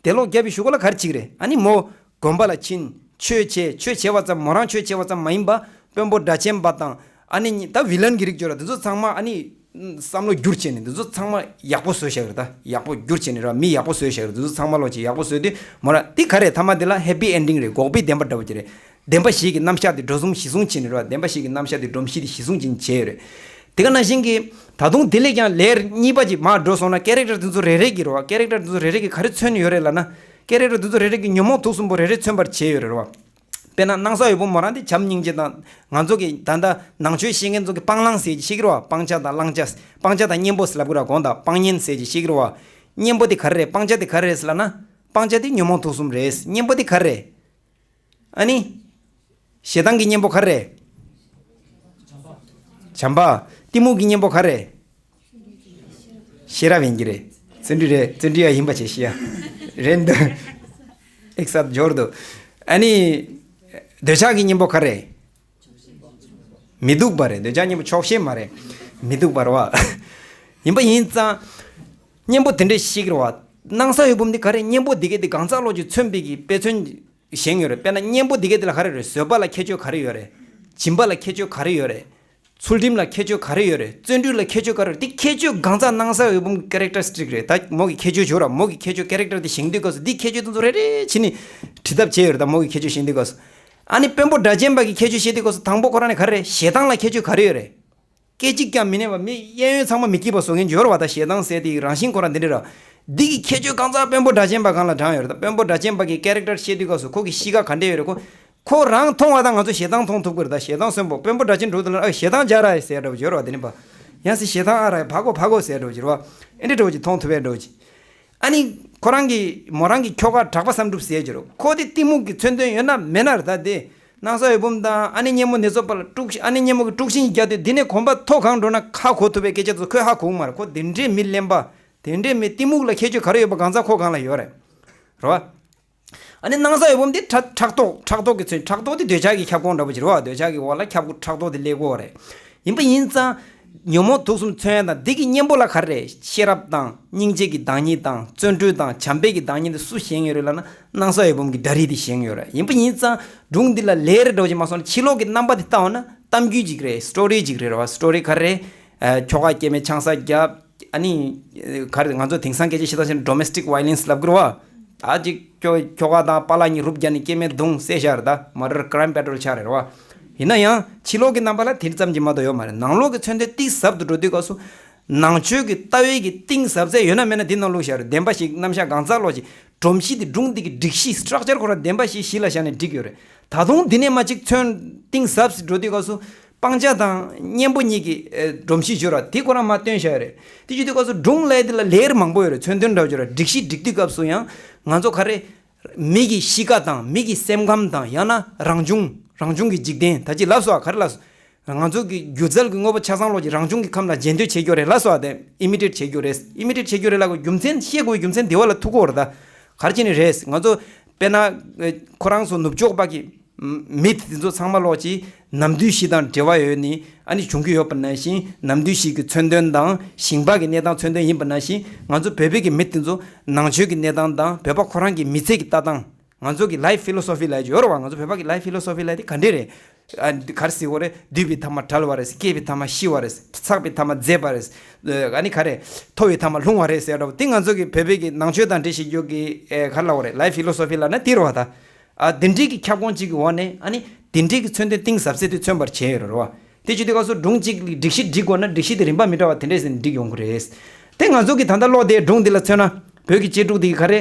དེད་ལོག་བརྒྱབ་པའི་གཞུག་གུ་ལ་ག་རེ་བྱེད་ཀྱི་རེད། ཨ་ནི་མོ་དགོན་པ་ལ་ཕྱིན། ཆོས་བྱས། ཆོས་བྱས་པ་ཙམ། མོ་རང་ཆོས་བྱས་པ་ཙམ་མ་ཡིན་པ། དཔོན་པོ་སྒྲ་ཆེན་པ་དང་། ཨ་ནི་ད་བི་ལན་གྱི་རིགས་ཅིག་ཡོད་ར། དེ་ཚོ་ཚང་མ་ཨ་ནི་བསམ་བློ་བསྒྱུར་བྱས་ནས་དེ་ཚོ་ཚང་མ་ཡག་པོ་བཟོས་བཞག་རེད། ད་ཡག་པོ་བསྒྱུར་བྱས་ནས་ར། མི་ཡག་པོ་བཟོས་བཞག་རེད། དེ་ཚོ་ཚང་མ་ལོག་ཅིག་ཡག་པོ་བཟོས་དུས་མོ་ར་དེ་ག་རེ་མཐའ་མ་དེ་ལ་ཧེ་པི་ཨེན་ཌིང་རེད། འགོག་པའི་བདེན་པ་འདྲ་པོ་ཅིག་རེད། བདེན་པ་བཞི་གི་རྣམ་གཞག་དེ་འགྲོ་གསུམ་གཞི་བཟུང་བྱས་ནས་ར། བདེན་པ་བཞི་གི་རྣམ་གཞག་དེ་སྒྲོམ་གཞི་དེ་གཞི་བཟུང་བྱས་ནས་བྱས་ཡོད་རེད། དེ་ག་ནང་བཞིན་གྱི་ད་དུང་དེ་ལས་ཀྱང་ལེ་ཡར་གཉིས་པ་ཅིག་མར་འགྲོ་སོང་ན། ཀེ་རེག་ཊར་དེ་ཚོ་རེ་རེ་གི་རེད་བ། ཀེ་རེག་ཊར་དེ་ཚོ་རེ་རེ་གི་ག་རེ་མཚོན་ཡོད་རེད་ལབ་ན། ཀེ་རེག་ཊར་དེ་ཚོ་རེ་རེ་གི་ཉོན་མོངས་དུག་གསུམ་པོ་རེ་རེ་མཚོན་པར་བྱས་ཡོད་རེད་བ། དཔེར་ན་སྣང་ས་འོད་འབུམ་མོ་རང་དེ་བྱམས་སྙིང་རྗེ་དང་། ང་ཚོ་གི་ད་ལྟ་ནང་ཆོས་ཤེས་མཁན་ཚོ་གི་སྤང་བླང་ཟེར་གྱི་ཤེས་ཀྱི་རེད་བ། སྤང་བྱ་དང་བླང་བྱ། སྤང་བྱ་དང་གཉེན་པོ་ཟེར་ལབ་ཀྱི་རེད་བ། གོང་དང་སྤང་གཉེན་ཟེར་གྱི་ཤེས་ཀྱི་རེད་བ། གཉེན་པོ་དེ་ག་རེ་རེད། སྤང་བྱ་དེ་ག་རེ་རེད་ཟེར་ལབ་ན། སྤང་བྱ་དེ་ཉོན་མོངས་དུག་གསུམ་རེད། གཉེན་པོ་དེ་ག་རེ་རེད། ཨ་ནི། ཞེ་སྡང་གི་གཉེན་པོ་ག་རེ་རེད། བྱམས་པ། གཏི་མུག་གི་གཉེན་པོ་ག་རེ་རེད། ཤེས་རབ་ཡིན་གྱི་རེད། བརྩོན་འགྲུས་རེད། བརྩོན་འགྲུས་ཡ་ཡིན་པ་བྱས་ཤི་ཡ། རེད་འདུག་ཨེག་སད་འབྱོར་འདུག་ཨ་ནི། འདོད་ཆགས་ཀྱི་གཉེན་པོ་ག་རེ། མི་སྡུག་པ་རེད། འདོད་ཆགས་གཉེན་པོ་ཆོག་ཤེས་མ་རེད། མི་སྡུག་པ་རེད་བ། ཡིན་པ་ཡིན་ཙང་། གཉེན་པོ་དེ་འདྲས་ཤེས་ཀྱི་རེད་བ། སྣང་ས་འོད་འབུམ་འདི་ག་རེ། གཉེན་པོ་འདི་གས་དེ་གང་ཟག་བློ་གིས་མཚོན་པའི་གི་དཔེ་མཚོན་བཞེངས་ཡོད་རེད། དཔེར་ན་གཉེན་པོ་འདི་གས་དེ་ལ་ག་རེ་རེད། བཟོད་པ་ལ་ཁྱད་ཆོས་ག་རེ་ཡོད་རེད། སྦྱིན་པ་ལ་ཁྱད་ཆོས་ག་རེ་ཡོད་རེད། ཚུལ་ཁྲིམས་ལ་ཁྱད་ཆོས་ག་རེ་ཡོད་རེད། བརྩོན་འགྲུས་ལ་ཁྱད་ཆོས་ག་རེ་རེད། འདི་ཁྱད་ཆོས་གང་ཟག་སྣང་ས་འོད་འབུམ་གི་ཀེ་རེག་ཊར་སི་ཊིག་རེད། ད་མོ་གི་ཁྱད་ཆོས་བྱོས་ར། མོ་གི་ཁྱད་ཆོས་ཀེ་རེག་ཊར་དེ་བཞེངས་དུས་སྐབས་སུ་འདི་ཁྱད་ཆོས་དེ་ཚོ་རེ་རེ་བྱས་ནས་བྲིས་ཐབས་བྱས་ཡོད་རེད། ད་མོ་གི་ཁྱད་ཆོས་བཞེངས་དུས་སྐབས་སུ། ཨ་ནི་དཔོན་པོ་སྒྲ་གཅན་པ་གི་ཁྱད་ཆོས་བཤད་དུས་སྐབས་སུ་དང་པོ་ཁོ་རང་ནས་ག་རེ་རེད། ཞེ་སྡང་ལ་ཁྱད་ཆོས་ག་རེ་ཡོད་རེད། སྐད་ཅིག་ཀྱང་མི་གནས་པ། མི་གཡས་གཡོན་ཚང་མ་མི་སྐྱིད་པ་བཟོ་མཁན་ཅིག་ཡོད་རེད་བ། ད་ཞེ་སྡང་ཟེར་དེ་རང་བཞིན་ཁོ་རང་འདི་འདྲ་ར། འདི་གི་ཁྱད་ཆོས་གང་ཟག་དཔོན་པོ་སྒྲ་གཅན་པ་སྒང་ལ་དྲངས་ཡོད་རེད། ད་དཔོན་པོ་སྒྲ་གཅན་པ་གི་ཀེ་རེག་ཊར་བཤད་དུས་སྐབས་སུ་ཁོ་གི་གཤིས་ཀ་ག་འདྲ་ཡོད་རེད། ཁོ་ཁོ་རང་མཐོང་བ་དང་ང་ཚོ་ཞེ་སྡང་མཐོང་ཐུབ་ཀྱི་རེད། ད་ཞེ་སྡང་གསོན་པོ་དཔོན་པོ་སྒྲ་གཅན་འགྲོ་དུས་ལ་ཨ་ཞེ་སྡང་རྒྱག་ར་ཡ་ཟེར་འདྲ་པོ་ཡོད་རེད་བ། དེ་ནི་པ་ ཡང་སྲིད་ཞེ་སྡང་ཨ་ར་ཕ་གོ་ཕ་གོ་ཟེར་འགྲོ་གི་རེད་བ། ཨེ་འདྲ་འགྲོ་གི་ཐོང་ཐུབ་པའི་འགྲོ་གི། ཨ་ནི་ཁོ་རང་གི་མོ་རང་གི་ཁྱོ་ག་གྲགས་པ་བསམ་གྲུབ་ཟེར་གྱི་རེད། ཁོ་དེ་གཏི་མུག་གི་མཚོན་དོན་ཡོད་ན་མེད་ན་རེད་ད་དེ། སྣང་ས་འོད་འབུམ་དང་ཨ་ནེ་སྙེ་མོ་ནེ་ཙོ་པ་ལ་དཀྲུག་ཨ་ནེ་སྙེ་མོ་གི་དཀྲུག་ཤིང་རྒྱག་དུས་འདི་ནས་གོམ་པ་མཐོ་གང་འགྲོ་ན་ཁ་གོ་ཐུབ་པའི་སྐད་ཆ་ཚོ་ཁོས་ཧ་གོ་གི་མ་རེད། ཁོ་དེ་འདྲའི་མི་གླེན་པ། དེ་འདྲའི་མི་གཏི་མུག་ལ་ཁྱད་ཆོས་ག་རེ་ཡོད་པ་གང་ཟག་ཁོ་གང་ལ་ཡོད་རེད། རེད་བ། ཨ་ནི་སྣང་ས་འོད་འབུམ་འདི་ཕྲག་ཕྲག་དོག་ཕྲག་དོག་གི་མཚོན། ཕྲག་དོག་འདི་འདོད་ཆགས་ཀྱི་ཁྱབ་ཁོངས་འདྲ་པོ་ཅིག་རེད་བ། འདོད་ཆགས་ཀྱི་འོག་ལ་ཁྱབ་ཁོངས་ཕྲག་དོག་འདི་སླེབས་ཀྱི་ཡོད་རེད། ཡིན་པ་ཡིན་ཙང་ཉོན་མོངས་དུག་གསུམ་མཚོན་ཡ་དང་འདི་གི་གཉེན་པོ་ལ་ག་རེ་རེད། ཤེས་རབ་དང་སྙིང་རྗེ་གི་བདག་ཉིད་དང་བརྩོན་འགྲུས་དང་བྱམས་པའི་གི་བདག་ཉིད་འདི་སུ་བཞེངས་ཡོད་རེད་ལབ་ན་སྣང་ས་འོད་འབུམ་གྱི་ཌ་རི་འདི་བཞེངས་ཡོད་རེད། ཡིན་པ་ཡིན་ཙང་སྒྲུང་འདི་ལ་ལེ་རེ་འདྲ་པོ་ཅིག་མ་སོང་ན་ཕྱི་ལོགས་ཀྱི་རྣམ་པ་འདི་ལྟ་འོང་ན་གཏམ་རྒྱུད་ཅིག་རེད། སི་ཊོ་རི་ཅིག་རེད་རེད་བ། སི་ཊོ་རི་ག་རེ་རེད། ཨ་ཁྱོ་ག་སྐྱེ་དམན་ཆང་ས་རྒྱབ། ཨ་ནི་ག་རེ་ང་ཚོ་དེང་སང་སྐད་ཆ་བཤད་སྟངས་བྱས་ན་ཌོ་མེ་སི་ཊིག་ཝའི་ལེན་སི་ལབ་ཀྱི་རེད་བ། ད་ཅིག་ཁྱོ་ཁྱོ་ག་དང་པཱ་ལགས་གཉིས་རུབ་རྒྱག་ནས་སྐྱེ་དམན་བརྡུངས་བསད་བཞག་རེད། ད་མར་ཌར་ཀི་རའིམ་པེ་ཊོལ་ཆགས་རེད་རེད་བ། ཡིན་ན་ཡང་ཕྱི་ལོགས་ཀྱི་རྣམ་པ་ལ་དེ་ཙམ་གྱིས་མ་གཏོགས་ཡོད་མ་རེད། ནང་ལོགས་ཀྱི་མཚོན་དོན་གཏིང་ཟབ་ཏུ་འགྲོ་དུས་སྐབས་སུ། ནང་ཆོས་ཀྱི་ལྟ་བའི་གི་གཏིང་ཟབ་ཚད་ཡོད་ན་མེད་ན་འདི་ནང་བླུགས་བཞག་རེད། བདེན་པ་བཞི་རྣམ་གཞག་གང་ཟག་བློ་ཅིག་སྒྲོམ་གཞི་དེ་སྒྲུང་འདི་གི་སྒྲིག་གཞི་སི་ཊག་ཅར་ཁོ་རང་བདེན་པ་བཞི་གཞི་ལ་བཞག་ནས་བསྒྲིགས་ཡོད་རེད། ད་དུང་འདི་ནས་མ་ཅིག་མཚོན་གཏིང་ཟབ་ཟིག་འགྲོ་དུས་སྐབས་སུ་སྤང་བྱ་དང་གཉེན་པོ་གཉིས་ཀྱི་ཨེ་སྒྲོམ་གཞི་བརྗོད་ར་དེ་ཁོ་རང་མ་སྟོན་བཞག་ཡོད་རེད། དེ་བརྗོད་དུས་སྐབས་སུ་སྒྲུང་ལབ་ཡ་དེ་ལ་ལེ་ཡར་མང་པོ་ཡོད་རེད། མཚོན་དོན་འདྲ་བོ་བརྗོད་ར་སྒྲིག་གཞི་སྒྲིག་དུས་སྐབས་སུ་ཡང་ང་ཚོ་ག་རེ། མི་གི་གཤིས་ཀ་དང་མི་གི་སེམས་ཁམས་དང་ཡང་ན་རང་བྱུང་རང་བྱུང་གི་འཇིག་རྟེན་ད་ཅི་ལབ་སོང་ཨ། ག་རེ་ལབ་སོང་། ང་ཚོ་གི་སྒྱུ་རྩལ་གྱི་དངོས་པོ་ཆ་ཚང་ལོག་ཅིག་རང་བྱུང་གི་ཁམས་ལ་རྗེས་ཟློས་བྱེད་རྒྱུ་རེད་ལབ་སོང་ཨ། དེ་ཨི་མི་ཊེཊ་བྱེད་རྒྱུ་རེད། ཨི་མི་ཊེཊ་བྱེད་རྒྱུ་རེད་ལབ་དགོས་རྒྱུ་མཚན་ཤེས་དགོས་རྒྱུ་མཚན་དེ་བ་ལ་ཐུག་གོ་རེད། ད་ག་རེ་བྱས་ནས་རེད། ང་ཚོ་དཔེར་ན་ཁོ་རང་ཚོ་ནུབ་ཕྱོགས་པ་གི་མི་དེ་ཚོ་ཚང་མ་ལོག་ཅིག་ནམ་དུས་བཞི་དང་འབྲེལ་བ་ཡོད་ནི་ཨ་ནི་བྱུང་གི་ཡོད་པ་ནང་བཞིན། ནམ་དུས་བཞི་གི་མཚོན་དོན་དང་ཞིང་པ་གི་གནས་སྟངས་མཚོན་དོན་ཡིན་པ་ནང་བཞིན། ང་ཚོ་བོད་པའི་གི་མི་དེ་ཚོ་ནང་ཆོས་ཀྱི་གནས་སྟངས་དང་བོད་པ་ཁོ་རང་གི་མི་ཚེ་གི་ལྟ་སྟངས། ང་ཚོ་གི་ལའིཕ་ཕི་ལོ་སོ་ཕི་ལབ་ཡ་ཅིག་ཡོད་རེད་བ། ང་ཚོ་བོད་པ་གི་ལའིཕ་ཕི་ལོ་སོ་ཕི་ལབ་ཡ་དེ་ག་འདྲས་རེད། ཨ་ག་རེ་ཟེར་དགོས་རེད། འདུས་པའི་ཐ་མ་བྲལ་བ་རེད། སྐྱེས་པའི་ཐ་མ་ཤི་བ་རེད། འཚག་པའི་ཐ་མ་མཛེས་པ་རེད། ཨ་ནི་ག་རེ། མཐོ་བའི་ཐ་མ་ལྷུང་བ་རེད་ཟེར་འདྲ་བོ་དེ་ང་ཚོ་གི་བོད་པའི་གི་ནང་ཆོས་དང་འབྲེལ་བཞིན་རྒྱུ་གི་ཨེ་ག་རེ་ལབ་དགོས་རེད། ལའིཕ་ཕི་ལོ་སོ་ཕི་ལབ་ན་དེ་རེད་བ། ད་ཨ་དེ་འདྲས་ཀྱི་ཁྱབ་ཁོངས་གཅིག་གི་འོག་ནས་ཨ་ནི་དེ་འདྲས་ཀྱི་མཚོན་དོན་གཏིང་ཟབ་ཚད་དེ་མཚོན་པར་བྱས་ཡོད་རེད་བ། དེ་བྱེད་དུས་སྐབས་སུ་སྒྲུང་གཅིག་གི་སྒྲིག་གཞི་སྒྲིག་དགོས་ན་སྒྲིག་གཞི་དེ་རིམ་པ་མི་འདྲ་བ་དེ་འདྲས་ཟིན་སྒྲིག་ཡོང་གི་རེད། དེ་ང་ཚོ་གི་ད་ལྟ་ཀློག་དེའི་སྒྲུང་འདི་ལ་མཚོན་ན་བོད་ཀྱི་གཅེས་ཕྲུག་དེ་གི་ག་རེ།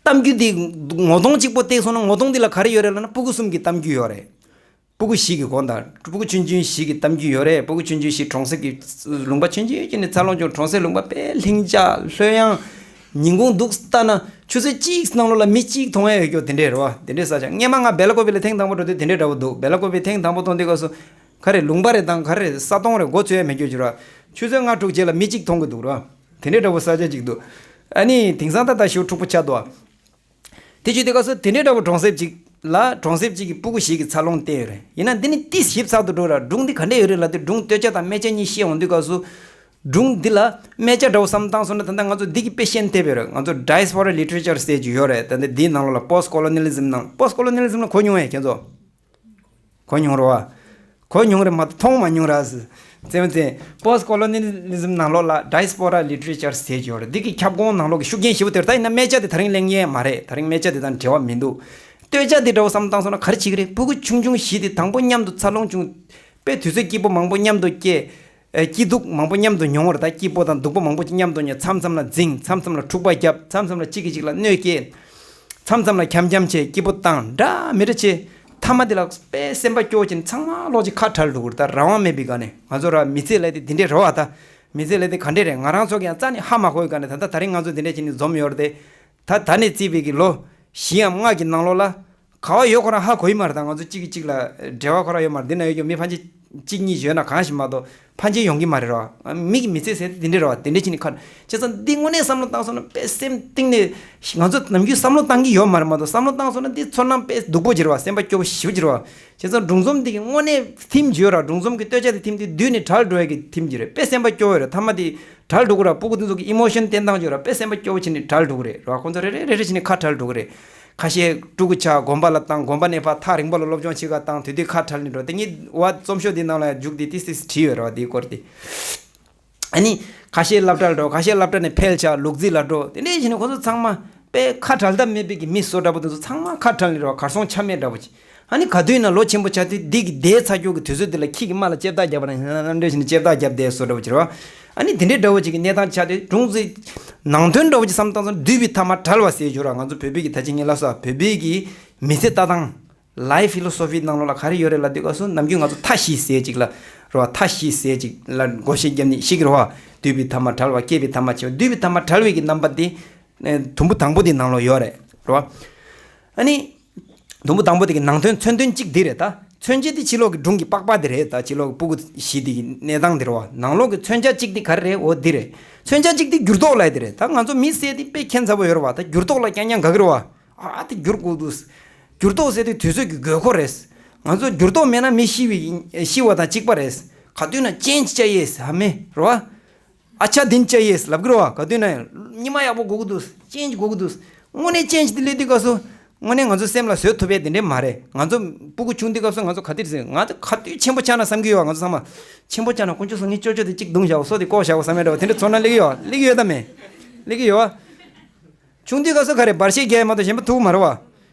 གཏམ་རྒྱུད་འདི་ངོ་གདོང་གཅིག་པོ་བལྟས་སོང་ན་ངོ་གདོང་འདི་ལ་ག་རེ་ཡོད་རེད་ལབ་ན་སྤུ་གུ་གསུམ་གྱི་གཏམ་རྒྱུད་ཡོད་རེད། སྤུ་གུ་བཞི་གི་དགོངས་དག་སྤུ་གུ་ཆུང་ཆུང་བཞི་གི་གཏམ་རྒྱུད་ཡོད་རེད། སྤུ་གུ་ཆུང་ཆུང་བཞི་གྲོང་གསེབ་ཀྱི་ལུང་པ་ཆུང་ཆུང་ཅིག་ནས་འཚར་ལོངས་བྱུང་། གྲོང་གསེབ་ལུང་པ་དཔེ་ལྷིང་འཇགས་ལྷོད་ཡངས། ཉིན་གུང་འདུག་ལྟ་ན་ཆུ་ཚོད་གཅིག་ནང་ལོགས་ལ་མི་གཅིག་མཐོང་ཡ་ཡོད་རྒྱུ་དེ་འདྲས་རེད་བ། དེ་འདྲས་ས་ཆ་སྔས་མ་ང་སྦེ་ལ་ཀོ་པི་ལ་ཐེངས་དང་པོ་འགྲོ་དུས་དེ་འདྲས་འདྲ་བོ་འདུག་སྦེ་ལ་ཀོ་པི་ཐེངས་དང་པོ་གཏོང་དུས་སྐབས་སུ། ག་རེ་ལུང་པ་རེ་དང་ག་རེ་ས་སྟོང་རེ་སྒོ་འཚོལ་ཡ་མེད་རྒྱུ་ཅིག་རེད་བ། ཆུ་ཚོད་ལྔ་དྲུག་རྗེས་ལ་མི་གཅིག་མཐོང་གི་འདུག་རེད་བ། དེ་འདྲས་འདྲ་བོ་ས་ཆ་ཅིག་འདུག་ཨ་ནི་དེང་སང་ད་ལྟ་ཞེ་པོ་འཁྲུག་པོ་ཆགས་འདུག་ཨ། དེ་བྱེད་དུས་སྐབས་སུ་དེ་འདྲའི་འདྲ་བོ་གྲོང་གསེབ་ཅིག་ལ་གྲོང་གསེབ་ཅིག་གི་སྤུ་གུ་ཞིག་གིས་འཚར་ལོངས་བསྟན་ཡོད་རེད། ཡིན་ན་འདི་ནི་ཏིས་ཞིབ་ཚགས་སུ་འགྲོ་ར་སྒྲུང་འདི་ག་འདྲས་ཡོད་རེད་ལབ་དུས་སྒྲུང་སྟོད་ཆ་དང་སྨད་ཆ་གཉིས་བཤད་འོང་དུས་སྐབས་སུ། སྒྲུང་འདི་ལ་སྨད་ཆ་འདྲ་བོ་བསམ་བཏང་སོང་ན་ད་ལྟ་ང་ཚོ་འདི་གི་དཔེ་ཤེས་ཐེབས་ཡོད་རེད། ང་ཚོ་ཌའི་སི་པོ་ར་ལི་ཊི་རེ་ཅར་ཟེར་གྱི་ཡོད་རེད། ད་ལྟ་འདིའི་ནང་ལོགས་ལ་པོ་སི་ཊི་ཀོ་ལོ་ནི་ལི་ཛིམ་ནང་པོ་སི་ཊི་ཀོ་ལོ་ནི་ལི་ཛིམ་ལ་གོ་མྱོང་ཡས་ཁྱེད་ཚོ། གོ་མྱོང་རེད་བ། གོ་མྱོང་རེད་མ་གཏོགས་མཐོང་མ་མྱོང་ར་ཟེར། བཙན་བཙན། པོ་སི་ཊི་ཀོ་ལོ་ནི་ལི་ཛིམ་ནང་ལོགས་ལ་ཌའི་སི་པོ་ར་ལི་ཊི་རེ་ཅར་ཟེར་གྱི་ཡོད་རེད། འདི་གི་ཁྱབ་ཁོངས་ནང་ལོགས་ཀྱི་ཤུགས་རྐྱེན་ཞེ་པོ་དེ་རེད། ད་ཡིན་ན་སྨད་ཆ་དེ་ད་རིང་གླེང་ཡས་མ་རེད། ད་རིང་སྨད་ཆ་དེ་དང་འབྲེལ་བ་མི་འདུག་སྟོད་ཆ་དེ་འདྲ་བོ་བསམ་བཏང་སོང་ན་ག་རེ་བྱེད་ཀྱི་རེད། སྤུ་གུ་ཆུང་ཆུང་བཞི་དེ་དང་པོ་མཉམ་དུ་འཚར་ལོངས་བྱུང་། དཔེ་དུས་ཚོད་སྐྱིད་པོ་མང་པོ་མཉམ་དུ་སྐྱེལ། ཨེ་སྐྱིད་སྡུག་མང་པོ་མཉམ་དུ་མྱོང་བ་རེད། ད་སྐྱིད་པོ་དང་སྡུག་པོ་མང་པོ་ཅིག་མཉམ་དུ་མྱོང་། མཚམས་མཚམས་ལ་འཛིང་། མཚམས་མཚམས་ལ་འཁྲུག་པ་བརྒྱབ། མཚམས་མཚམས་ལ་གཅིག་གིས་གཅིག་ལ་གནོད་སྐྱེལ། མཚམས་མཚམས་ལ་འཁྱམ་འཁྱམ་བྱས་སྐྱིད་པོ་བཏང་འདྲ་མི་འདྲ་བྱས། མཐའ་མ་དེ་ལ་དཔེ་སེམས་པ་སྐྱོ་བོ་བྱས་ནས་ཚང་མ་ལོག་ཅིག་ཁ་བྲལ་འགྲོ་གི་རེད། ད་རང་དབང་མེད་པའི་སྒང་ནས་ང་ཚོ་ར་མི་ཚེ་ལས་དེ་འདི་འདྲས་རེད་བ། ད་མི་ཚེ་ལས་དེ་ག་འདྲས་རེད། ང་རང་ཚོ་གི་ཡང་རྩ་ནས་ཧ་མ་གོ་བའི་སྒང་ནས་ད་ལྟ་ད་རིང་ང་ཚོ་འདི་འདྲས་བྱས་ནས་འཛོམས་ཡོད་རེད་དེ། ད་ད་ནས་བརྩིས་པའི་གི་ལོ་བཞི་འམ་ལྔ་གི་ནང་ལོགས་ལ། ག་བ་ཡོད་ཁོ་རང་ཧ་གོ་ཡི་མ་རེད། ད་ང་ཚོ་གཅིག་གིས་གཅིག་ལ་འབྲེལ་བ་ཁོ་རང་ཡོད་མ་རེད། འདི་ན་ཡོད་རྒྱུ་མི་ཕན་ཆད་གཅིག་གཉིས་ཡོད་ན་གང་ཞིག་མ་གཏོགས་ཕན་ཆད་ཡོང་གི་མ་རེད་ར། མི་གི་མི་ཚེ་ཟེར་དེ་འདྲ་རེད་བ། དེ་འདྲ་བྱས་ནས་ཁ་བྱས་ཙང་འདི་དངོས་གནས་བསམ་བློ་བཏང་སོང་ན་དཔེ་སེམས་གཏིང་ནས་ང་ཚོ་ནམ་རྒྱུན་བསམ་བློ་བཏང་གི་ཡོད་མ་རེད་མ་གཏོགས། བསམ་བློ་བཏང་སོང་ན་འདི་ཚོར་སྣང་དཔེ་སྡུག་པོ་ཅིག་རེད་བ། སེམས་པ་སྐྱོ་བོ་ཞེ་པོ་ཅིག་རེད་བ། བྱས་ཙང་སྒྲུང་རྩོམ་འདི་གི་དངོས་གནས་ཐིམ་ཅིག་ཡོད་ར། སྒྲུང་རྩོམ་གི་སྟོད་ཆ་དེ་ཐིམ་དུས་བསྡུས་ནས་བྲལ་འགྲོ་ཡ་གི་ཐིམ་ཅིག་རེད། དཔེ་སེམས་པ་སྐྱོ་བོ་ཡོད་ར། མཐའ་མ་དེ་བྲལ་འགྲོ་གི་ར། སྤུ་གུ་དེ་ཚོ་གི་ཨི་མོ་ཤན་བསྟན་སྟངས་ཅིག་ཡོད་ར། དཔེ་སེམས་པ་སྐྱོ་བོ་བྱས་ནས་བྲལ་འགྲོ་གི་རེད་ར། ཁོང་ཚོ་རེ་རེ་རེ་རེ་བྱས་ནས་ཁ་བྲལ་འགྲོ་གི་རེད། ཁ་ཤས་སྤྲུལ་སྐུ་ཆགས་དགོན་པ་ལ་བཏང་། དགོན་པ་ནས་ཕར་ཐག་རིང་པོ་ལ་སློབ་སྦྱོང་བྱེད་ག་བཏང་། དེ་དུས་ཁ་བྲལ་ནས་འགྲོ། དེ་ངས་བ་རྩོམ་ཤོག་འདི་ནང་ལ་མཇུག་འདི་ཏིས་ཏིས་བྲིས་ཡོད་ར་བ། འདིའི་སྐོར་དེ། ཨ་ནི་ཁ་ཤས་སློབ་གྲྭ་ལ་འགྲོ། ཁ་ཤས་སློབ་གྲྭ་ནས་ཕེལ་ཆགས་ལུག་རྫི་ལ་འགྲོ། དེ་འདྲས་བྱས་ནས་ཁོ་ཚོ་ཚང་མ་དཔེ་ཁ་བྲལ་ཐབས་མེད་པའི་གི་མི་བཟོ་འདྲ་པོ་དེ་ཚོ་ཚང་མ་ཁ་བྲལ་ནས་ར་བ། གར་སོང་ཆ་མེད་འདྲ་པོ་ཅིག་ཨ་ནི་ག་དུས་ན་ལོ་ཆེན་པོ་ཆགས་དུས་འདི་གི་འདས་ཚར་རྒྱུ་གི་དུས་ཚོད་འདི་ལ་ཁྱི་གི་རྨ་ལ་ལྕེབ་ཐག་བརྒྱབ་པ་ན་འདྲ་བྱས་ནས་ལྕེབ་ཐག་བརྒྱབ་བསྡད་བཟོ་འདྲ་པོ་ཅིག་རེད་བ། ཨ་ནི་དེ་འདྲའི་འདྲ་པོ་ཅིག་གི་གནས་སྟངས་ཆགས་དུས་སྒྲུང་ཚོའི་ནང་དོན་འདྲ་པོ་ཅིག་བསམ་བཏང་སོང་། འདུས་པའི་ཐ་མ་བྲལ་བ་ཟེར་རྒྱུ་ར། ང་ཚོ་བོད་པའི་གི་ད་ཅི་ངས་ལབ་སོང་། བོད་པའི་གི་མི་ཚེ་ལྟ་སྟངས། ལའི་ཕི་ལོ་སོ་ཕི་ནང་ལོགས་ལ་ག་རེ་ཡོད་རེད་ལབ་དུས་སྐབས་སུ་ནམ་རྒྱུན་ང་ཚོ་མཐའ་བཞི་ཟེར་ཅིག་ལ་རེད་བ། མཐའ་བཞི་ཟེར་ཅིག་ལ་བགོ་བཤའ་བརྒྱབ་ནས་ཤེས་ཀྱི་རེད་བ། འདུས་པའི་ཐ་མ་བྲལ་བ་སྐྱེས་པའི་ཐ་མ་འཆི་བ། འདུས་པའི་ཐ་མ་བྲལ་བའི་གི་རྣམ་པ་དེ་ཨེ་དུམ་བུ་དང་པོ་དེ་ནང་ལོགས་ཡོད་རེད་རེད་བ། ཨ་ནི། དུམ་བུ་དང་པོ་དེ་གི་ནང་དོན་མཚོན་དོན་གཅིག་འདི་རེད་ད། མཚོན་བྱེད་དེ་ཕྱི་ལོགས་ཀྱི་སྒྲུང་གི་པགས་པ་དེ་རེད་ད། ཕྱི་ལོགས་ཀྱི་སྤུ་གུ་བཞི་དེ་གི་གནས་སྟངས་དེ་རེད་བ། ནང་ལོགས་ཀྱི་མཚོན་བྱ་གཅིག་དེ་ག་རེ་རེད། འོ་འདི་རེད། མཚོན་བྱ་གཅིག་དེ་འགྱུར་ལྡོག་ལབ་ཡ་དེ་རེད་ད། ང་ཚོ་མི་ཟེར་དེ་དཔེ་ཁྱད་མཚར་པོ་ཡོད་རེད་བ། ད་འགྱུར་ལྡོག་ལ་རྐྱང་རྐྱང་དགའ་གི་རེད་བ། ཨ་དེ་འགྱུར་དགོས་འདུག་འགྱུར་ལྡོག་ཟེར་དེ་དུས་ཚོད་ཀྱི་དགོས་མཁོ་རེད། ང་ཚོ་འགྱུར་ལྡོག་མེད་ན་མི་ཤི་བའི་ཤི་བ་དང་གཅིག་པ་རེད། ག་དུས་ན་ཅེན་ཇི་བྱ་ཡས་ཧ་མེ་རེད་བ། ཨ་ཆ་དིན་ཅ་ཡེས་ལབ་གི་རེད་བ། ག་དུས་ན་ཡང་ཉི་མ་ཡག་པོ་དགོས་ཀྱི་འདུག་ཅེན་ཇི་དགོས་ཀྱི་འདུག་དངོས་གནས་ཅེན་ཇི་དེ་སླེབས་དུས་སྐབས་སུ་དངོས་གནས་ང་ཚོ་སེམས་ལ་བཟོད་ཐུབ་པའི་དེ་འདྲས་མ་རེད། ང་ཚོ་སྤུ་གུ་ཆུང་དུས་སྐབས་སུ་ང་ཚོ་ག་དུས་ཟེར། ང་ཚོ་ག་དུས་ཆེན་པོ་ཆགས་ན་བསམ་གྱི་ཡོད་བ། ང་ཚོ་ཚང་མ་ཆེན་པོ་ཆགས་ན་དཀོན་མཆོག་གསུམ་གྱིས་ཅོ་ཅོ་དེ་གཅིག་བརྡུངས་བཞག་གོ། སོ་དེ་བཀོག་བཞག་གོ་བསམ་ཡ་འདྲ་བ་དེ་འདྲས་ཚོར་སྣང་སླེབས་ཀྱི་ཡོད་བ། སླེབས་ཀྱི་ཡོད་དམ་མེད། སླེབས་ཀྱི་ཡོད་བ། ཆུང་དུས་སྐབས་སུ་ག་རེ་འབར་ཤེད་རྒྱག་ཡ་མ་གཏོགས་གཞན་པ་ཐུག་མ་རེད་བ།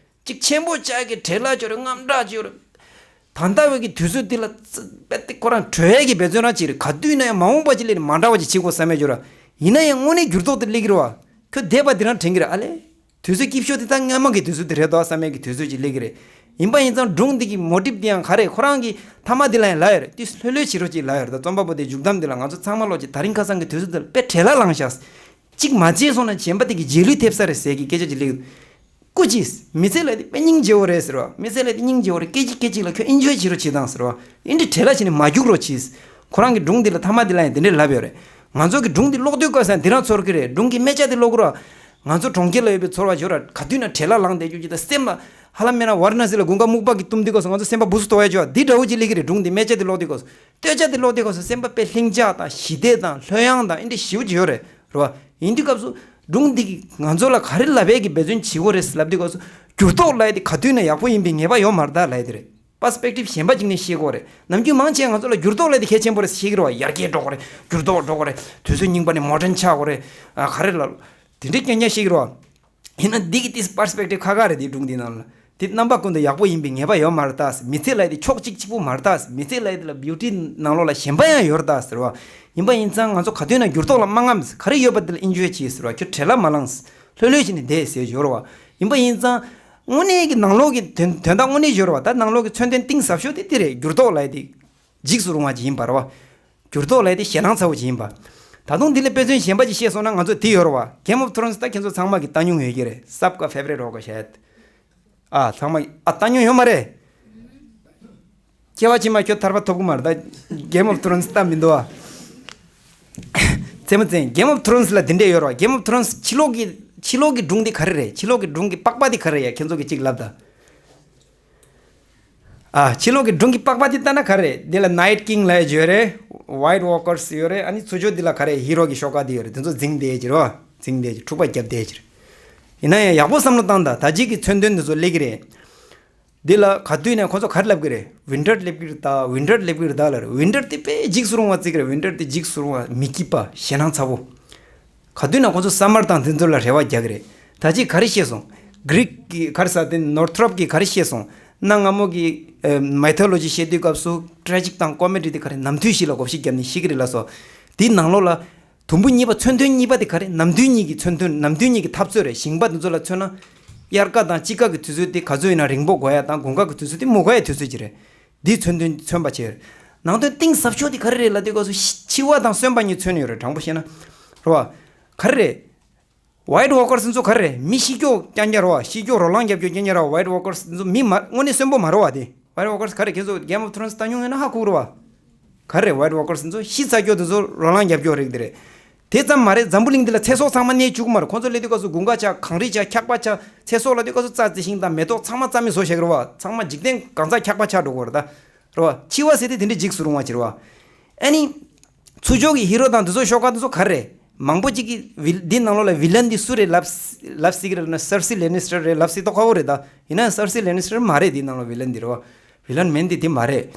གཅིག་ཆེན་པོ་ཆགས་ཀྱི་བྲེལ་བ་ཅོ་རེད། དངངས་སྐྲག་ཅོ་རེད། ད་ལྟ་བའི་གི་དུས་ཚོད་འདི་ལ་ཙི་པད་ཏི་ཁོ་རང་བྲོས་ཡས་ཀྱི་འབད་བརྩོན་རང་བྱེད་རེད། ག་དུས་ན་ཡང་མ་འོངས་པ་ཅིག་སླེབས་ནས་མ་འདྲ་བ་ཅིག་བྱེད་དགོས་བསམ་ཡས་ཅོ་ར། ཡིན་ན་ཡང་དངོས་གནས་འགྱུར་ལྡོག་དེ་སླེབས་ཀྱི་རེད་བ། ཁྱོད་འདས་པ་འདི་རང་དྲན་གྱི་རེད་ཨ་ལས། དུས་ཚོད་སྐྱིད་ཤོས་དེ་ད་སྔ་མ་གི་དུས་ཚོད་དེ་རེད་དོ་བསམ་ཡས་ཀྱི་དུས་ཚོད་ཅིག་སླེབས་ཀྱི་རེད། ཡིན་པ་ཡིན་ཙང་སྒྲུང་འདི་གི་མོ་ཊིབ་དེ་ཡང་ག་རེ་ཁོ་རང་གི་ཐ་མ་འདི་ལ་ཡང་ལབ་ཡོད་རེད། ཏིས་ལྷོད་ལྷོད་བྱེད་རོགས་ཅིག་ལབ་ཡོད་རེད། ད་རྩོམ་པ་པོ་དེ་མཇུག་བསྡོམས་འདི་ལ་ང་ཚོ་ཚང་མ་ལོག་ཅིག་ད་རིང་ཁ་སང་གི་དུས་ཚོད་འདི་ལ་དཔེ་བྲེལ་བ་ལངས་ཤག་གཅིག་མ་བྱས་སོང་ན་གཞན་པ་དེ་གི་རྗེས་ལུས་ཐེབས་ས་རེད་ཟེར་གི་སྐད་ཆ་ཅིག་སླེབས་ཀྱི་རེད། སྐུ་མཁྱེན། མི་ཚེ་ལབ་དེ་དཔེ་སྙིང་རྗེ་བོ་རེད་ཟེར་བ། མི་ཚེ་ལབ་དེ་སྙིང་རྗེ་བོ་རེད། སྐད་ཅིག་སྐད་ཅིག་ལ་ཁྱོད་ཨེན་ཇོའི་བྱེད་རོགས་བྱེད་དང་ཟེར་བ། ཨེ་འདྲ་བྲེལ་བ་བྱས་ནས་མ་རྒྱུག་རོགས་བྱེད། ཁོ་རང་གི་སྒྲུང་འདི་ལ་ཐ་མ་འདི་ལ་ཡང་དེ་འདྲས་ལབ་ཡོད་རེད། ང་ཚོ་གི་སྒྲུང་འདི་ཀློག་དུས་སྐབས་སུ་ཡང་འདི་རང་ཚོར་གི་རེད། སྒྲུང་གི་སྨད་ཆ་དེ་ཀློག་གི་ར། ང་ཚོ་གྲོང་ཁྱེར་ལ་ཡོད་པའི་ཚོར་བ་ཅོ་ར། ག་དུས་ན་བྲེལ་བ་ལངས་བསྡད་རྒྱུ་ཅིག་དང་སེམས་ལ་ཧ་ལམ་མེད་ན་ཝཱ་ར་ཎ་སི་ལ་དགུན་ཁ་སྨུག་པ་གིས་བཏུམས་དུས་སྐབས་སུ་ང་ཚོ་སེམས་པ་སྦུ་སུ་དོ་ཡ་ཅོ་བ་འདི་འདྲ་བོ་ཅིག་སླེབས་ཀྱི་རེད། སྒྲུང་འདི་སྨད་ཆ་དེ་ཀློག་དུས་སྐབས་སུ། སྟོད་ཆ་དེ་ཀློག་དུས་སྐབས་སུ་སེམས་པ་དཔེ་ལྷིང་འཇགས་དང་ཞི་བདེ་དང་ལྷོད་ཡངས་དང་ཨེ་འདྲ་ཞེ་པོ་ཅིག་ཡོད་རེད། རེད་བ། ཡིན་དུས་སྐབས་སུ་སྒྲུང་འདི་གིས་ང་ཚོ་ལ་ག་རེ་ལབ་ཡས་ཀྱི་འབད་བརྩོན་བྱེད་དགོས་རེད་ལབ་དུས་སྐབས་སུ་འགྱུར་ལྡོག་ལབ་ཡས་དེ་ག་དུས་ན་ཡག་པོ་ཡིན་པའི་ངེས་པ་ཡོད་མ་རེད་ད་ལབ་ཡས་དེ་རེད། པར་སི་པེག་ཊིབ་གཞན་པ་ཅིག་ནས་ཤེས་དགོས་རེད། ནམ་རྒྱུན་མང་ཆེ་ང་ཚོ་ལ་འགྱུར་ལྡོག་ལབ་ཡས་དེ་གལ་ཆེན་པོ་རེད་ཤེས་ཀྱི་རེད་བ། ཡར་རྒྱས་འགྲོ་དགོས་རེད། འགྱུར་ལྡོག་འགྲོ་དགོས་རེད། དུས་ཚོད་རྙིང་པ་ནས་མོ་ཌན་ཆགས་དགོས་རེད། ཨ་ག་རེ་ལབ། དེ་འདྲའི་སྐད་ཆ་ཤེས་ཀྱི་རེད་བ། ཡིན་ན་འདི་གི་ཏིས་པར་སི་པེག་ཊིབ་ཁ་ཁ་རེད། དེ་སྒྲུང་འདི་ནང་ལ་དེ་རྣམ་པ་ཀུན་ཏུ་ཡག་པོ་ཡིན་པའི་ངེས་པ་ཡོད་མ་རེད་ད། མི་ཚེ་ལབ་ཡས་དེ་ཕྱོགས་གཅིག་གཅིག་པུ་མ་རེད་ད། མི་ཚེ་ལབ་ཡས་དེ་ལ་བིའུ་ཊི་ནང་ལོགས་ལ་གཞན་པ་ཡང་ཡོད་རེད་ད་ཟེར་བ། ཡིན་པ་ཡིན་ཙང་ང་ཚོ་ག་དུས་ན་འགྱུར་ལྡོག་ལ་མ་རྔམ། ག་རེ་ཡོད་པ་དེ་ལ་ཨེན་ཇོའི་བྱེད་ཟེར་བ། ཁྱོད་བྲེལ་བ་མ་ལངས། ལྷོད་ལྷོད་བྱས་ནས་བསྡད་ཟེར་ཡོད་རེད་བ། ཡིན་པ་ཡིན་ཙང་དངོས་གནས་ཀྱི་ནང་ལོགས་ཀྱི་དོན་དོན་དག་དངོས་གནས་ཡོད་རེད་བ། ད་ནང་ལོགས་ཀྱི་མཚོན་དོན་གཏིང་ཟབ་ཤོས་དེ་དེ་རེད། འགྱུར་ལྡོག་ལབ་ཡས་དེ་འཇིགས་སུ་རུང་བ་ཅིག་ཡིན་པ་རེད་བ། འགྱུར་ལྡོག་ལབ་ཡས་དེ་ཞེད་སྣང་ཚ་བོ་ཅིག་ཡིན་པ། ད་དུང་འདི་ལས་དཔེ་མཚོན་གཞན་པ་ཅིག་བཤད་སོང་ན་ང་ཚོ་འདི་ཡོད་རེད་བ། Game of Thrones ད་ཁྱེད་ཚོ་ཚང་མ་གིས་ལྟ་མྱོང་ཡོད་ཀྱི་རེད། སབ་ཀ་ཕེ་ཝ་རི་ཊི་ཧོ་ག་ཤ་ཡད། ཨ་ཚང་མ་ཨ་ལྟ་མྱོང་ཡོད་མ་རེད། སྐྱེ་བ་ཕྱི་མ་ཁྱོད་ཐར་པ་ཐོབ་གི་མ་རེད་ད། Game of Thrones ལྟ་མི་འདུག་ཨ། རྩེད་མོ་རྩེ། Game of Thrones ལ་འདི་འདྲས་ཡོད་རེད་བ། Game of Thrones ཕྱི་ལོགས་ཀྱི་ཕྱི་ལོགས་ཀྱི་སྒྲུང་འདི་ག་རེ་རེད། ཕྱི་ལོགས་ཀྱི་སྒྲུང་གི་པགས་པ་འདི་ག་རེ་རེད་ཡ། ཁྱེད་ཚོ་གིས་གཅིག་ལབ་ད། ཨ་ཕྱི་ལོགས་ཀྱི་སྒྲུང་གི་པགས་པ་དེ་ལྟ་ན་ག་རེ་རེད། འདི་ལ་Night King ལབ་ཡ་ཅིག་ཡོད་རེད། White Walkers ཡོད་རེད། ཨ་ནི་ཚུར་ཕྱོགས་འདི་ལ་ག་རེ་ཧི་རོ་གི་ཤོག་ཁ་དེ་ཡོད་རེད། དེ་ཚོ་འཛིང་བསྡད་ཡ་ཅིག་རེད་བ། འཛིང་བསྡད་ཡ་ཅིག་འཁྲུག་པ་བརྒྱབ་བསྡད་ཡ་ཅིག་རེད། ཡིན་ན་ཡང་ཡག་པོ་བསམ་བློ་བཏང་དང་། ད་གཅིག་གི་མཚོན་དོན་འདི་ཚོ་སླེབས་ཀྱི་རེད། འདི་ལ་ག་དུས་ནས་ཁོ་ཚོ་ག་རེ་ལབ་ཀྱི་རེད། Winter སླེབས་ཀྱི་རེད་ད། Winter སླེབས་ཀྱི་རེད་ད་ལབ་རེད། Winter དེ་དཔེ་འཇིགས་སུ་རུང་བ་བརྩི་གི་རེད། Winter དེ་འཇིགས་སུ་རུང་བ། མི་སྐྱིད་པ། ཞེད་སྣང་ཚ་བོ། ག་དུས་ན་ཁོ་ཚོ་Summer དང་དེ་ཚོ་ལ་རེ་བ་རྒྱག་གི་རེད། ད་ཅི་ག་རེ་བཤད་སོང་། གྷི་རིག་གི་ག་རེ་ཟེར་དེ་ནོར་ཐི་རོབ་ཀྱིས་ག་རེ་བཤད་སོང་། གནའ་སྔ་མོ་གི་ཨ་མའི་ཐོ་ལོ་ཇི་བཤད་དུས་སྐབས་སུ་ཊེ་རེ་ཇིག་དང་ཀོ་མེ་ཌི་དེ་ག་རེ་ནམ་དུས་ཤིག་ལ་བགོ་བཤའ་བརྒྱབ་ནས་ཤི་གི་རེད་ལབ་སོང་། དེའི་ནང་ལོགས་ལ་དུམ་བུ་གཉིས་པ། མཚོན་དོན་གཉིས་པ་དེ་ག་རེ། ནམ་དུས་གཉིས་ཀྱི་མཚོན་དོན། ནམ་དུས་གཉིས་ཀྱི་འཐབ་རྩོད་རེད། ཞིང་པ་དེ་ཚོ་ལ་མཚོན་ན། དབྱར་ཁ་དང་དཔྱིད་ཁ་གི་དུས་ཚོད་དེ་ག་ཚོད་ཡིན་ན་རིང་པོ་དགོས་ཡ་དང་། དགུན་ཁ་གི་དུས་ཚོད་དེ་མི་དགོས་ཡ་དུས་ཚོད་ཅིག་རེད། འདིའི་མཚོན་དོན་མཚོན་པ་བྱས། ནང་དོན་གཏིང་ཟབ་ཤོས་དེ་ག་རེ་རེད་ལབ་དུས་སྐབས་སུ་ཤི་འཆི་བ་དང་གསོན་པ་གཉིས་མཚོན་ཡོད་རེད། དྲང་པོ་བཤད་ན། རེད་བ། ག་རེ་རེད། White Walkers ཚོ་ག་རེ་རེད། མི་ཤི་སྐྱོ་རྐྱང་རྐྱང་རེད་བ། ཤི་སྐྱོ་རོ་ལངས་རྒྱབ་སྐྱོ་རྐྱང་རྐྱང་རེད་བ། White Walkers ཚོ་མི་མ་དངོས་གནས་གསོན་པོ་མ་རེད་བ་དེ། White Walkers ག་རེ། ཁྱེད་ཚོ་Game of Thrones ལྟ་མྱོང་ཡོད་ན་ཧ་གོ་གི་རེད་བ། ག་རེ་རེད། White Walkers ཚོ་ཤི་ཚར་སྐྱོ་དེ་ཚོ་རོ་ལངས་རྒྱབ་སྐྱོ་རིགས་དེ་རེད། དེ་ཙམ་མ་རེད། འཛམ་བུ་གླིང་འདི་ལ་ཚེ་སྲོག་ཚང་མ་གནས་བཅུག་གི་མ་རེད། ཁོང་ཚོ་སླེབས་དུས་སྐབས་སུ་དགུན་ཁ་ཆགས། གངས་རི་ཆགས། འཁྱག་པ་ཆགས། ཚེ་སྲོག་ལབ་དུས་སྐབས་སུ་རྩྭ་རྩི་ཤིང་དང་མེ་ཏོག་ཚང་མ་རྩ་མེད་བཟོ་བཞག་གི་རེད་བ། ཚང་མ་འཇིག་རྟེན་གང་ས་འཁྱག་པ་ཆགས་འགྲོ་གི་རེད་ད། རེད་བ། འཆི་བ་ཟེར་དེ་དེ་འདྲའི་འཇིགས་སུ་རུང་བ་ཅིག་རེད་བ། ཨ་ནི། ཚུར་ཕྱོགས་ཀྱི་ཧི་རོ་དང་དེ་ཚོ་ཤོག་ཁ་དེ་ཚོ་ག་རེ་རེད། མང་པོ་ཅིག་གིས་བི་འདི་ནང་ལོགས་ལ་བི་ལན་འདི་སུ་རེད་ལབ་ལབ་སྲིད་ཀྱི་རེད་ལབ་ན། སར་སི་ལེ་ནི་སི་ཊར་རེད་ལབ་སྲིད་མདོག་ཁ་པོ་རེད་ད། ཡིན་ན་སར་སི་ལེ་ནི་སི་ཊར་མ་རེད། འདི་ནང་ལོགས་བི་ལན་འདི་རེད་བ། བི་ལན་མེན་འདི་དེ་མ་རེད།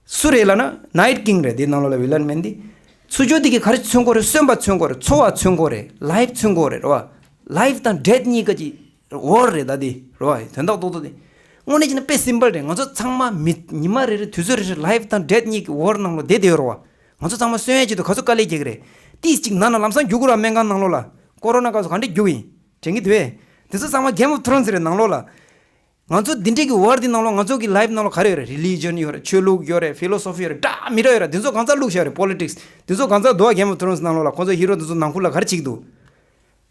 སུ་རེད་ལབ་ན་Night King རེད། དེ་ནང་ལོགས་ལ་བི་ལན་མེན་འདི། ཚུར་ཕྱོགས་དེ་གིས་ག་རེ་མཚོན་གྱི་ཡོད་རེད། གསོན་པ་མཚོན་གྱི་ཡོད་རེད། འཚོ་བ་མཚོན་གྱི་ཡོད་རེད། ལའིཕ་མཚོན་གྱི་ཡོད་རེད། རེད་བ། ལའིཕ་དང་ཌེཐ་གཉིས་ཀ་ཅིག་ཝར་རེད་ད་དེ། རེད་བ། དོན་དག་རྡོག་རྡོག་དེ། དངོས་གནས་བྱས་ན་དཔེ་སིམ་པལ་རེད། ང་ཚོ་ཚང་མ་མི་ཉི་མ་རེ་རེ་དུས་ཚོད་རེ་རེ་ལའིཕ་དང་ཌེཐ་གཉིས་ཀྱི་ཝར་ནང་ལོགས་བསྡད་བསྡད་ཡོད་རེད་བ། ང་ཚོ་ཚང་མ་གསོན་ཡས་ཆེད་དུ་ག་ཚོད་དཀའ་ལས་རྒྱག་གི་རེད། ཏིས་གཅིག་ན་ན་ལམ་སང་རྒྱུག་གི་རེད་བ། སྨན་ཁང་ནང་ལོགས་ལ། ཀོ་རོ་ན་སྐབས་སུ་ག་འདྲས་རྒྱུག་ཡིན་དྲན་གྱི་འདུག་བས། དེ་ཚོ་ཚང་མ་Game of Thrones རེད་ནང་ལོགས་ལ། ང་ཚོ་འདི་འདྲའི་གི་world འདི་ནང་ལོགས་ང་ཚོ་གི་life ནང་ལོགས་ག་རེ་ཡོད་རེད། religion ཡོད་རེད། ཆོས་ལུགས་ཡོད་རེད། philosophy ཡོད་རེད། འདྲ་མི་འདྲ་ཡོད་རེད། འདི་ཚོ་གང་ཚ་བླུགས་བཞག་རེད། politics འདི་ཚོ་གང་ཚ་འདུག་ག Game of Thrones ནང་ལོགས་ལ་ཁོང་ཚོ་ཧི་རོ་འདི་ཚོ་ནང་ཁུལ་ལ་ག་རེ་བྱེད་ཀྱི་འདུག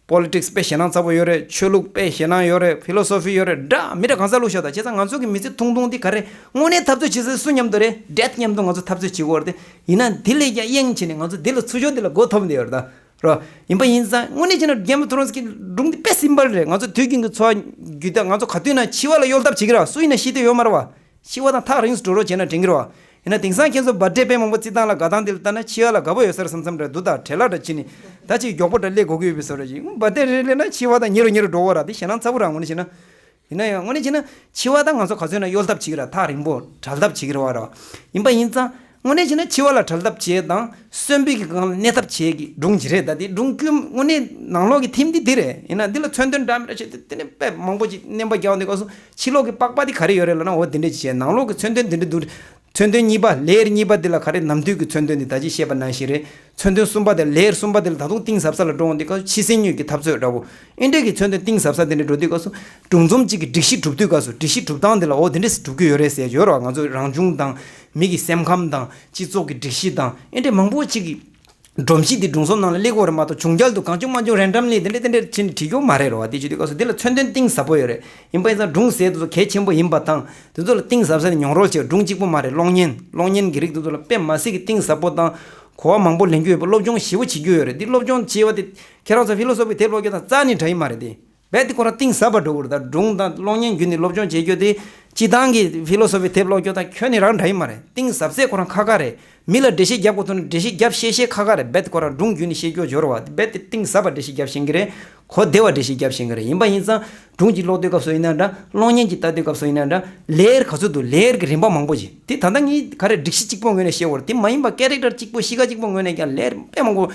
Politics དཔེ་ཞེད་སྣང་ཚ་པོ་ཡོད་རེད། ཆོས་ལུགས་དཔེ་ཞེད་སྣང་ཡོད་རེད། philosophy ཡོད་རེད། འདྲ་མི་འདྲ་གང་ཚ་བླུགས་བཞག་ད་བྱས་ཙང་ང་ཚོ་གི་མི་ཚེ་ཐུང་ཐུང་འདི་ག་རེ་དངོས་གནས་འཐབ་རྩོད་བྱེད་ས་སུ་མཉམ་དུ་རེད། death མཉམ་དུ་ང་ཚོ་འཐབ་རྩོད་བྱེད་ཀྱི་ཡོད་རེད་དེ། ཡིན་ན་འདི་ལས་ཀྱང་གཡེང་བྱས་ནས་ང་ཚོ་འདི་ལ་ཚུར་ཕྱོགས་འདི་ལ་མགོ་འཐོམ་བསྡད་ཡོད་རེད་ད། རོ། ཡིན་པ་ཡིན་ཙང་དངོས་གནས་བྱས་ན་Game of Thrones གི་སྒྲུང་འདི་དཔེ་simple རེད། ང་ཚོ་དུས་རྒྱུན་གྱི་འཚོ་བ་བརྒྱུད་དེ་ང་ཚོ་ག་དུས་ན་འཆི་བ་ལ་གཡོལ་ཐབས་བྱེད་ཀྱི་རེད་བ། སུ་ཡིན་ན་ཤི་འདོད་ཡོད་མ་རེད་བ། འཆི་བ་དང་ཐག་རིང་སུ་འགྲོ་རོགས་བྱས་ན་དྲན་གྱི་རེད་བ། ཡིན་ན་དེང་སང་ཁྱེད་ཚོ་birthday དཔེ་མང་པོ་རྩི་སྟངས་ལ་དགའ་སྟངས་འདི་ལ་ལྟ་ན་འཆི་བ་ལ་དགའ་པོ་ཡོད་ས་རེད་བསམ་བསམ་རེད་འདུག་ད་བྲེལ་ལ་འདྲ་བྱས་ནས་ད་ཅིག་མགྱོགས་པོ་འདྲ་སླེབས་དགོས་ཀྱི་ཡོད་པའི་བཟོ་འདྲ་ཅིག birthday རེ་སླེབས་ན་འཆི་བ་དང་ཉེ་རུ་ཉེ་རུ་འགྲོ་གི་རེད་བ། དེ་ཞེད་སྣང་ཚ་པོ་རང་ངོ་ནས་བྱས་ན། ཡིན་ན་ཡང་དངོས་གནས་བྱས་ན་འཆི་བ་དང་ང་ཚོ་ག་ཚོད་ན་གཡོལ་ཐབས་བྱེད་ཀྱི་རེད། ཐག་རིང་པོ་བྲལ་ཐབས་བྱེད་ཀྱི་རེད་བ་རེད་བ། ཡིན་པ་ཡིན་ཙང་དངོས་གནས་བྱས་ན་འཆི་བ་ལ་བྲལ་ཐབས་བྱེད་དང་གསོན་པོའི་གི་སྒང་ལ་གནས་ཐབས་བྱེད་ཀྱི་སྒྲུང་ཅིག་རེད། ད་དེ་སྒྲུང་རྒྱུན་དངོས་གནས་ནང་ལོགས་ཀྱི་theme འདི་འདི་རེད། ཡིན་ན་འདི་ལ་མཚོན་དོན་འདྲ་མི་འདྲ་བྱས་ཏེ་དེ་ནས་དཔེ་མང་པོ་ཅིག་བརྣན་པ་རྒྱག་འདི་སྐབས་སུ་ཕྱི་ལོགས་ཀྱི་པགས་པ་འདི་ག་རེ་ཡོད་རེད་ལབ་ན་འོ་དེ་འདྲས་ཅིག་བྱས། ནང་ལོགས་ཀྱི་མཚོན་དོན་འདི་འདྲས་འདུག་མཚོན་དོན་གཉིས་པ་layer གཉིས་པ་འདི་ལ་ག་རེ་ནམ་དུས་ཀྱི་མཚོན་དོན་འདི་ད་ཅི་བཤད་པ་ནང་བཞིན་རེད། མཚོན་དོན་གསུམ་པ་དེ་layer གསུམ་པ་དེ་ལ་ད་དུང་གཏིང་ཟབ་ས་ལ་འགྲོ་འོང་དུས་སྐབས་སུ་ཕྱི་གསལ་དངོས་ཀྱི་འཐབ་རྩོད་འདྲ་བོ། ཨེ་འདྲས་ཀྱི་མཚོན་དོན་གཏིང་ཟབ་ས་དེ་འདྲ་འགྲོ་དུས་སྐབས་སུ་སྒྲུང་རྩོམ་གཅིག་གི་སྒྲིག་གཞི་གྲུབ་དུས་སྐབས་སུ་སྒྲིག་གཞི་གྲུབ་སྟངས་དེ་ལ་འོ་དེ་འདྲས་སེ་གྲུབ་ཀྱི་ཡོད་རེད་ཟེར་ཡོད་རེད་བ། ང་ཚོ་རང་བྱུང་དང་མི་གི་སེམས་ཁམས་དང་སྤྱི་ཚོགས་ཀྱི་སྒྲིག་གཞི་དང་ཨེ་འདྲས་མང་པོ་གཅིག་གི་སྒྲོམ་གཞི་དེ་སྒྲུང་རྩོམ་ནང་ལ་སླེབས་ཀྱི་ཡོད་རེད་མ་གཏོགས་བྱུང་རྒྱལ་དུ་གང་བྱུང་མ་བྱུང་randomly དེ་འདྲས་དེ་འདྲས་ཕྱིན་ནས་བྲིས་ཀྱི་ཡོད་མ་རེད་རེད་བ། དེ་བྱེད་དུས་སྐབས་སུ་དེ་ལ་མཚོན་དོན་གཏིང་ཟབ་པོ་ཡོད་རེད། ཡིན་པ་ཡིན་ཙང་སྒྲུང་ཟེར་དེ་ཚོ་གལ་ཆེན་པོ་ཡིན་པ་དང་དེ་ཚོ་ལ་གཏིང་ཟབ་ས་ནས་མྱོང་རོལ་བྱས། སྒྲུང་གཅིག་པོ་མ་རེད། གློག་བརྙན་གློག་བརྙན་གྱི་རིགས་དེ་ཚོ་ལ་དཔེ་མ་སྲིད་ཀྱི་གཏིང་ཟབ་པོ་དང་གོ་བ་མང་པོ་ལེན་རྒྱུ་ཡོད་པ་སློབ་སྦྱོང་ཞེ་པོ་བྱེད་རྒྱུ་ཡོད་རེད། འདི་སློབ་སྦྱོང་བྱས་པ་དེ་ཁྱེད་རང་ཚོ་ཕི་ལོ་སོ་ཕི་དེབ་ཀློག་རྒྱུ་དང་རྩ་ནས་འདྲ་ཡི་མ་རེད་དེ། རྦད་དེ་ཁོ་རང་གཏིང་ཟབ་པ་འགྲོ་གི་རེད། ད་སྒྲུང་དང་གློག་བརྙན་བརྒྱུད་ནས་སློབ་སྦྱོང་བྱེད་རྒྱུ་དེ་སྤྱིར་བཏང་གི་ཕི་ལོ་སོ་ཕི་དེབ་ཀློག་རྒྱུ་དང་ཁྱོན་ནས་རང་འདྲ་ཡི་མ་རེད། གཏིང་ཟབ་ཚད་ཁོ་རང་ཁག་ཁག་རེད། མི་ལ་འགྲེལ་བཤད་རྒྱབ་དགོས་ཐུག་ན་འགྲེལ་བཤད་རྒྱབ་ཤེས་ཤེས་ཁག་ཁག་རེད། རྦད་དེ་ཁོ་རང་སྒྲུང་བརྒྱུད་ནས་བཤད་རྒྱུ་སྦྱོར་བ་རྦད་དེ་གཏིང་ཟབ་པ་འགྲེལ་བཤད་རྒྱབ་ཤེས་ཀྱི་རེད། གོ་བདེ་བ་འགྲེལ་བཤད་རྒྱབ་ཤེས་ཀྱི་རེད། ཡིན་པ་ཡིན་ཙང་སྒྲུང་གཅིག་ཀློག་དུས་སྐབས་སུ་ཡིན་ན་འདྲ། གློག་བརྙན་གཅིག་ལྟ་དུས་སྐབས་སུ་ཡིན་ན་འདྲ། ལེ་ཡར་ག་ཚོད་འདུག་ལེ་ཡར་གྱི་རིམ་པ་མང་པོ་ཅིག་དེ་ད་ལྟ་ངས་ག་རེ་སྒྲིག་གཞི་གཅིག་པོ་ངོས་ནས་བཤད་ཡོད་རེད། དེ་མ་ཡིན་པ་ཀེ་རེག་ཊར་གཅིག་པོ་གཤིས་ཀ་གཅིག་པོ་ངོས་ནས་ཀྱང་ལེ་ཡར་དཔེ་མང་པོ།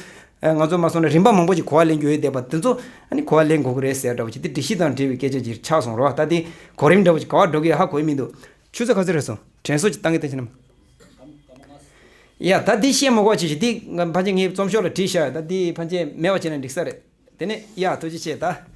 ཨ། ང་ཚོ་མ་སོང་ན་རིམ་པ་མང་པོ་ཅིག་གོ་བ་ལེན་རྒྱུ་ཡོད་བསྡད་པ་དེ་ཚོ་ཨ་ནི་གོ་བ་ལེན་དགོས་ཀྱི་རེད་ཟེར་འདྲ་བོ་ཅིག་དེ་སྒྲིག་གཞི་དང་འབྲེལ་བའི་སྐད་ཆ་ཅིག་ཆགས་སོང་རོ། ད་དེ་གོ་རིམ་འདྲ་བོ་ཅིག་ག་པར་འགྲོ་གི་ཡོད་ཧ་གོ་ཡི་མི་འདུག་ཆུ་ཚོད་ག་ཚོད་རེད་སོང་། དྲན་གསོ་ཅིག་བཏང་གི་བསྡད་ཕྱིན་ནམ། ཡ་ད་འདི་བཤད་མ་དགོས་ཅིག་ཅིག་འདི་ཕལ་ཆེར་ངས་རྩོམ་ཤོག་ལ་བྲིས་བཞག་ད་འདི་ཕལ་ཆེར་མེད་པ་བྱས་ན་འགྲིག་ས་རེད། དེ་ནས་ཡ་ཐུགས་རྗེ་ཆེ་ད།